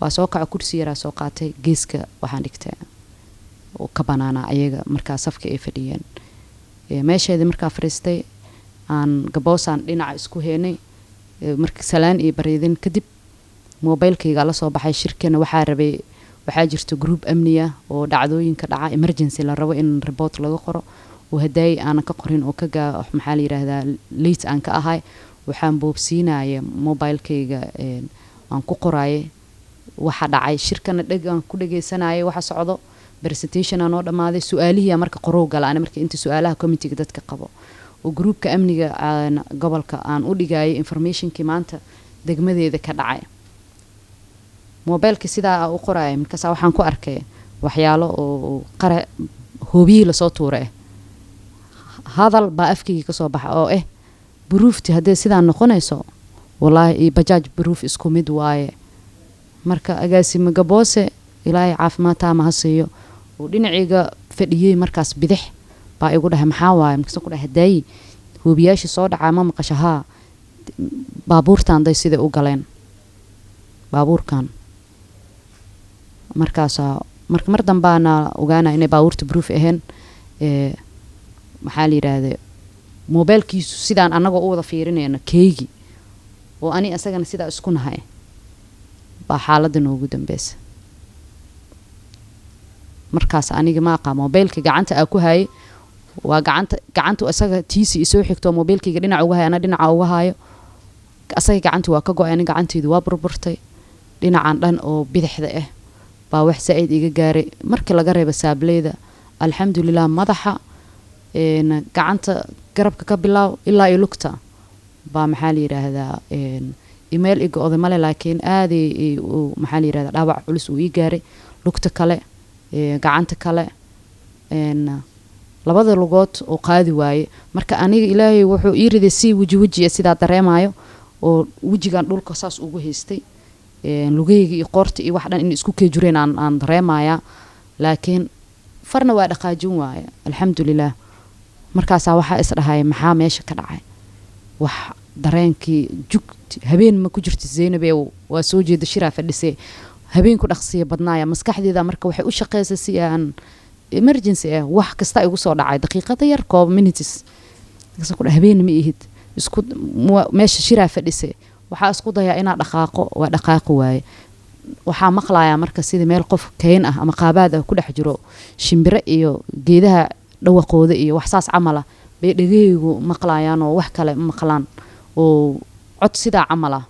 Waa soo kaca, kursi yaraa soo qaatay, geeska waxaan dhigtay oo ka banaanaa ayaga markaa safka ay fadhiyeen. Meesheedii markaa fariistay aan gaboosaan dhinaca isku heenay. Marka salaan iyo baryadin kadib mobilkayga la soo baxay. Shirkana waxaa rabay, waxaa jirta group amniya oo dhacdooyinka dhaca emergency la rabo in report laga qoro oo hadaay aanan ka qorin oo kaga maxaa la yiraahdaa late aan ka ahay. Waxaan boobsiinaya mobilekayga, aan ku qoraaye waxa dhacay shirkana, dheg aan ku dhegeysanayay waxa socdo. Presentation aan noo dhammaaday, su-aalihii aan marka qorow gala ani marka inta su-aalaha committee dadka qabo oo groupka amniga aan gobolka aan u dhigayay informationkii maanta degmadeeda ka dhacay. Mobilka sidaa u qoraya, markaasa waxaan ku arkay waxyaalo oo qara hoobiyihii lasoo tuuray ah. Hadal baa afkaygii kasoo baxa oo ah, "Buruufti haddee sidaa noqonayso, wallaahi iyo bajaaj buruuf isku mid waaye." Marka agaasime Gaboose, Ilaahay caafimaad taama ha siiyo, uu dhinacayga fadhiyey markaas bidix baa igu dhahay, "Maxaa waaye?" Markaasaan ku dhahay, "Hadaayi hoobiyaashii soo dhacaa ma maqasha?" "Haa." "Baabuurtan day siday u galeen baabuurkan." Markaasaa marka mar dambaana ogaana inay baabuurta proof ahayn. Maxaa la yidhaahde, mobeelkiisu sidaan annagoo u wada fiirinayno keygii oo ani asagana sidaa isku nahay baa xaaladda noogu dambeysa. Markaas aniga ma aqaa, mobeelka gacanta aa ku hayay waa gacanta gacantu isaga tiisi isoo xigto, mobeelkayga dhinaca uga haya, ana dhinaca uga hayo. Asaga gacanta waa ka go-ay, ani gacantaydu waa burburtay. Dhinacan dhan oo bidixda ah baa wax saa-id iga gaaray markii laga reebo saableyda, alxamdulilah. Madaxa, gacanta, garabka ka bilaaw ilaa iyo lugta baa, maxaa la yidhaahdaa, email iga oday male, laakiin aaday maxaa la yidhahdaa, dhaawac culus uu ii gaaray lugta kale, gacanta kale, labada lugood oo qaadi waaye. Marka aniga Ilaahay wuxuu ii riday si weji weji ah, sidaa dareemayo oo wejigan dhulka saas ugu haystay, lugahayga iyo qoorta iyo wax dhan in isku keejureen aan dareemayaa, laakiin farna waa dhaqaajin waaye, alxamdulilah. Markaasaa waxaa is dhahay, "Maxaa meesha ka dhacay?" Wax dareenkii jug habeen ma ku jirta Zeynabe, waa soo jeeda, shiraa fadhisee, habeenku dhaqsiya badnaaya. Maskaxdeeda marka waxay u shaqeysaa si aan emergency ah. Wax kasta igu soo dhacay daqiiqada yar koob minutes. Markaasaan ku dhahay, "Habeen ma ihid isku meesha shiraa fadhisay." Waxaa isku dayaa inaa dhaqaaqo, waa dhaqaaqi waaye. Waxaa maqlayaa marka sidii meel qof keyn ah ama qaabaad ah ku dhex jiro, shimbiro iyo geedaha dhawaqooda iyo wax saas camal ah bay dhegahaygu maqlayaan oo wax kale ma maqlaan, oo cod sidaa camal ah.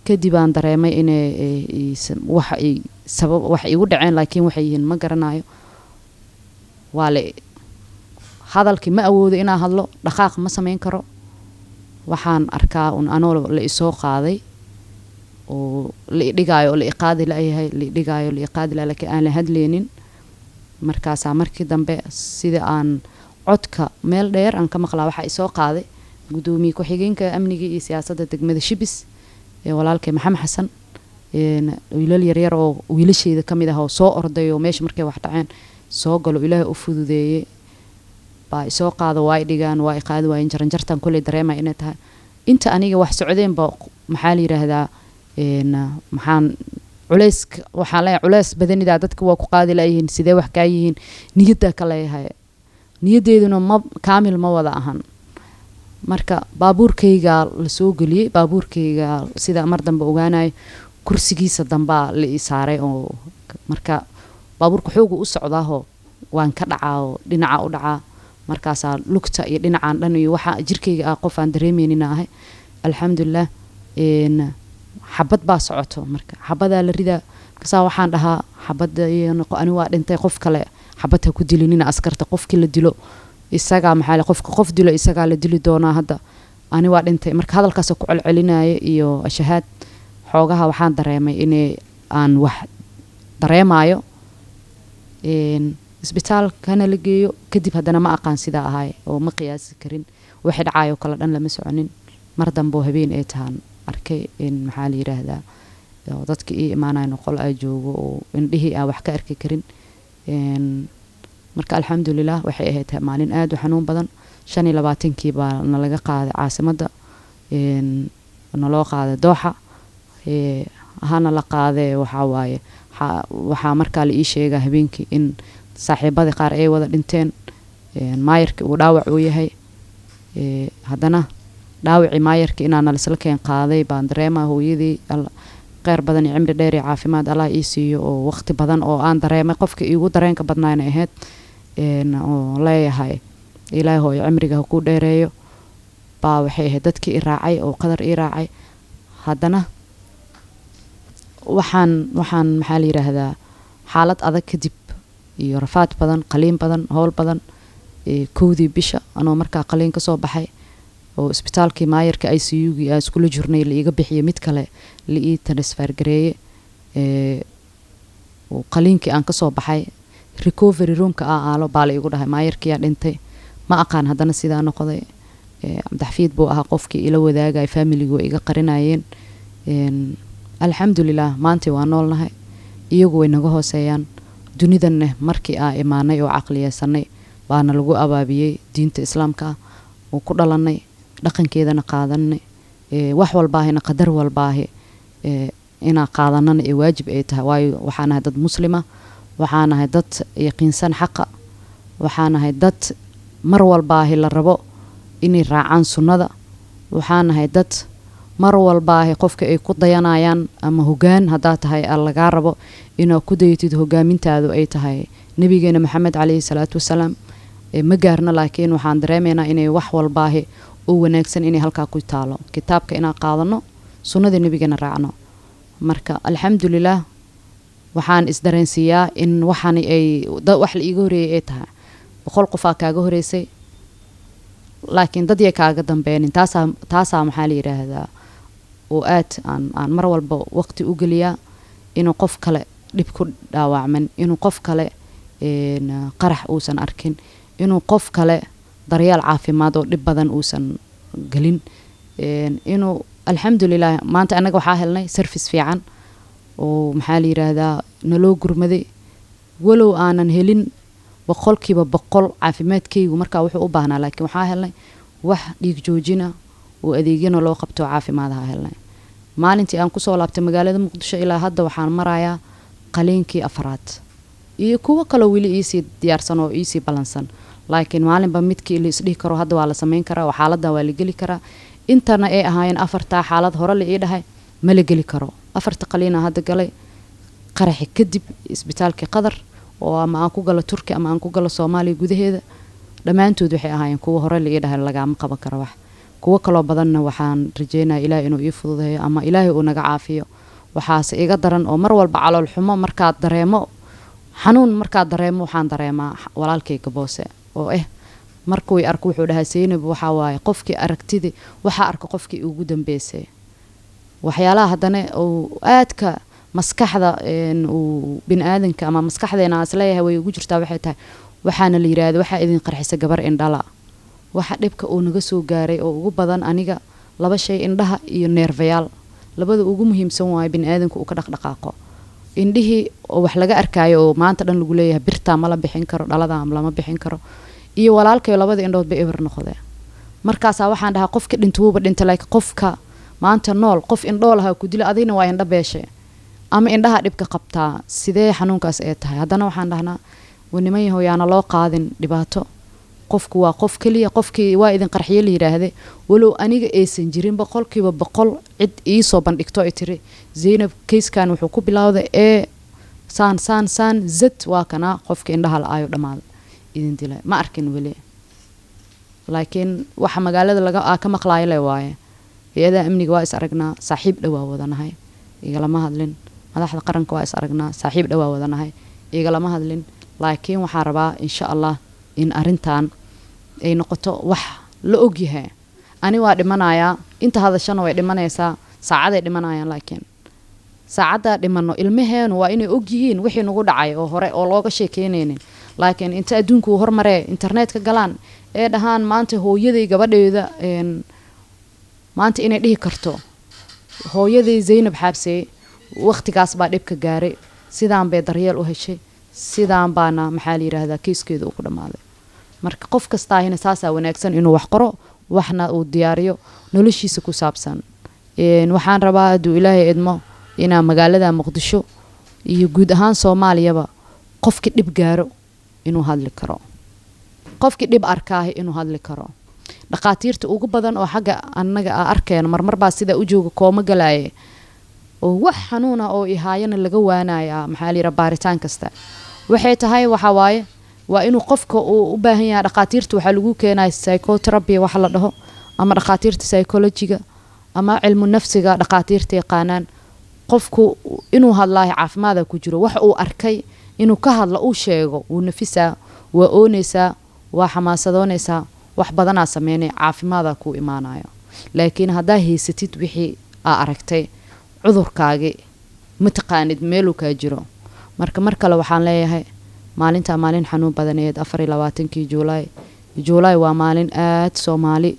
Kadib aan dareemay inay wax ay sabab wax igu dhaceen, laakiin waxay yihiin ma garanayo. Waa la hadalkii, ma awoodo inaan hadlo, dhaqaaq ma samayn karo. Waxaan arkaa un anoo la isoo qaaday oo la idhigaayo oo la iqaadi layahay, la idhigaayo, la iqaadi layahay, laakiin aan la hadlaynin. Markaasaa markii dambe sida aan codka meel dheer aan ka maqlaa, waxaa isoo qaaday gudoomiye ku-xigeenka amniga iyo siyaasadda degmada Shibis ee walaalkay Maxamed Xasan, wiilal yaryar oo wiilasheeda ka mid ah oo soo orday oo meesha markay wax dhaceen soo galo, Ilaahay u fududeeyey, baa isoo qaado. Waa i dhigaan, waa i qaadi waayeen. Jaranjartan kolley dareemaya inay tahay inta aniga wax socdeenba, maxaa la yidhaahdaa, maxaan culayska waxaan leeyahay, culays badanidaa dadka waa ku qaadi layihiin, sidee wax kaa yihiin, niyaddaa ka leeyahay, niyaddeeduna ma kaamil ma wada ahan. Marka baabuurkayga la soo geliyey, baabuurkayga sida mar dambe ogaanayo kursigiisa dambaa la ii saaray, oo marka baabuurka xoogu u socdaahoo waan ka dhacaa oo dhinaca u dhacaa. Markaasaa lugta iyo dhinacaan dhan iyo waxa jirkayga ah qof aan dareemeynina ahay, alxamdulilah. Xabad baa socoto, marka xabadaa la ridaa. Markaasaa waxaan dhahaa, "Xabadda iyo noqo, ani waa dhintay, qof kale xabad ha ku dilinina askarta. Qofkii la dilo isagaa, maxaa qofka qof dilo isagaa la dili doonaa, hadda ani waa dhintay." Marka hadalkaasoo ku celcelinaya iyo ashahaad xoogaha waxaan dareemay inay aan wax dareemayo. Isbitaalkana la geeyo kadib, haddana ma aqaan sidaa ahay oo ma qiyaasi karin wixii dhacayo kale dhan, lama soconin. Mar dambe oo habeen ay tahaan arkay in, maxaa la yidhaahdaa, oo dadka ii imaanayo qol ay joogo oo indhihii aan wax ka arki karin. Marka alxamdulilah, waxay ahayd maalin aad u xanuun badan. 25-kii baa nalaga qaaday caasimadda, naloo qaaday Dooxa. Hana la qaadee, waxaa waaye waxaa markaa la ii sheegaa habeenkii in saaxiibadii qaar ay wada dhinteen, maayarkii uu dhaawac uu yahay. Haddana dhaawacii maayarkii inaa nalisla keen qaaday baan dareemaa. Hooyadii kheyr badan iyo cimri dheer iyo caafimaad Allah ii siiyo, oo waqti badan oo aan dareemay qofka iigu dareenka badnaana ahayd, oo leeyahay, "Ilaahay hooyo cimriga ha kuu dheereeyo." Baa waxay ahayd dadkii i raacay oo Qadar ii raacay. Haddana waxaan maxaa la yiraahdaa, xaalad adag kadib iyo rafaad badan, qaliin badan, howl badan, 1dii bisha anoo markaa qaliin kasoo baxay oo isbitaalkii maayarka ICU-gii aan iskula jirnay la iiga bixiyay, mid kale la ii transfer gareeye, oo qaliinkii aan kasoo baxay, recovery roomka aa aalo baa la igu dhahay maayarkiyaa dhintay. Ma aqaan haddana sidaa noqday. Cabdixafiid buu ahaa qofkii ila wadaagay, familigu way iga qarinayeen. Alxamdulilah, maanta waa noolnahay, iyagu way naga hooseeyaan. Dunidanne markii aan imaanay oo caqliyeysanay baana lagu abaabiyey diinta islaamka ah oo ku dhalanay, dhaqankeedana qaadanay. Wax walbaahina qadar walbaahi inaa qaadanana ee waajib ay tahay, waayo waxaan ahay dad muslima, waxaan ahay dad yaqiinsan xaqa, waxaan ahay dad mar walbaahi la rabo inay raacaan sunnada, waxaan ahay dad mar walbaahi qofka ay ku dayanayaan ama hogaan haddaa tahay aa lagaa rabo inaad ku dayatid, hogaamintaadu ay tahay nabigeena Maxamed caleyhi salaatu wasalaam. Ma gaarno, laakiin waxaan dareemaynaa inay wax walbaahi oo wanaagsan inay halkaa ku taalo, kitaabka inaan qaadano, sunnada nebigeena raacno. Marka alxamdulilah, waxaan isdareensiiyaa in waxani ay wax la iiga horeeyay ay tahay. 100 qofaa kaaga horeysay, laakiin dad yay kaaga dambeynin. Taasaa maxaa la yiraahdaa, oo aad aan mar walba waqti u geliyaa inuu qof kale dhib ku dhaawacmin, inuu qof kale qarax uusan arkin, inuu qof kale daryeel caafimaad oo dhib badan uusan gelin. Inuu alxamdulilah maanta annaga waxaa helnay service fiican oo maxaa la yiraahdaa, naloo gurmaday, walow aanan helin 100% caafimaadkaygu markaa wuxuu u baahnaa, laakiin waxaa helnay wax dhiig joojina oo adeegyana loo qabto, caafimaadaha helnay. Maalintii aan kusoo laabtay magaalada Muqdisho ilaa hadda waxaan marayaa qaliinkii afraad iyo kuwo kaloo weli iisii diyaarsan oo iisii balansan, laakiin maalinba midkii la isdhihi karo hadda waa la sameyn karaa oo xaaladdan waa la geli karaa. Intana ay ahaayeen afartaa xaalad hore la ii dhahay ma la geli karo. Afarta qaliina hadda galay qaraxi kadib isbitaalkii Qadar, oo ama aan ku galo Turki ama aan ku galo Soomaaliya gudaheeda, dhammaantood waxay ahaayeen kuwo hore la ii dhahay lagaama qaban karo wax. Kuwo kaloo badanna waxaan rajeynaya Ilaahay inuu ii fududeeyo ama Ilaahay uu naga caafiyo. Waxaase iga daran oo mar walba calool xumo markaad dareemo, xanuun markaad dareemo, waxaan dareemaa walaalkayga Boose oo markuu i arko wuxuu dhahaa, "Seynab, waxaa waaye qofkii aragtidii waxaa arka qofkii ugu dambeysay." Waxyaalaha haddana uu aadka maskaxda uu bini aadanka ama maskaxdeena aan isleeyahay way ugu jirtaa waxay tahay, waxaana la yiraahda waxaa idin qarxisa gabar indhala. Waxa dhibka uu naga soo gaaray oo ugu badan aniga laba shay, indhaha iyo neerfayaal, labada ugu muhiimsan waayo bini aadanka uu ka dhaqdhaqaaqo. Indhihii oo wax laga arkaayo oo maanta dhan lagu leeyahay birtaa ma la bixin karo, dhaladaa lama bixin karo, iyo walaalkayo labada indhoodba eber noqdee. Markaasaa waxaan dhahaa qofka dhinta wuuba dhinta, laakiin qofka maanta nool, qof indhoolaha ku dila, adigna waa indho beeshe ama indhaha dhibka qabtaa, sidee xanuunkaas ee tahay? Haddana waxaan dhahnaa waniman yahow, yaana loo qaadin dhibaato. Qofku waa qof keliya. Qofkii waa idin qarxiye la yidhaahde, walow aniga aysan jirin 100% cid iisoo bandhigto ay tiri Zaynab kayskan wuxuu ku bilowday ee saan saan saan zad, waa kanaa qofka indhaha la-aayo dhammaaday idin dilay, ma arkin weli. Laakiin waxa magaalada laga aa ka maqlaayo le waaye. Hay-adaha amniga waa is aragnaa, saaxiib dhowaa wadanahay, igalama hadlin. Madaxda qaranka waa is aragnaa, saaxiib dhowaa wadanahay, igalama hadlin. Laakiin waxaan rabaa insha Allah in arrintan ay noqoto wax la ogyahay. Ani waa dhimanayaa, inta hadashana way dhimanaysaa, saacaday dhimanayaan, laakiin saacaddaa dhimano ilmaheenu waa inay ogyihiin wixii nagu dhacay oo hore oo looga sheekeynaynin. Laakiin inta adduunku uu hormaree internetka galaan ee dhahaan maanta hooyaday gabadheeda maanta inay dhihi karto hooyaday Zaynab Xaabsey waqtigaas baa dhibka gaaray, sidaan bay daryeel u heshay, sidaan baana maxaa la yiraahdaa keyskeeda uu ku dhammaaday. Marka qof kastaahina saasaa wanaagsan inuu wax qoro, waxna uu diyaariyo noloshiisa ku saabsan. Waxaan rabaa hadduu Ilaahay idmo inaa magaalada Muqdisho iyo guud ahaan Soomaaliyaba qofkii dhib gaaro inuu hadli karo, qofkii dhib arkaahi inuu hadli karo. Dhaqaatiirta ugu badan oo xagga annaga a arkeeno marmar baa sidaa u jooga kooma galaaye oo wax xanuuna oo ihaayana laga waanayaa, maxaa la yidhaha, baaritaan kasta waxay tahay waxaa waaye waa inuu qofka uu u baahan yahay. Dhaqaatiirta waxaa lagu keenaya psychotherapy waxa la dhaho. Ama dhakhaatiirta psychology-ga ama cilmu nafsiga dhakhaatiirta yaqaanaan, qofku inuu hadlaayo caafimaada ku jiro. Wax uu arkay inuu ka hadlo, uu sheego, wuu nafisaa, waa oonaysaa, waa xamaasadoonaysaa, wax badanaa sameynaya, caafimaada kuu imaanayo. Laakiin haddaa haysatid wixii aa aragtay, cudurkaagi ma taqaanid meeluu kaa jiro. Marka mar kale waxaan leeyahay, maalintaa maalin xanuun badaneed, 24-kii Juulaay. Juulaay waa maalin aada Soomaali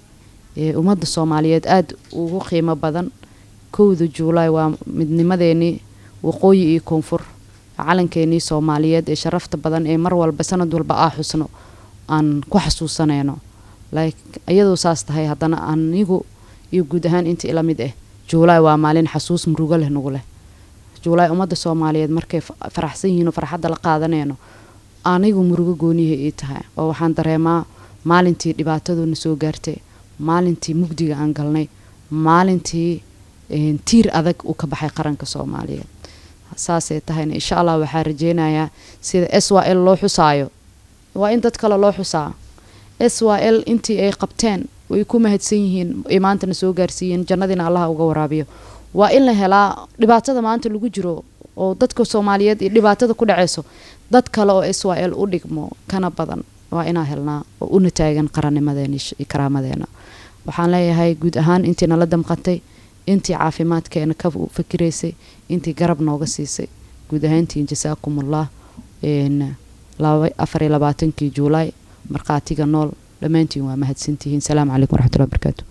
ee ummadda Soomaaliyeed aada ugu qiimo badan. 1da Juulaay waa midnimadeenii waqooyi iyo koonfur, calankeenii Soomaaliyeed ee sharafta badan ee mar walba, sanad walba aa xusno, aan ku xasuusanayno. Like iyadoo saas tahay, haddana anigu iyo guud ahaan inta ila mid ah, Juulaay waa maalin xasuus murugo leh nagu leh. Juulaay ummadda Soomaaliyeed markay faraxsan yihiin oo farxadda la qaadanayno, anigu murugo gooniha ii tahay, oo waxaan dareemaa maalintii dhibaataduna soo gaartay, maalintii mugdiga aan galnay, maalintii tiir adag uu ka baxay qaranka Soomaaliyeed. Saasay tahayna, insha Allah waxaa rajeynayaa sida SYL loo xusaayo waa in dad kale loo xusaa. SYL intii ay qabteen way ku mahadsan yihiin, ay maantana soo gaarsiiyeen, jannadiina Allaha uga waraabiyo. Waa in la helaa dhibaatada maanta lagu jiro oo dadka Soomaaliyeed iyo dhibaatada ku dhaceyso, dad kale oo SYL u dhigmo kana badan waa inaa helnaa oo una taagan qarannimadeena iyo karaamadeena. Waxaan leeyahay guud ahaan intii nala damqantay, intii caafimaadkeena ka fakiraysay, intii garab nooga siisay, guud ahaantiin jasaakumullah. 24-kii Juulaay markhaatiga nool dhammaantiin waa mahadsantihiin. Salaamu calaykum waraxmatullahi wabarakaatu.